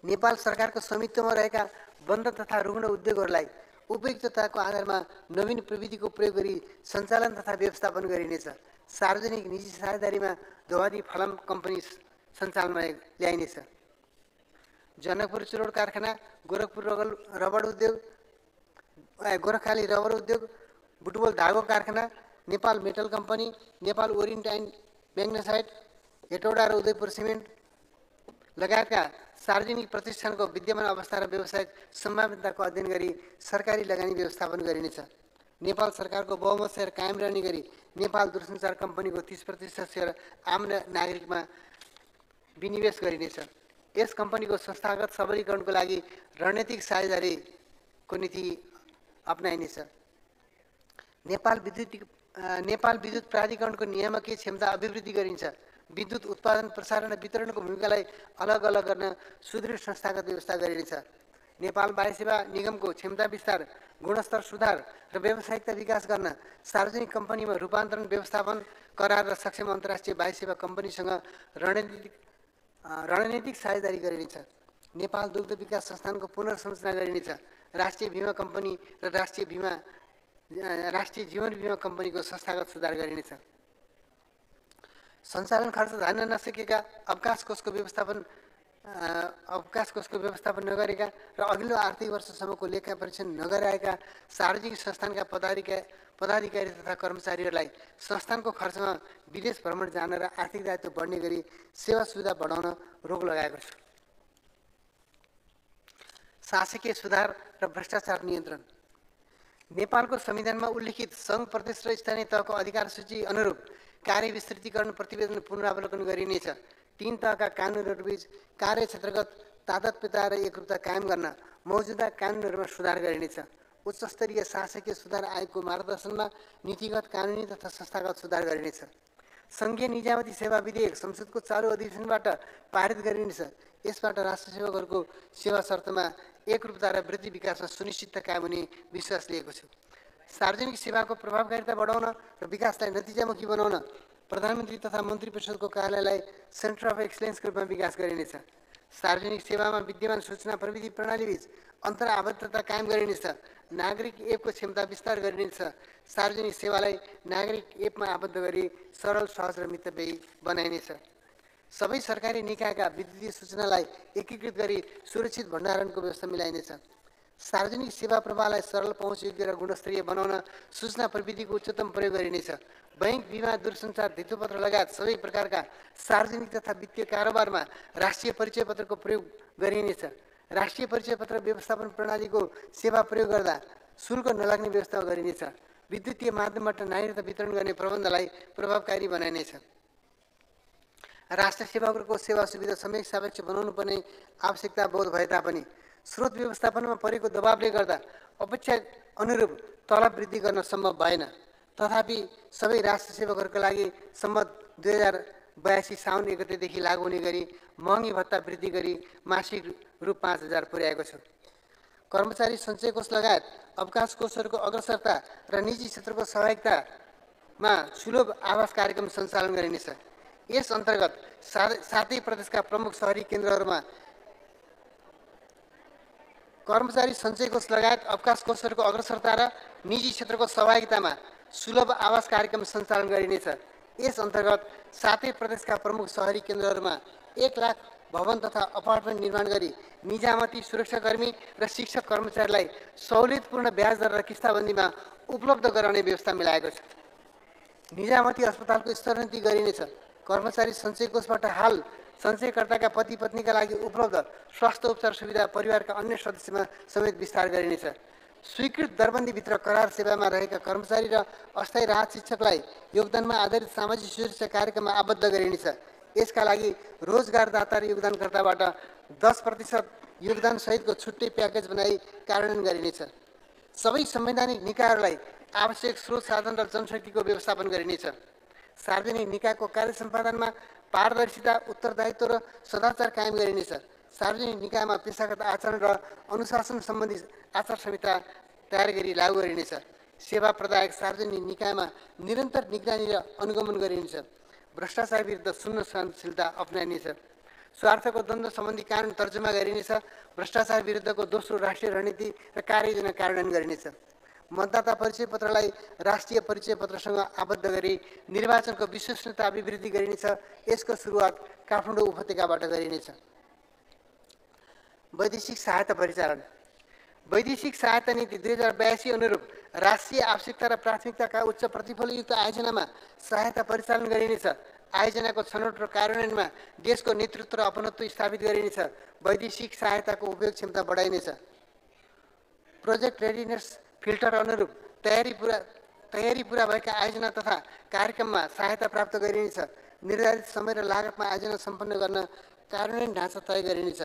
B: नेपाल सरकारको स्वामित्वमा रहेका बन्द तथा रुग्ण उद्योगहरूलाई उपयुक्तताको आधारमा नवीन प्रविधिको प्रयोग गरी सञ्चालन तथा व्यवस्थापन गरिनेछ। सार्वजनिक निजी साझेदारीमा धोवादी फलाम कम्पनी सञ्चालनमा ल्याइनेछ। जनकपुर चुरोड कारखाना, गोरखपुर रबर उद्योग, गोरखाली रबर उद्योग, बुटवल धागो कारखाना, Nepal metal company, Nepal orient and magnesite, Hetauda र उदयपुर सिमेन्ट लगायतका सार्वजनिक प्रतिष्ठानको विद्यमान अवस्था र व्यावसायिक सम्भाव्यताको अध्ययन गरी सरकारी लगानी व्यवस्थापन गरिनेछ। नेपाल सरकारको बहुमत सेयर कायम रहने गरी नेपाल दूरसञ्चार कम्पनीको 30% सेयर आम नागरिकमा विनिवेश गरिनेछ। यस कम्पनीको संस्थागत सबलीकरणको लागि रणनीतिक साझेदारीको नीति अपनाइनेछ। नेपाल विद्युत प्राधिकरणको नियामकीय क्षमता अभिवृद्धि गरिन्छ। विद्युत उत्पादन, प्रसारण र वितरणको भूमिकालाई अलग अलग गर्न सुदृढ संस्थागत व्यवस्था गरिनेछ। नेपाल वायु सेवा निगमको क्षमता विस्तार, गुणस्तर सुधार र व्यावसायिकता विकास गर्न सार्वजनिक कम्पनीमा रूपान्तरण, व्यवस्थापन, करार र सक्षम अन्तर्राष्ट्रिय वायु सेवा कम्पनीसँग रणनीतिक साझेदारी गरिनेछ। नेपाल दुग्ध विकास संस्थानको पुनर्संरचना गरिनेछ। राष्ट्रिय बीमा कम्पनी र राष्ट्रिय जीवन बीमा कम्पनीको संस्थागत सुधार गरिनेछ। सञ्चालन खर्च धान्न नसकेका, अवकाश कोषको व्यवस्थापन नगरेका र अघिल्लो आर्थिक वर्षसम्मको लेखा परीक्षण नगराएका सार्वजनिक संस्थानका पदाधिकारी तथा कर्मचारीहरूलाई संस्थानको खर्चमा विदेश भ्रमण जान र आर्थिक दायित्व बढ्ने गरी सेवा सुविधा बढाउन रोक लगाएको छ। शासकीय सुधार र भ्रष्टाचार नियन्त्रण। नेपालको संविधानमा उल्लिखित सङ्घ, प्रदेश र स्थानीय तहको अधिकार सूची अनुरूप कार्य विस्तृतीकरण प्रतिवेदन पुनरावलोकन गरिनेछ। 3 तहका कानुनहरूबीच कार्यक्षेत्रगत तादात्म्यता र एकरूपता कायम गर्न मौजुदा कानुनहरूमा सुधार गरिनेछ। उच्च स्तरीय शासकीय सुधार आयोगको मार्गदर्शनमा नीतिगत, कानुनी तथा संस्थागत सुधार गरिनेछ। सङ्घीय निजामती सेवा विधेयक संसदको चालु अधिवेशनबाट पारित गरिनेछ। यसबाट राष्ट्र सेवकहरूको सेवा शर्तमा एकरूपता र वृद्धि विकासमा सुनिश्चितता कायम हुने विश्वास लिएको छु। सार्वजनिक सेवाको प्रभावकारिता बढाउन र विकासलाई नतिजामुखी बनाउन प्रधानमन्त्री तथा मन्त्री परिषदको कार्यालयलाई सेन्टर अफ एक्सलेन्सको रूपमा विकास गरिनेछ। सार्वजनिक सेवामा विद्यमान सूचना प्रविधि प्रणालीबीच अन्तर्आबद्धता कायम गरिनेछ। नागरिक एपको क्षमता विस्तार गरिनेछ। सार्वजनिक सेवालाई नागरिक एपमा आबद्ध गरी सरल, सहज र मितव्ययी बनाइनेछ। सबै सरकारी निकायका विद्युतीय सूचनालाई एकीकृत गरी सुरक्षित भण्डारणको व्यवस्था मिलाइनेछ। सार्वजनिक सेवा प्रवाहलाई सरल, पहुँचयोग्य र गुणस्तरीय बनाउन सूचना प्रविधिको उच्चतम प्रयोग गरिनेछ। बैंक, बिमा, दूरसञ्चार, धितोपत्र लगायत सबै प्रकारका सार्वजनिक तथा वित्तीय कारोबारमा राष्ट्रिय परिचय पत्रको प्रयोग गरिनेछ। राष्ट्रिय परिचय पत्र व्यवस्थापन प्रणालीको सेवा प्रयोग गर्दा शुल्क नलाग्ने व्यवस्था गरिनेछ। विद्युतीय माध्यमबाट नागरिकता वितरण गर्ने प्रबन्धलाई प्रभावकारी बनाइनेछ। राष्ट्र सेवकहरूको सेवा सुविधा समय सापेक्ष बनाउनु पर्ने आवश्यकता बोध भए तापनि स्रोत व्यवस्थापनमा परेको दबावले गर्दा अपेक्षा अनुरूप तलब वृद्धि गर्न सम्भव भएन। तथापि सबै राष्ट्र सेवकहरूका लागि सम्मत 2082 साउन 1 गतेदेखि लागू हुने गरी महँगी भत्ता वृद्धि गरी मासिक रु 5000 पुर्याएको छ। कर्मचारी सञ्चय कोष लगायत अवकाश कोषहरूको अग्रसरता र निजी क्षेत्रको सहभागितामा सुलभ आवास कार्यक्रम सञ्चालन गरिनेछ। यस अन्तर्गत सातै प्रदेशका प्रमुख शहरी केन्द्रहरूमा कर्मचारी सञ्चय कोष लगायत अवकाश कोषहरूको अग्रसरता र निजी क्षेत्रको सहभागितामा सुलभ आवास कार्यक्रम सञ्चालन गरिनेछ। यस अन्तर्गत सातै प्रदेशका प्रमुख शहरी केन्द्रहरूमा 1 लाख भवन तथा अपार्टमेन्ट निर्माण गरी निजामती, सुरक्षाकर्मी र शिक्षक कर्मचारीलाई सहुलियतपूर्ण ब्याज दर र किस्ताबन्दीमा उपलब्ध गराउने व्यवस्था मिलाएको छ। निजामती अस्पतालको स्तरोन्नति गरिनेछ। कर्मचारी सञ्चय कोषबाट हाल सञ्चयकर्ताका पति पत्नीका लागि उपलब्ध स्वास्थ्य उपचार सुविधा परिवारका अन्य सदस्यमा समेत विस्तार गरिनेछ। स्वीकृत दरबन्दीभित्र करार सेवामा रहेका कर्मचारी र अस्थायी राहत शिक्षकलाई योगदानमा आधारित सामाजिक सुरक्षा कार्यक्रममा आबद्ध गरिनेछ। यसका लागि रोजगारदाता र योगदानकर्ताबाट 10% योगदान सहितको छुट्टै प्याकेज बनाई कार्यान्वयन गरिनेछ। सबै संवैधानिक निकायहरूलाई आवश्यक स्रोत साधन र जनशक्तिको व्यवस्थापन गरिनेछ। सार्वजनिक निकायको कार्य सम्पादनमा पारदर्शिता, उत्तरदायित्व र सदाचार कायम गरिनेछ। सार्वजनिक निकायमा पेशागत आचरण र अनुशासन सम्बन्धी आचार संहिता तयार गरी लागू गरिनेछ। सेवा प्रदायक सार्वजनिक निकायमा निरन्तर निगरानी र अनुगमन गरिनेछ। भ्रष्टाचार विरुद्ध शून्य सहनशीलता अपनाइनेछ। स्वार्थको द्वन्द्व सम्बन्धी कानुन तर्जुमा गरिनेछ। भ्रष्टाचार विरुद्धको दोस्रो राष्ट्रिय रणनीति र कार्ययोजना कार्यान्वयन गरिनेछ। मतदाता परिचय पत्रलाई राष्ट्रिय परिचय पत्रसँग आबद्ध गरी निर्वाचनको विश्वसनीयता अभिवृद्धि गरिनेछ। यसको सुरुवात काठमाडौँ उपत्यकाबाट गरिनेछ। वैदेशिक सहायता परिचालन। वैदेशिक सहायता नीति 2082 अनुरूप राष्ट्रिय आवश्यकता र प्राथमिकताका उच्च प्रतिफलयुक्त आयोजनामा सहायता परिचालन गरिनेछ। आयोजनाको छनौट र कार्यान्वयनमा देशको नेतृत्व र अपनत्व स्थापित गरिनेछ। वैदेशिक सहायताको उपयोग क्षमता बढाइनेछ। प्रोजेक्ट रेडिनेस फिल्टर अनुरूप तयारी पुरा भएका आयोजना तथा कार्यक्रममा सहायता प्राप्त गरिनेछ। निर्धारित समय र लागतमा आयोजना सम्पन्न गर्न कार्यान्वयन ढाँचा तय गरिनेछ।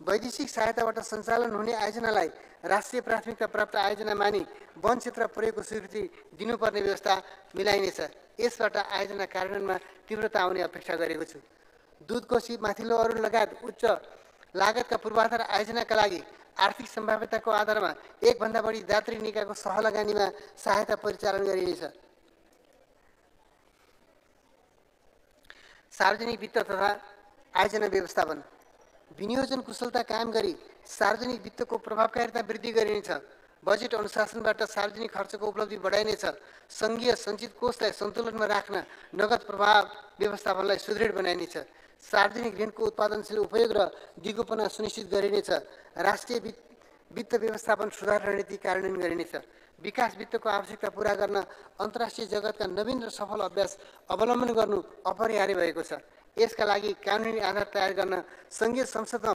B: वैदेशिक सहायताबाट सञ्चालन हुने आयोजनालाई राष्ट्रिय प्राथमिकता प्राप्त आयोजना मानि वन क्षेत्र प्रयोगको स्वीकृति दिनुपर्ने व्यवस्था मिलाइनेछ। यसबाट आयोजना कार्यान्वयनमा तीव्रता आउने अपेक्षा गरेको छु। दूध कोशी माथिल्लो अरुण लगायत उच्च लागतका पूर्वाधार आयोजनाका लागि आर्थिक सम्भाव्यताको आधारमा एकभन्दा बढी दात्री निकायको सहलगानीमा सहायता परिचालन गरिनेछ। सार्वजनिक वित्त तथा आयोजना व्यवस्थापन विनियोजन कुशलता कायम गरी सार्वजनिक वित्तको प्रभावकारिता वृद्धि गरिनेछ। बजेट अनुशासनबाट सार्वजनिक खर्चको उपलब्धि बढाइनेछ। सङ्घीय सञ्चित कोषलाई सन्तुलनमा राख्न नगद प्रवाह व्यवस्थापनलाई सुदृढ बनाइनेछ। सार्वजनिक ऋणको उत्पादनशील उपयोग र दिगोपना सुनिश्चित गरिनेछ। राष्ट्रिय वित्त व्यवस्थापन सुधार रणनीति कार्यान्वयन गरिनेछ। विकास वित्तको आवश्यकता पूरा गर्न अन्तर्राष्ट्रिय जगतका नवीन र सफल अभ्यास अवलम्बन गर्नु अपरिहार्य भएको छ। यसका लागि कानुनी आधार तयार गर्न सङ्घीय संसदमा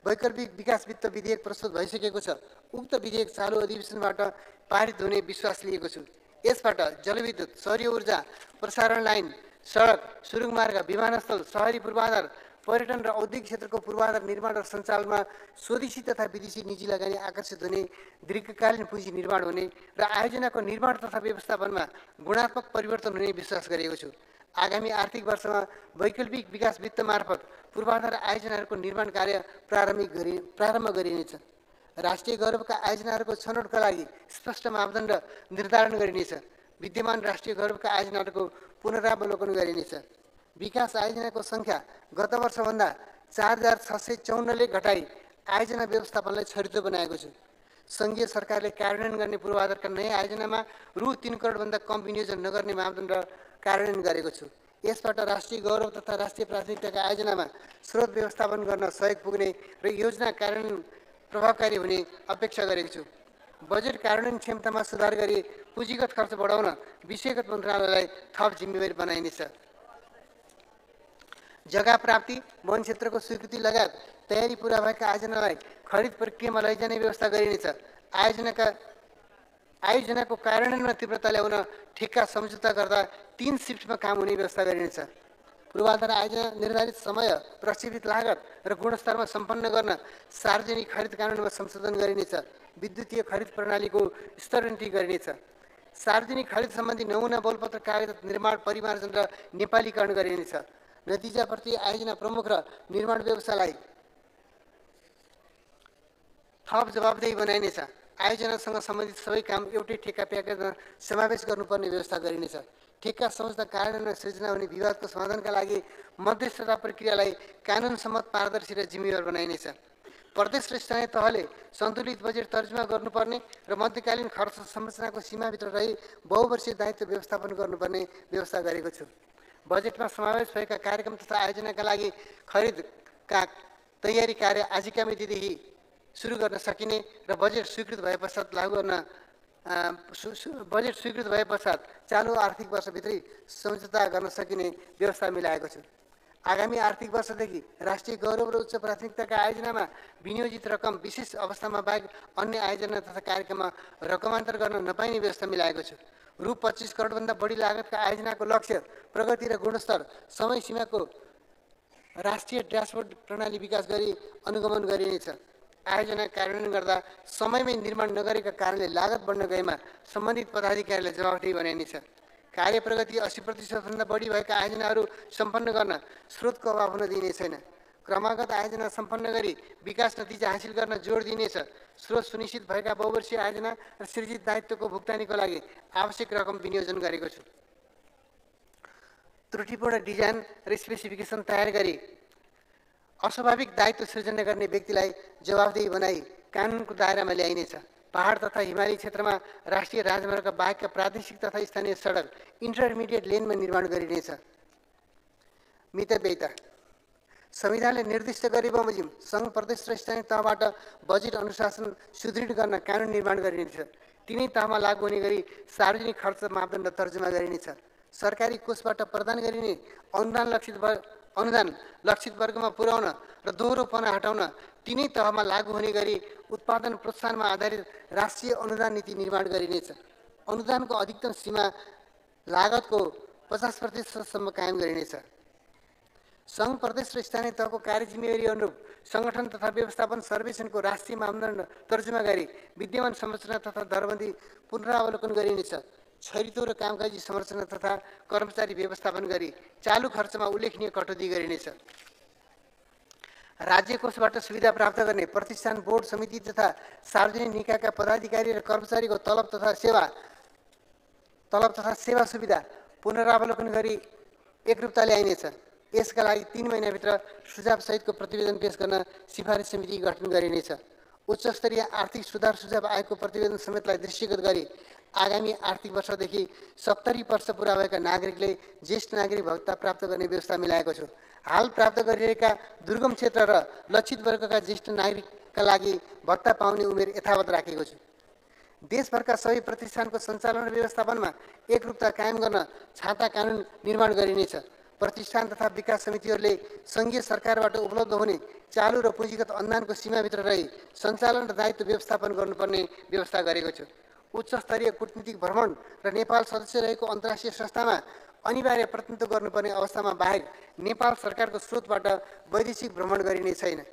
B: वैकल्पिक विकास वित्त विधेयक प्रस्तुत भइसकेको छ। उक्त विधेयक चालु अधिवेशनबाट पारित हुने विश्वास लिएको छु। यसबाट जलविद्युत, सौर्य ऊर्जा, प्रसारण लाइन, सडक, सुरुङ मार्ग, विमानस्थल, शहरी पूर्वाधार, पर्यटन र औद्योगिक क्षेत्रको पूर्वाधार निर्माण र सञ्चालनमा स्वदेशी तथा विदेशी निजी लगानी आकर्षित हुने, दीर्घकालीन पुँजी निर्माण हुने र आयोजनाको निर्माण तथा व्यवस्थापनमा गुणात्मक परिवर्तन हुने विश्वास गरेको छु। आगामी आर्थिक वर्षमा वैकल्पिक विकास वित्त मार्फत पूर्वाधार आयोजनाहरूको निर्माण कार्य प्रारम्भ गरिनेछ। राष्ट्रिय गौरवका आयोजनाहरूको छनौटका लागि स्पष्ट मापदण्ड निर्धारण गरिनेछ। विद्यमान राष्ट्रिय गौरवका आयोजनाहरूको पुनरावलोकन गरिनेछ। विकास आयोजनाको सङ्ख्या गत वर्षभन्दा 4654ले घटाई आयोजना व्यवस्थापनलाई छरितो बनाएको छु। सङ्घीय सरकारले कार्यान्वयन गर्ने पूर्वाधारका नयाँ आयोजनामा रु 3 करोडभन्दा कम विनियोजन नगर्ने मापदण्ड कार्यान्वयन गरेको छु। यसबाट राष्ट्रिय गौरव तथा राष्ट्रिय प्राथमिकताका आयोजनामा स्रोत व्यवस्थापन गर्न सहयोग पुग्ने र योजना कार्यान्वयन प्रभावकारी हुने अपेक्षा गरेको छु। बजेट कार्यान्वयन क्षमतामा सुधार गरी पुँजीगत खर्च बढाउन विषयगत मन्त्रालयलाई थप जिम्मेवारी बनाइनेछ। जग्गा प्राप्ति, वन क्षेत्रको स्वीकृति लगायत तयारी पुरा भएका आयोजनालाई खरिद प्रक्रियामा लैजाने व्यवस्था गरिनेछ। आयोजनाको कार्यान्वयनमा तीव्रता ल्याउन ठेक्का सम्झौता गर्दा 3 शिफ्टमा काम हुने व्यवस्था गरिनेछ। पूर्वाधार आयोजना निर्धारित समय, प्रक्षेपित लागत र गुणस्तरमा सम्पन्न गर्न सार्वजनिक खरिद कानुनमा संशोधन गरिनेछ। विद्युतीय खरिद प्रणालीको स्तरोन्नति गरिनेछ। सार्वजनिक खरिद सम्बन्धी नमुना बोलपत्र कागजात निर्माण, परिमार्जन र नेपालीकरण गरिनेछ। नतिजाप्रति आयोजना प्रमुख र निर्माण व्यवसायलाई थप जवाबदेही बनाइनेछ। आयोजनासँग सम्बन्धित सबै काम एउटै ठेक्का प्याकेजमा समावेश गर्नुपर्ने व्यवस्था गरिनेछ। ठेक्का संस्था कार्यान्वयनमा सृजना हुने विवादको समाधानका लागि मध्यस्थता प्रक्रियालाई कानुन सम्मत, पारदर्शी र जिम्मेवार बनाइनेछ। प्रदेश र स्थानीय तहले सन्तुलित बजेट तर्जुमा गर्नुपर्ने र मध्यकालीन खर्च संरचनाको सीमाभित्र रही बहुवर्षीय दायित्व व्यवस्थापन गर्नुपर्ने व्यवस्था गरेको छु। बजेटमा समावेश भएका कार्यक्रम तथा आयोजनाका लागि खरिदका तयारी कार्य आजका मितिदेखि सुरु गर्न सकिने र बजेट स्वीकृत भए पश्चात चालु आर्थिक वर्षभित्रै सम्झौता गर्न सकिने व्यवस्था मिलाएको छु। आगामी आर्थिक वर्षदेखि राष्ट्रिय गौरव र उच्च प्राथमिकताका आयोजनामा विनियोजित रकम विशेष अवस्थामा बाहेक अन्य आयोजना तथा कार्यक्रममा रकमान्तर गर्न नपाइने व्यवस्था मिलाएको छु। रु 25 करोडभन्दा बढी लागतका आयोजनाको लक्ष्य, प्रगति र गुणस्तर, समय सीमाको राष्ट्रिय ड्यासबोर्ड प्रणाली विकास गरी अनुगमन गरिनेछ। आयोजना कार्यान्वयन गर्दा समयमै निर्माण नगरेका कारणले लागत बढ्न गएमा सम्बन्धित पदाधिकारीलाई जवाफदेही बनाइनेछ। कार्य प्रगति 80% बढी भएका आयोजनाहरू सम्पन्न गर्न स्रोतको अभाव हुन दिइने छैन। क्रमागत आयोजना सम्पन्न गरी विकास नतिजा हासिल गर्न जोड दिइनेछ। स्रोत सुनिश्चित भएका बहुवर्षीय आयोजना र सृजित दायित्वको भुक्तानीको लागि आवश्यक रकम विनियोजन गरेको छु। त्रुटिपूर्ण डिजाइन र स्पेसिफिकेसन तयार गरी अस्वाभाविक दायित्व सृजना गर्ने व्यक्तिलाई जवाफदेही बनाई कानुनको दायरामा ल्याइनेछ। पहाड तथा हिमाली क्षेत्रमा राष्ट्रिय राजमार्ग बाहेकका प्रादेशिक तथा स्थानीय सडक इन्टरमिडिएट लेनमा निर्माण गरिनेछ। मितव्ययिता संविधानले निर्दिष्ट गरे बमोजिम सङ्घ, प्रदेश र स्थानीय तहबाट बजेट अनुशासन सुदृढ गर्न कानुन निर्माण गरिनेछ। तिनै तहमा लागू हुने गरी सार्वजनिक खर्च मापदण्ड तर्जुमा गरिनेछ। सरकारी कोषबाट प्रदान गरिने अनुदान लक्षित वर्गमा पुर्याउन र दोहोरोपना हटाउन तिनै तहमा लागू हुने गरी उत्पादन प्रोत्साहनमा आधारित राष्ट्रिय अनुदान नीति निर्माण गरिनेछ। अनुदानको अधिकतम सीमा लागतको 50% कायम गरिनेछ। सङ्घ प्रदेश र स्थानीय तहको कार्यजिम्मेवारी अनुरूप सङ्गठन तथा व्यवस्थापन सर्वेक्षणको राष्ट्रिय मापदण्ड तर्जुमा गरी विद्यमान संरचना तथा दरबन्दी पुनरावलोकन गरिनेछ। छरितो र कामकाजी संरचना तथा कर्मचारी व्यवस्थापन गरी चालु खर्चमा उल्लेखनीय कटौती गरिनेछ। राज्य कोषबाट सुविधा प्राप्त गर्ने प्रतिष्ठान, बोर्ड, समिति तथा सार्वजनिक निकायका पदाधिकारी र कर्मचारीको तलब तथा सेवा सुविधा पुनरावलोकन गरी एकरूपता ल्याइनेछ। यसका लागि 3 महिनाभित्र सुझावसहितको प्रतिवेदन पेश गर्न सिफारिस समिति गठन गरिनेछ। उच्चस्तरीय आर्थिक सुझाव आयोगको प्रतिवेदन समेतलाई दृष्टिगत गरी आगामी आर्थिक वर्षदेखि 70 वर्ष पुरा भएका नागरिकले ज्येष्ठ नागरिक भत्ता प्राप्त गर्ने व्यवस्था मिलाएको छु। हाल प्राप्त गरिरहेका दुर्गम क्षेत्र र लक्षित वर्गका ज्येष्ठ नागरिकका लागि भत्ता पाउने उमेर यथावत राखेको छु। देशभरका सबै प्रतिष्ठानको सञ्चालन र व्यवस्थापनमा एकरूपता कायम गर्न छाता कानुन निर्माण गरिनेछ। प्रतिष्ठान तथा विकास समितिहरूले सङ्घीय सरकारबाट उपलब्ध हुने चालु र पुँजीगत अनुदानको सीमाभित्र रही सञ्चालन र दायित्व व्यवस्थापन गर्नुपर्ने व्यवस्था गरेको छु। उच्चस्तरीय कूटनीतिक भ्रमण र नेपाल सदस्य रहेको अन्तर्राष्ट्रिय संस्थामा अनिवार्य प्रतिनिधित्व गर्नुपर्ने अवस्थामा बाहेक नेपाल सरकारको स्रोतबाट वैदेशिक भ्रमण गरिने छैन।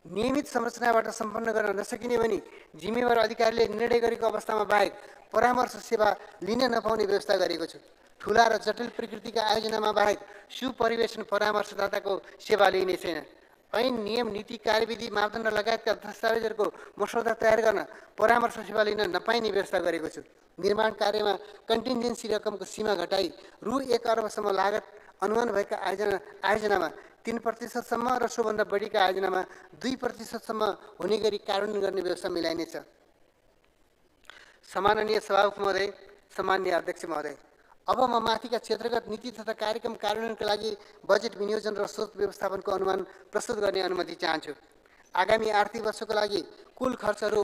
B: नियमित संरचनाबाट सम्पन्न गर्न नसकिने भनी जिम्मेवार अधिकारीले निर्णय गरेको अवस्थामा बाहेक परामर्श सेवा लिन नपाउने व्यवस्था गरेको छु। ठुला र जटिल प्रकृतिका आयोजनामा बाहेक सुपरिवेशन परामर्शदाताको सेवा लिइने छैन। ऐन, नियम, नीति, कार्यविधि, मापदण्ड लगायतका दस्तावेजहरूको मसौदा तयार गर्न परामर्श सेवा लिन नपाइने व्यवस्था गरेको छु। निर्माण कार्यमा कन्टिन्जेन्सी रकमको सीमा घटाई रु 1 अर्बसम्म लागत अनुमान भएका आयोजनामा 3% र सोभन्दा बढीका आयोजनामा 2% हुने गरी कार्यान्वयन गर्ने व्यवस्था मिलाइनेछ। सम्माननीय सभामुख महोदय, सम्माननीय अध्यक्ष महोदय, अब म माथिका क्षेत्रगत नीति तथा कार्यक्रम कार्यान्वयनका लागि बजेट विनियोजन र स्रोत व्यवस्थापनको अनुमान प्रस्तुत गर्ने अनुमति चाहन्छु। आगामी आर्थिक वर्षको लागि कुल खर्चहरू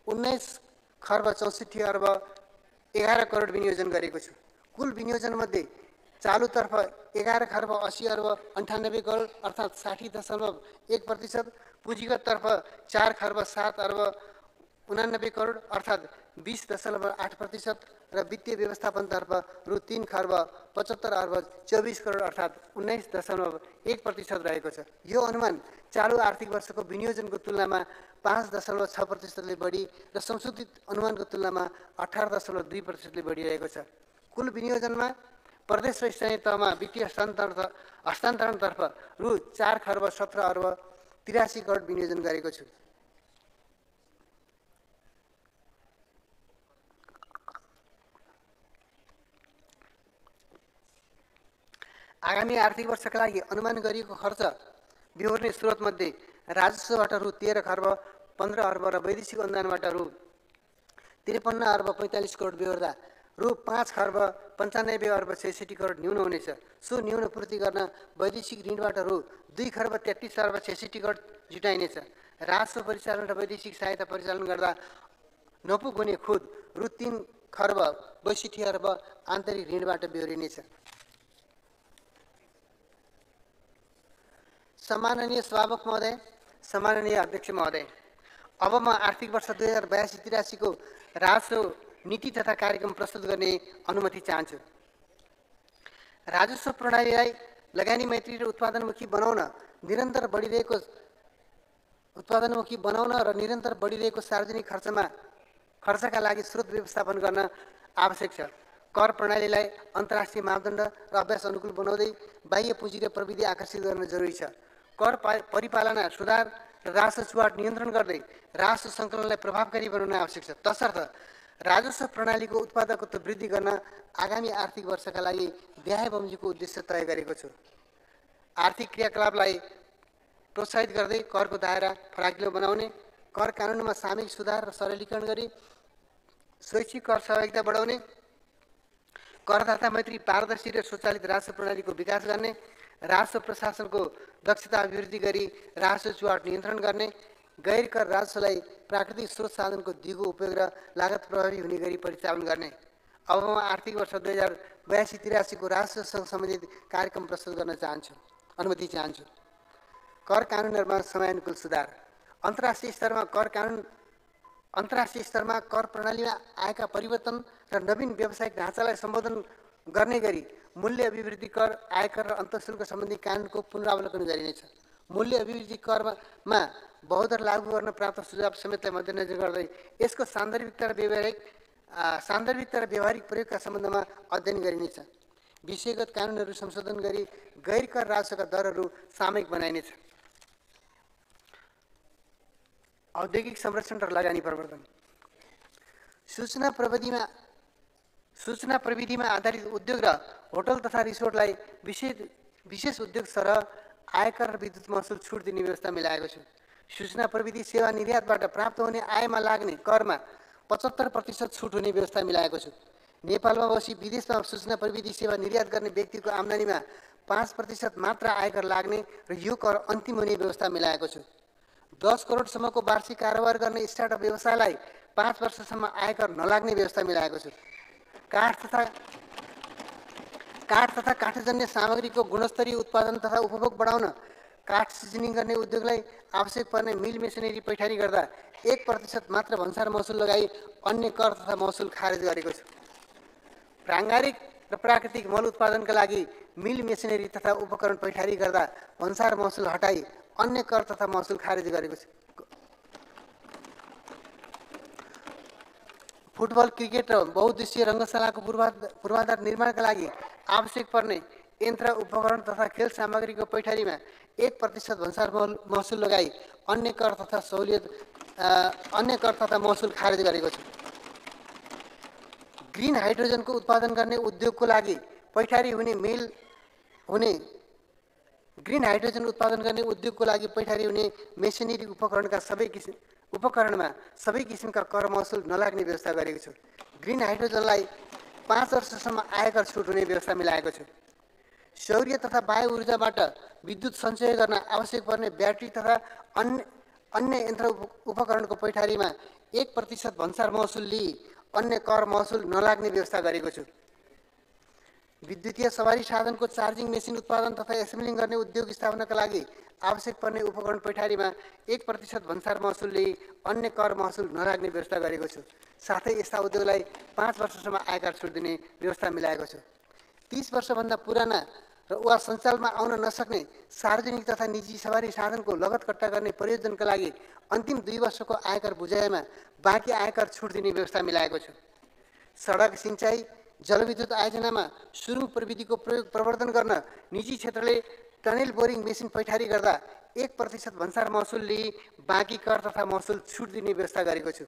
B: 19 खर्ब 64 अर्ब 11 करोड विनियोजन गरेको छु। कुल विनियोजनमध्ये चालुतर्फ 11 खर्ब 80 अर्ब 98 करोड अर्थात् 60.1%, पुँजीगततर्फ 4 खर्ब 7 अर्ब 89 करोड अर्थात् 20.8% र वित्तीय व्यवस्थापनतर्फ रु 3 खर्ब 75 अर्ब 24 करोड अर्थात् 19.1% रहेको छ। यो अनुमान चालु आर्थिक वर्षको विनियोजनको तुलनामा 5.6%ले बढी र संशोधित अनुमानको तुलनामा 18.2%ले बढिरहेको छ। कुल विनियोजनमा प्रदेश र स्थानीय तहमा वित्तीय हस्तान्तरणतर्फ रु 4 खर्ब 17 अर्ब 83 करोड विनियोजन गरेको छु। आगामी आर्थिक वर्षका लागि अनुमान गरिएको खर्च बेहोर्ने स्रोतमध्ये राजस्वबाट रु 13 खर्ब 15 अर्ब र वैदेशिक अनुदानबाट रु 53 अर्ब 45 करोड बेहोर्दा रु 5 खर्ब 95 अर्ब 66 करोड न्यून हुनेछ। सो न्यून पूर्ति गर्न वैदेशिक ऋणबाट रु 2 खर्ब 33 अर्ब 66 करोड जुटाइनेछ। राजस्व परिचालन र वैदेशिक सहायता परिचालन गर्दा नपुग हुने खुद रु 3 खर्ब 62 अर्ब आन्तरिक ऋणबाट बेहोरिनेछ। सम्माननीय सभामुख महोदय, सम्माननीय अध्यक्ष महोदय, अब म आर्थिक वर्ष 2082-83 को राजस्व नीति तथा कार्यक्रम प्रस्तुत गर्ने अनुमति चाहन्छु। राजस्व प्रणालीलाई लगानी मैत्री र उत्पादनमुखी बनाउन र निरन्तर बढिरहेको सार्वजनिक खर्चका लागि स्रोत व्यवस्थापन गर्न आवश्यक छ। कर प्रणालीलाई अन्तर्राष्ट्रिय मापदण्ड र अभ्यास अनुकूल बनाउँदै बाह्य पुँजी र प्रविधि आकर्षित गर्न जरुरी छ। कर परिपालना सुधार र राजस्व चुहाट नियन्त्रण गर्दै राजस्व सङ्कलनलाई प्रभावकारी बनाउन आवश्यक छ। तसर्थ राजस्व प्रणालीको उत्पादकत्व वृद्धि गर्न आगामी आर्थिक वर्षका लागि देहाय बमोजिमको उद्देश्य तय गरेको छु। आर्थिक क्रियाकलापलाई प्रोत्साहित गर्दै करको दायरा फराकिलो बनाउने, कर कानुनमा सामूहिक सुधार र सरलीकरण गरी स्वैच्छिक कर सहभागिता बढाउने, करदाता मैत्री पारदर्शी र स्वचालित राजस्व प्रणालीको विकास गर्ने, राजस्व प्रशासनको दक्षता अभिवृद्धि गरी राजस्व चुहाट नियन्त्रण गर्ने, गैर कर राजस्वलाई प्राकृतिक स्रोत साधनको दिगो उपयोग र लागत प्रभावी हुने गरी परिचालन गर्ने, अब म आर्थिक वर्ष 2082-83 को राष्ट्रसँग सम्बन्धित कार्यक्रम प्रस्तुत गर्न चाहन्छु, अनुमति चाहन्छु। कर कानुनहरूमा समयानुकूल सुधार। अन्तर्राष्ट्रिय स्तरमा कर प्रणालीमा आएका परिवर्तन र नवीन व्यावसायिक ढाँचालाई सम्बोधन गर्ने गरी मूल्य अभिवृद्धि कर, आयकर र अन्तःशुल्क सम्बन्धी कानुनको पुनरावलोकन गरिनेछ। मूल्य अभिवृद्धि करमा बहुदर लागू गर्न प्राप्त सुझाव समेतलाई मध्यनजर गर्दै यसको सान्दर्भिकता र व्यवहारिक प्रयोगका सम्बन्धमा अध्ययन गरिनेछ। विषयगत कानुनहरू संशोधन गरी गैर कर राजस्वका दरहरू सामयिक बनाइनेछ। औद्योगिक संरक्षण र लगानी प्रवर्धन। सूचना प्रविधिमा आधारित उद्योग र होटल तथा रिसोर्टलाई विशेष उद्योग सरह आयकर र विद्युत महसुल छुट दिने व्यवस्था मिलाएको छ। सूचना प्रविधि सेवा निर्यातबाट प्राप्त हुने आयमा लाग्ने करमा 75% छुट हुने व्यवस्था मिलाएको छु। नेपालमा बसी विदेशमा सूचना प्रविधि सेवा निर्यात गर्ने व्यक्तिको आम्दानीमा 5% मात्र आयकर लाग्ने र यो कर अन्तिम हुने व्यवस्था मिलाएको छु। 10 करोडसम्मको वार्षिक कारोबार गर्ने स्टार्टअप व्यवसायलाई 5 वर्षसम्म आयकर नलाग्ने व्यवस्था मिलाएको छु। काठ तथा काठजन्य सामग्रीको गुणस्तरीय उत्पादन तथा उपभोग बढाउन काठ सिजनिङ गर्ने उद्योगलाई आवश्यक पर्ने मिल मेसिनरी पैठारी गर्दा 1% मात्र भन्सार महसुल लगाई अन्य कर तथा महसुल खारेज गरेको छु। प्राङ्गारिक र प्राकृतिक मल उत्पादनका लागि मिल मेसिनरी तथा उपकरण पैठारी गर्दा भन्सार महसुल हटाई अन्य कर तथा महसुल खारेज गरेको छु। फुटबल, क्रिकेट र बहुउद्देश्यीय रङ्गशालाको पूर्वाधार निर्माणका लागि आवश्यक पर्ने यन्त्र उपकरण तथा खेल सामग्रीको पैठारीमा 1% भन्सार महसुल लगाई अन्य कर तथा महसुल खारेज गरेको छु। ग्रिन हाइड्रोजनको उत्पादन गर्ने उद्योगको लागि पैठारी हुने मेसिनरी उपकरणमा सबै किसिमका कर महसुल नलाग्ने व्यवस्था गरेको छु। ग्रिन हाइड्रोजनलाई 5 वर्षसम्म आयकर छुट हुने व्यवस्था मिलाएको छु। सौर्य तथा वायु ऊर्जाबाट विद्युत सञ्चय गर्न आवश्यक पर्ने ब्याट्री तथा अन्य यन्त्र उपकरणको पैठारीमा 1% भन्सार महसुल लिई अन्य कर महसुल नलाग्ने व्यवस्था गरेको छु। विद्युतीय सवारी साधनको चार्जिङ मेसिन उत्पादन तथा एसेम्बलिङ गर्ने उद्योग स्थापनाका लागि आवश्यक पर्ने उपकरण पैठारीमा 1% भन्सार महसुल लिई अन्य कर महसुल नलाग्ने व्यवस्था गरेको छु। साथै यस्ता उद्योगलाई 5 वर्षसम्म आयकर छुट दिने व्यवस्था मिलाएको छु। 30 वर्षभन्दा पुराना वा सञ्चालनमा आउन नसक्ने सार्वजनिक तथा निजी सवारी साधनको लगत कट्टा गर्ने प्रयोजनका लागि अन्तिम 2 वर्षको आयकर बुझाएमा बाँकी आयकर छुट दिने व्यवस्था मिलाएको छु। सडक, सिँचाइ, जलविद्युत आयोजनामा सुरुङ प्रविधिको प्रवर्धन गर्न निजी क्षेत्रले टनेल बोरिङ मेसिन पैठारी गर्दा 1% भन्सार महसुल लिई बाँकी कर तथा महसुल छुट दिने व्यवस्था गरेको छु।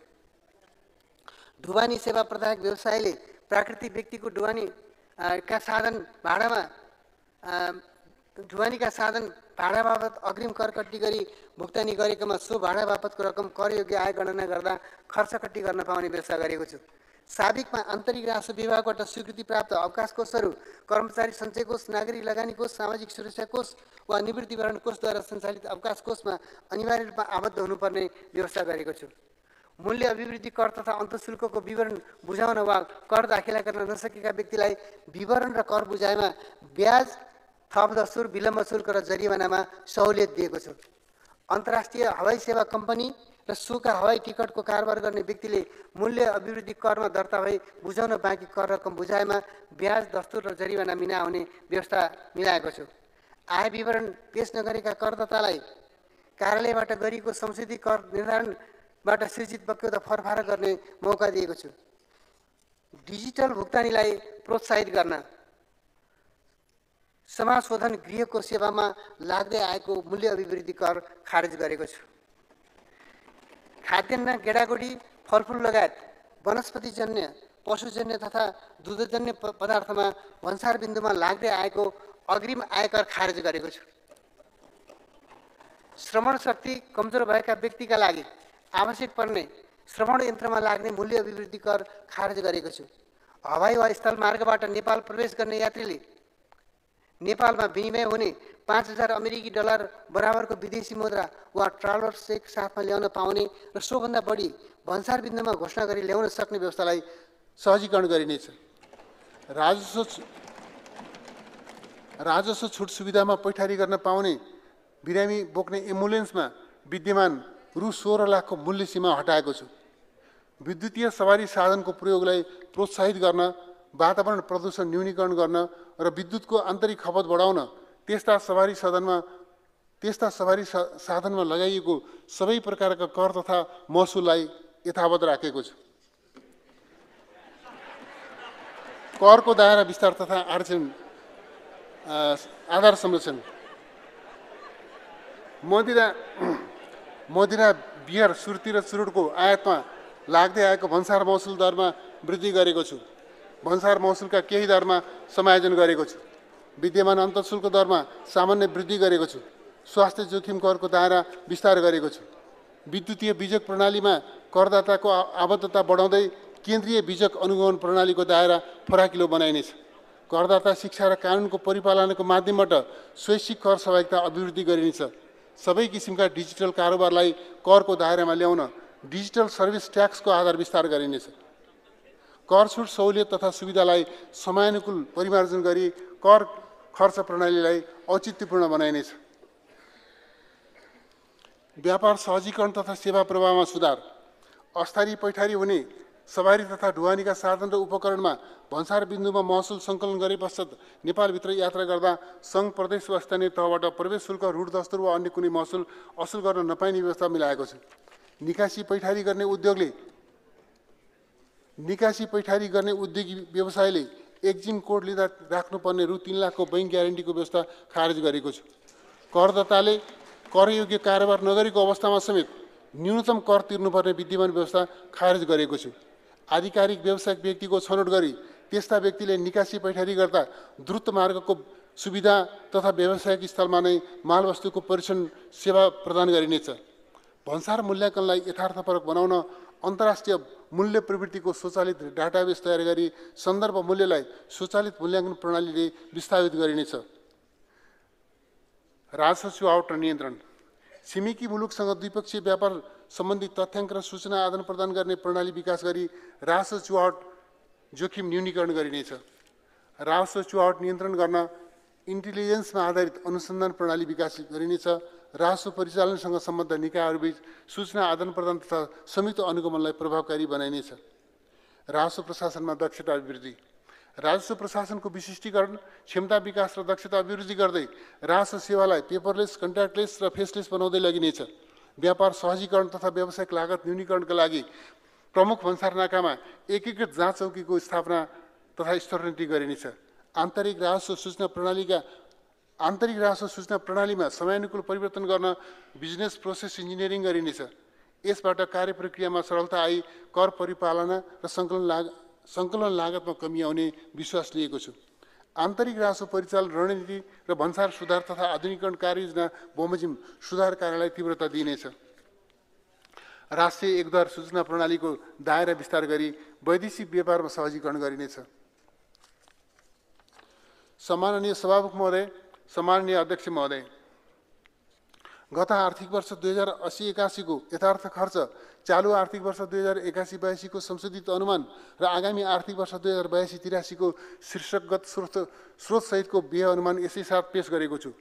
B: ढुवानी सेवा प्रदायक व्यवसायले प्राकृतिक व्यक्तिको ढुवानीका साधन भाडा बापत अग्रिम कर कट्टी गरी भुक्तानी गरेकोमा सो भाडा बापतको रकम करयोग्य आय गणना गर्दा खर्च कट्टी गर्न पाउने व्यवस्था गरेको छु। साबिकमा आन्तरिक राजस्व विभागबाट स्वीकृति प्राप्त अवकाश कोषहरू कर्मचारी सञ्चय कोष, नागरिक लगानी कोष, सामाजिक सुरक्षा कोष वा निवृत्तिभरण कोषद्वारा सञ्चालित अवकाश कोषमा अनिवार्य रूपमा आबद्ध हुनुपर्ने व्यवस्था गरेको छु। मूल्य अभिवृद्धि कर तथा अन्तःशुल्कको विवरण बुझाउन वा कर दाखिला गर्न नसकेका व्यक्तिलाई विवरण र कर बुझाइमा ब्याज, थप दस्तुर, विलम्ब शुल्क र जरिवानामा सहुलियत दिएको छु। अन्तर्राष्ट्रिय हवाई सेवा कम्पनी र सोका हवाई टिकटको कारोबार गर्ने व्यक्तिले मूल्य अभिवृद्धि करमा दर्ता भई बुझाउन बाँकी कर रकम बुझाएमा ब्याज, दस्तुर र जरिवाना बिना हुने व्यवस्था मिलाएको छु। आय विवरण पेश नगरेका करदातालाई कार्यालयबाट गरिएको संशोधित कर निर्धारणबाट सृजित बक्यौता फरफार गर्ने मौका दिएको छु। डिजिटल भुक्तानीलाई प्रोत्साहित गर्न समाशोधन गृहको सेवामा लाग्दै आएको मूल्य अभिवृद्धि कर खारेज गरेको छु। खाद्यान्न, गेडागुडी, फलफुल लगायत वनस्पतिजन्य, पशुजन्य तथा दुधजन्य पदार्थमा भन्सार बिन्दुमा लाग्दै आएको अग्रिम आयकर खारेज गरेको छु। श्रवण शक्ति कमजोर भएका व्यक्तिका लागि आवश्यक पर्ने श्रवण यन्त्रमा लाग्ने मूल्य अभिवृद्धि कर खारेज गरेको छु। हवाई वा स्थल मार्गबाट नेपाल प्रवेश गर्ने यात्रीले नेपालमा विनिमय हुने 5000 अमेरिकी डलर बराबरको विदेशी मुद्रा वा ट्राभलर चेक साथमा ल्याउन पाउने र सोभन्दा बढी भन्सार बिन्दुमा घोषणा गरी ल्याउन सक्ने व्यवस्थालाई सहजीकरण गरिनेछ।
A: राजस्व छुट सुविधामा पैठारी गर्न पाउने बिरामी बोक्ने एम्बुलेन्समा विद्यमान रु 16 लाखको मूल्य सीमा हटाएको छु। विद्युतीय सवारी साधनको प्रयोगलाई प्रोत्साहित गर्न, वातावरण प्रदूषण न्यूनीकरण गर्न र विद्युतको आन्तरिक खपत बढाउन त्यस्ता सवारी साधनमा लगाइएको सबै प्रकारका कर तथा महसुललाई यथावत राखेको छु। करको दायरा विस्तार तथा आधार संरक्षण। मदिरा, बियर, सुर्ती र चुरुटको आयातमा लाग्दै आएको भन्सार महसुल दरमा वृद्धि गरेको छु। भन्सार महसुलका केही दरमा समायोजन गरेको छु। विद्यमान अन्तःशुल्क दरमा सामान्य वृद्धि गरेको छु। स्वास्थ्य जोखिम करको दायरा विस्तार गरेको छु। विद्युतीय बीजक प्रणालीमा करदाताको आबद्धता बढाउँदै केन्द्रीय बीजक अनुगमन प्रणालीको दायरा फराकिलो बनाइनेछ। करदाता शिक्षा र कानुनको परिपालनको माध्यमबाट स्वैच्छिक कर सहभागिता अभिवृद्धि गरिनेछ। सबै किसिमका डिजिटल कारोबारलाई करको दायरामा ल्याउन डिजिटल सर्भिस ट्याक्सको आधार विस्तार गरिनेछ। कर छुट सहुलियत तथा सुविधालाई समयानुकूल परिमार्जन गरी कर खर्च प्रणालीलाई औचित्यपूर्ण बनाइनेछ। व्यापार सहजीकरण तथा सेवा प्रवाहमा सुधार। अस्थायी पैठारी हुने सवारी तथा ढुवानीका साधन र उपकरणमा भन्सार बिन्दुमा महसुल सङ्कलन गरे पश्चात नेपालभित्र यात्रा गर्दा सङ्घ, प्रदेश वा स्थानीय तहबाट प्रवेश शुल्क, रूढ दस्तुर वा अन्य कुनै महसुल असुल गर्न नपाइने व्यवस्था मिलाएको छ। निकासी पैठारी गर्ने उद्योगी व्यवसायले एक्जिम कोड लिँदा राख्नुपर्ने रु 3 लाखको बैंक ग्यारेन्टीको व्यवस्था खारेज गरेको छु। करदाताले करयोग्य कारोबार नगरेको अवस्थामा समेत न्यूनतम कर तिर्नुपर्ने विद्यमान व्यवस्था खारेज गरेको छु। आधिकारिक व्यावसायिक व्यक्तिको छनौट गरी त्यस्ता व्यक्तिले निकासी पैठारी गर्दा द्रुत मार्गको सुविधा तथा व्यावसायिक स्थलमा नै मालवस्तुको परीक्षण सेवा प्रदान गरिनेछ। भन्सार मूल्याङ्कनलाई यथार्थपरक बनाउन अन्तर्राष्ट्रिय मूल्य प्रवृत्तिको स्वचालित डाटाबेस तयार गरी सन्दर्भ मूल्यलाई स्वचालित मूल्याङ्कन प्रणालीले विस्थापित गरिनेछ। राजस्व चुहावट र नियन्त्रण। छिमेकी मुलुकसँग द्विपक्षीय व्यापार सम्बन्धी तथ्याङ्क र सूचना आदान प्रदान गर्ने प्रणाली विकास गरी राजस्व चुहावट जोखिम न्यूनीकरण गरिनेछ। राजस्व चुहावट नियन्त्रण गर्न इन्टेलिजेन्समा आधारित अनुसन्धान प्रणाली विकास गरिनेछ। राजस्व परिचालनसँग सम्बद्ध निकायहरूबीच सूचना आदान प्रदान तथा संयुक्त अनुगमनलाई प्रभावकारी बनाइनेछ। राजस्व प्रशासनमा दक्षता अभिवृद्धि। राजस्व प्रशासनको विशिष्टीकरण, क्षमता विकास र दक्षता अभिवृद्धि गर्दै राजस्व सेवालाई पेपरलेस, कन्ट्याक्टलेस र फेसलेस बनाउँदै लगिनेछ। व्यापार सहजीकरण तथा व्यावसायिक लागत न्यूनीकरणका लागि प्रमुख भन्सार नाकामा एकीकृत जाँच चौकीको स्थापना तथा स्तरोन्नति गरिनेछ। आन्तरिक राजस्व सूचना प्रणालीमा समयानुकूल परिवर्तन गर्न बिजनेस प्रोसेस इन्जिनियरिङ गरिनेछ। यसबाट कार्य प्रक्रियामा सरलता आई कर परिपालना र सङ्कलन लागतमा कमी आउने विश्वास लिएको छु। आन्तरिक राजस्व परिचालन रणनीति र भन्सार सुधार तथा आधुनिकीकरण कार्ययोजना बमोजिम सुधार कार्यलाई तीव्रता दिइनेछ। राष्ट्रिय एकद्वार सूचना प्रणालीको दायरा विस्तार गरी वैदेशिक व्यापारमा सहजीकरण गरिनेछ। सम्माननीय सभामुख महोदय, सम्माननीय अध्यक्ष महोदय, गत आर्थिक वर्ष 2080-81 को यथार्थ खर्च, चालू आर्थिक वर्ष 2081-82 को संशोधित अनुमान र आगामी आर्थिक वर्ष 2082-83 को शीर्षकगत स्रोतसहितको व्यय अनुमान यसै साथ पेश गरेको छु।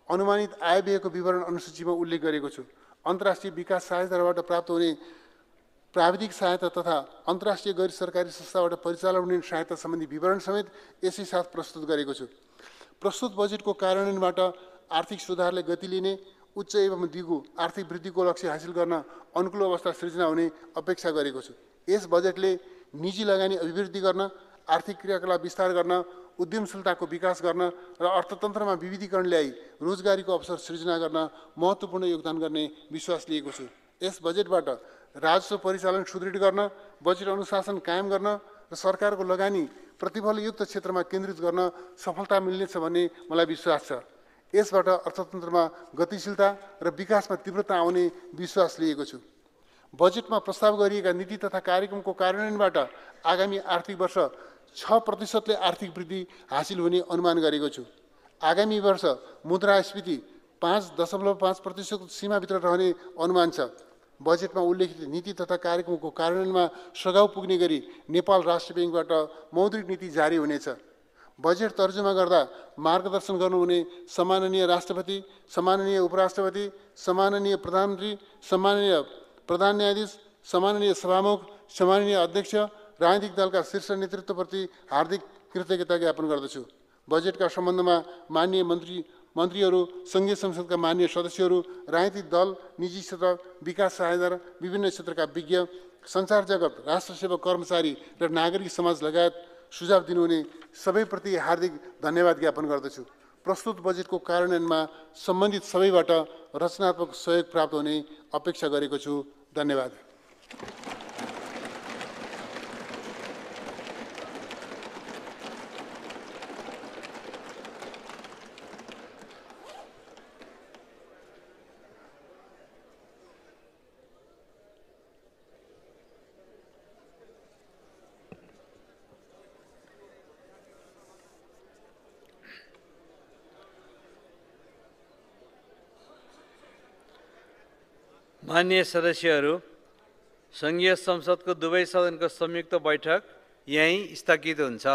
A: अनुमानित आय व्ययको विवरण अनुसूचीमा उल्लेख गरेको छु। अन्तर्राष्ट्रिय विकास सहायताबाट प्राप्त हुने प्राविधिक सहायता तथा अन्तर्राष्ट्रिय गैर सरकारी संस्थाबाट परिचालन हुने सहायता सम्बन्धी विवरण समेत यसै साथ प्रस्तुत गरेको छु। प्रस्तुत बजेटको कार्यान्वयनबाट आर्थिक सुधारले गति लिने, उच्च एवं दिगो आर्थिक वृद्धिको लक्ष्य हासिल गर्न अनुकूल अवस्था सृजना हुने अपेक्षा गरेको छु। यस बजेटले निजी लगानी अभिवृद्धि गर्न, आर्थिक क्रियाकलाप विस्तार गर्न, उद्यमशीलताको विकास गर्न र अर्थतन्त्रमा विविधीकरण ल्याई रोजगारीको अवसर सृजना गर्न महत्त्वपूर्ण योगदान गर्ने विश्वास लिएको छु। यस बजेटबाट राजस्व परिचालन सुदृढ गर्न, बजेट अनुशासन कायम गर्न र सरकारको लगानी प्रतिफलयुक्त क्षेत्रमा केन्द्रित गर्न सफलता मिल्नेछ भन्ने मलाई विश्वास छ। यसबाट अर्थतन्त्रमा गतिशीलता र विकासमा तीव्रता आउने विश्वास लिएको छु। बजेटमा प्रस्ताव गरिएका नीति तथा कार्यक्रमको कार्यान्वयनबाट आगामी आर्थिक वर्ष 6% आर्थिक वृद्धि हासिल हुने अनुमान गरेको छु। आगामी वर्ष मुद्रास्फीति 5.5% सीमाभित्र रहने अनुमान छ। बजेटमा उल्लेखित नीति तथा कार्यक्रमको कार्यान्वयनमा सघाउ पुग्ने गरी नेपाल राष्ट्र ब्याङ्कबाट मौद्रिक नीति जारी हुनेछ। बजेट तर्जुमा गर्दा मार्गदर्शन गर्नुहुने सम्माननीय राष्ट्रपति, सम्माननीय उपराष्ट्रपति, सम्माननीय प्रधानमन्त्री, सम्माननीय प्रधान न्यायाधीश, सम्माननीय सभामुख, सम्माननीय अध्यक्ष, राजनीतिक दलका शीर्ष नेतृत्वप्रति हार्दिक कृतज्ञता ज्ञापन गर्दछु। बजेटका सम्बन्धमा माननीय मन्त्रीहरू, सङ्घीय संसदका माननीय सदस्यहरू, राजनीतिक दल, निजी क्षेत्र, विकास सहायता, विभिन्न क्षेत्रका विज्ञ, सञ्चार जगत, राष्ट्रसेवक कर्मचारी र नागरिक समाज लगायत सुझाव दिनुहुने सबैप्रति हार्दिक धन्यवाद ज्ञापन गर्दछु। प्रस्तुत बजेटको कार्यान्वयनमा सम्बन्धित सबैबाट रचनात्मक सहयोग प्राप्त हुने अपेक्षा गरेको छु। धन्यवाद।
C: माननीय सदस्यहरू, सङ्घीय संसदको दुवै सदनको संयुक्त बैठक यहीँ स्थगित हुन्छ।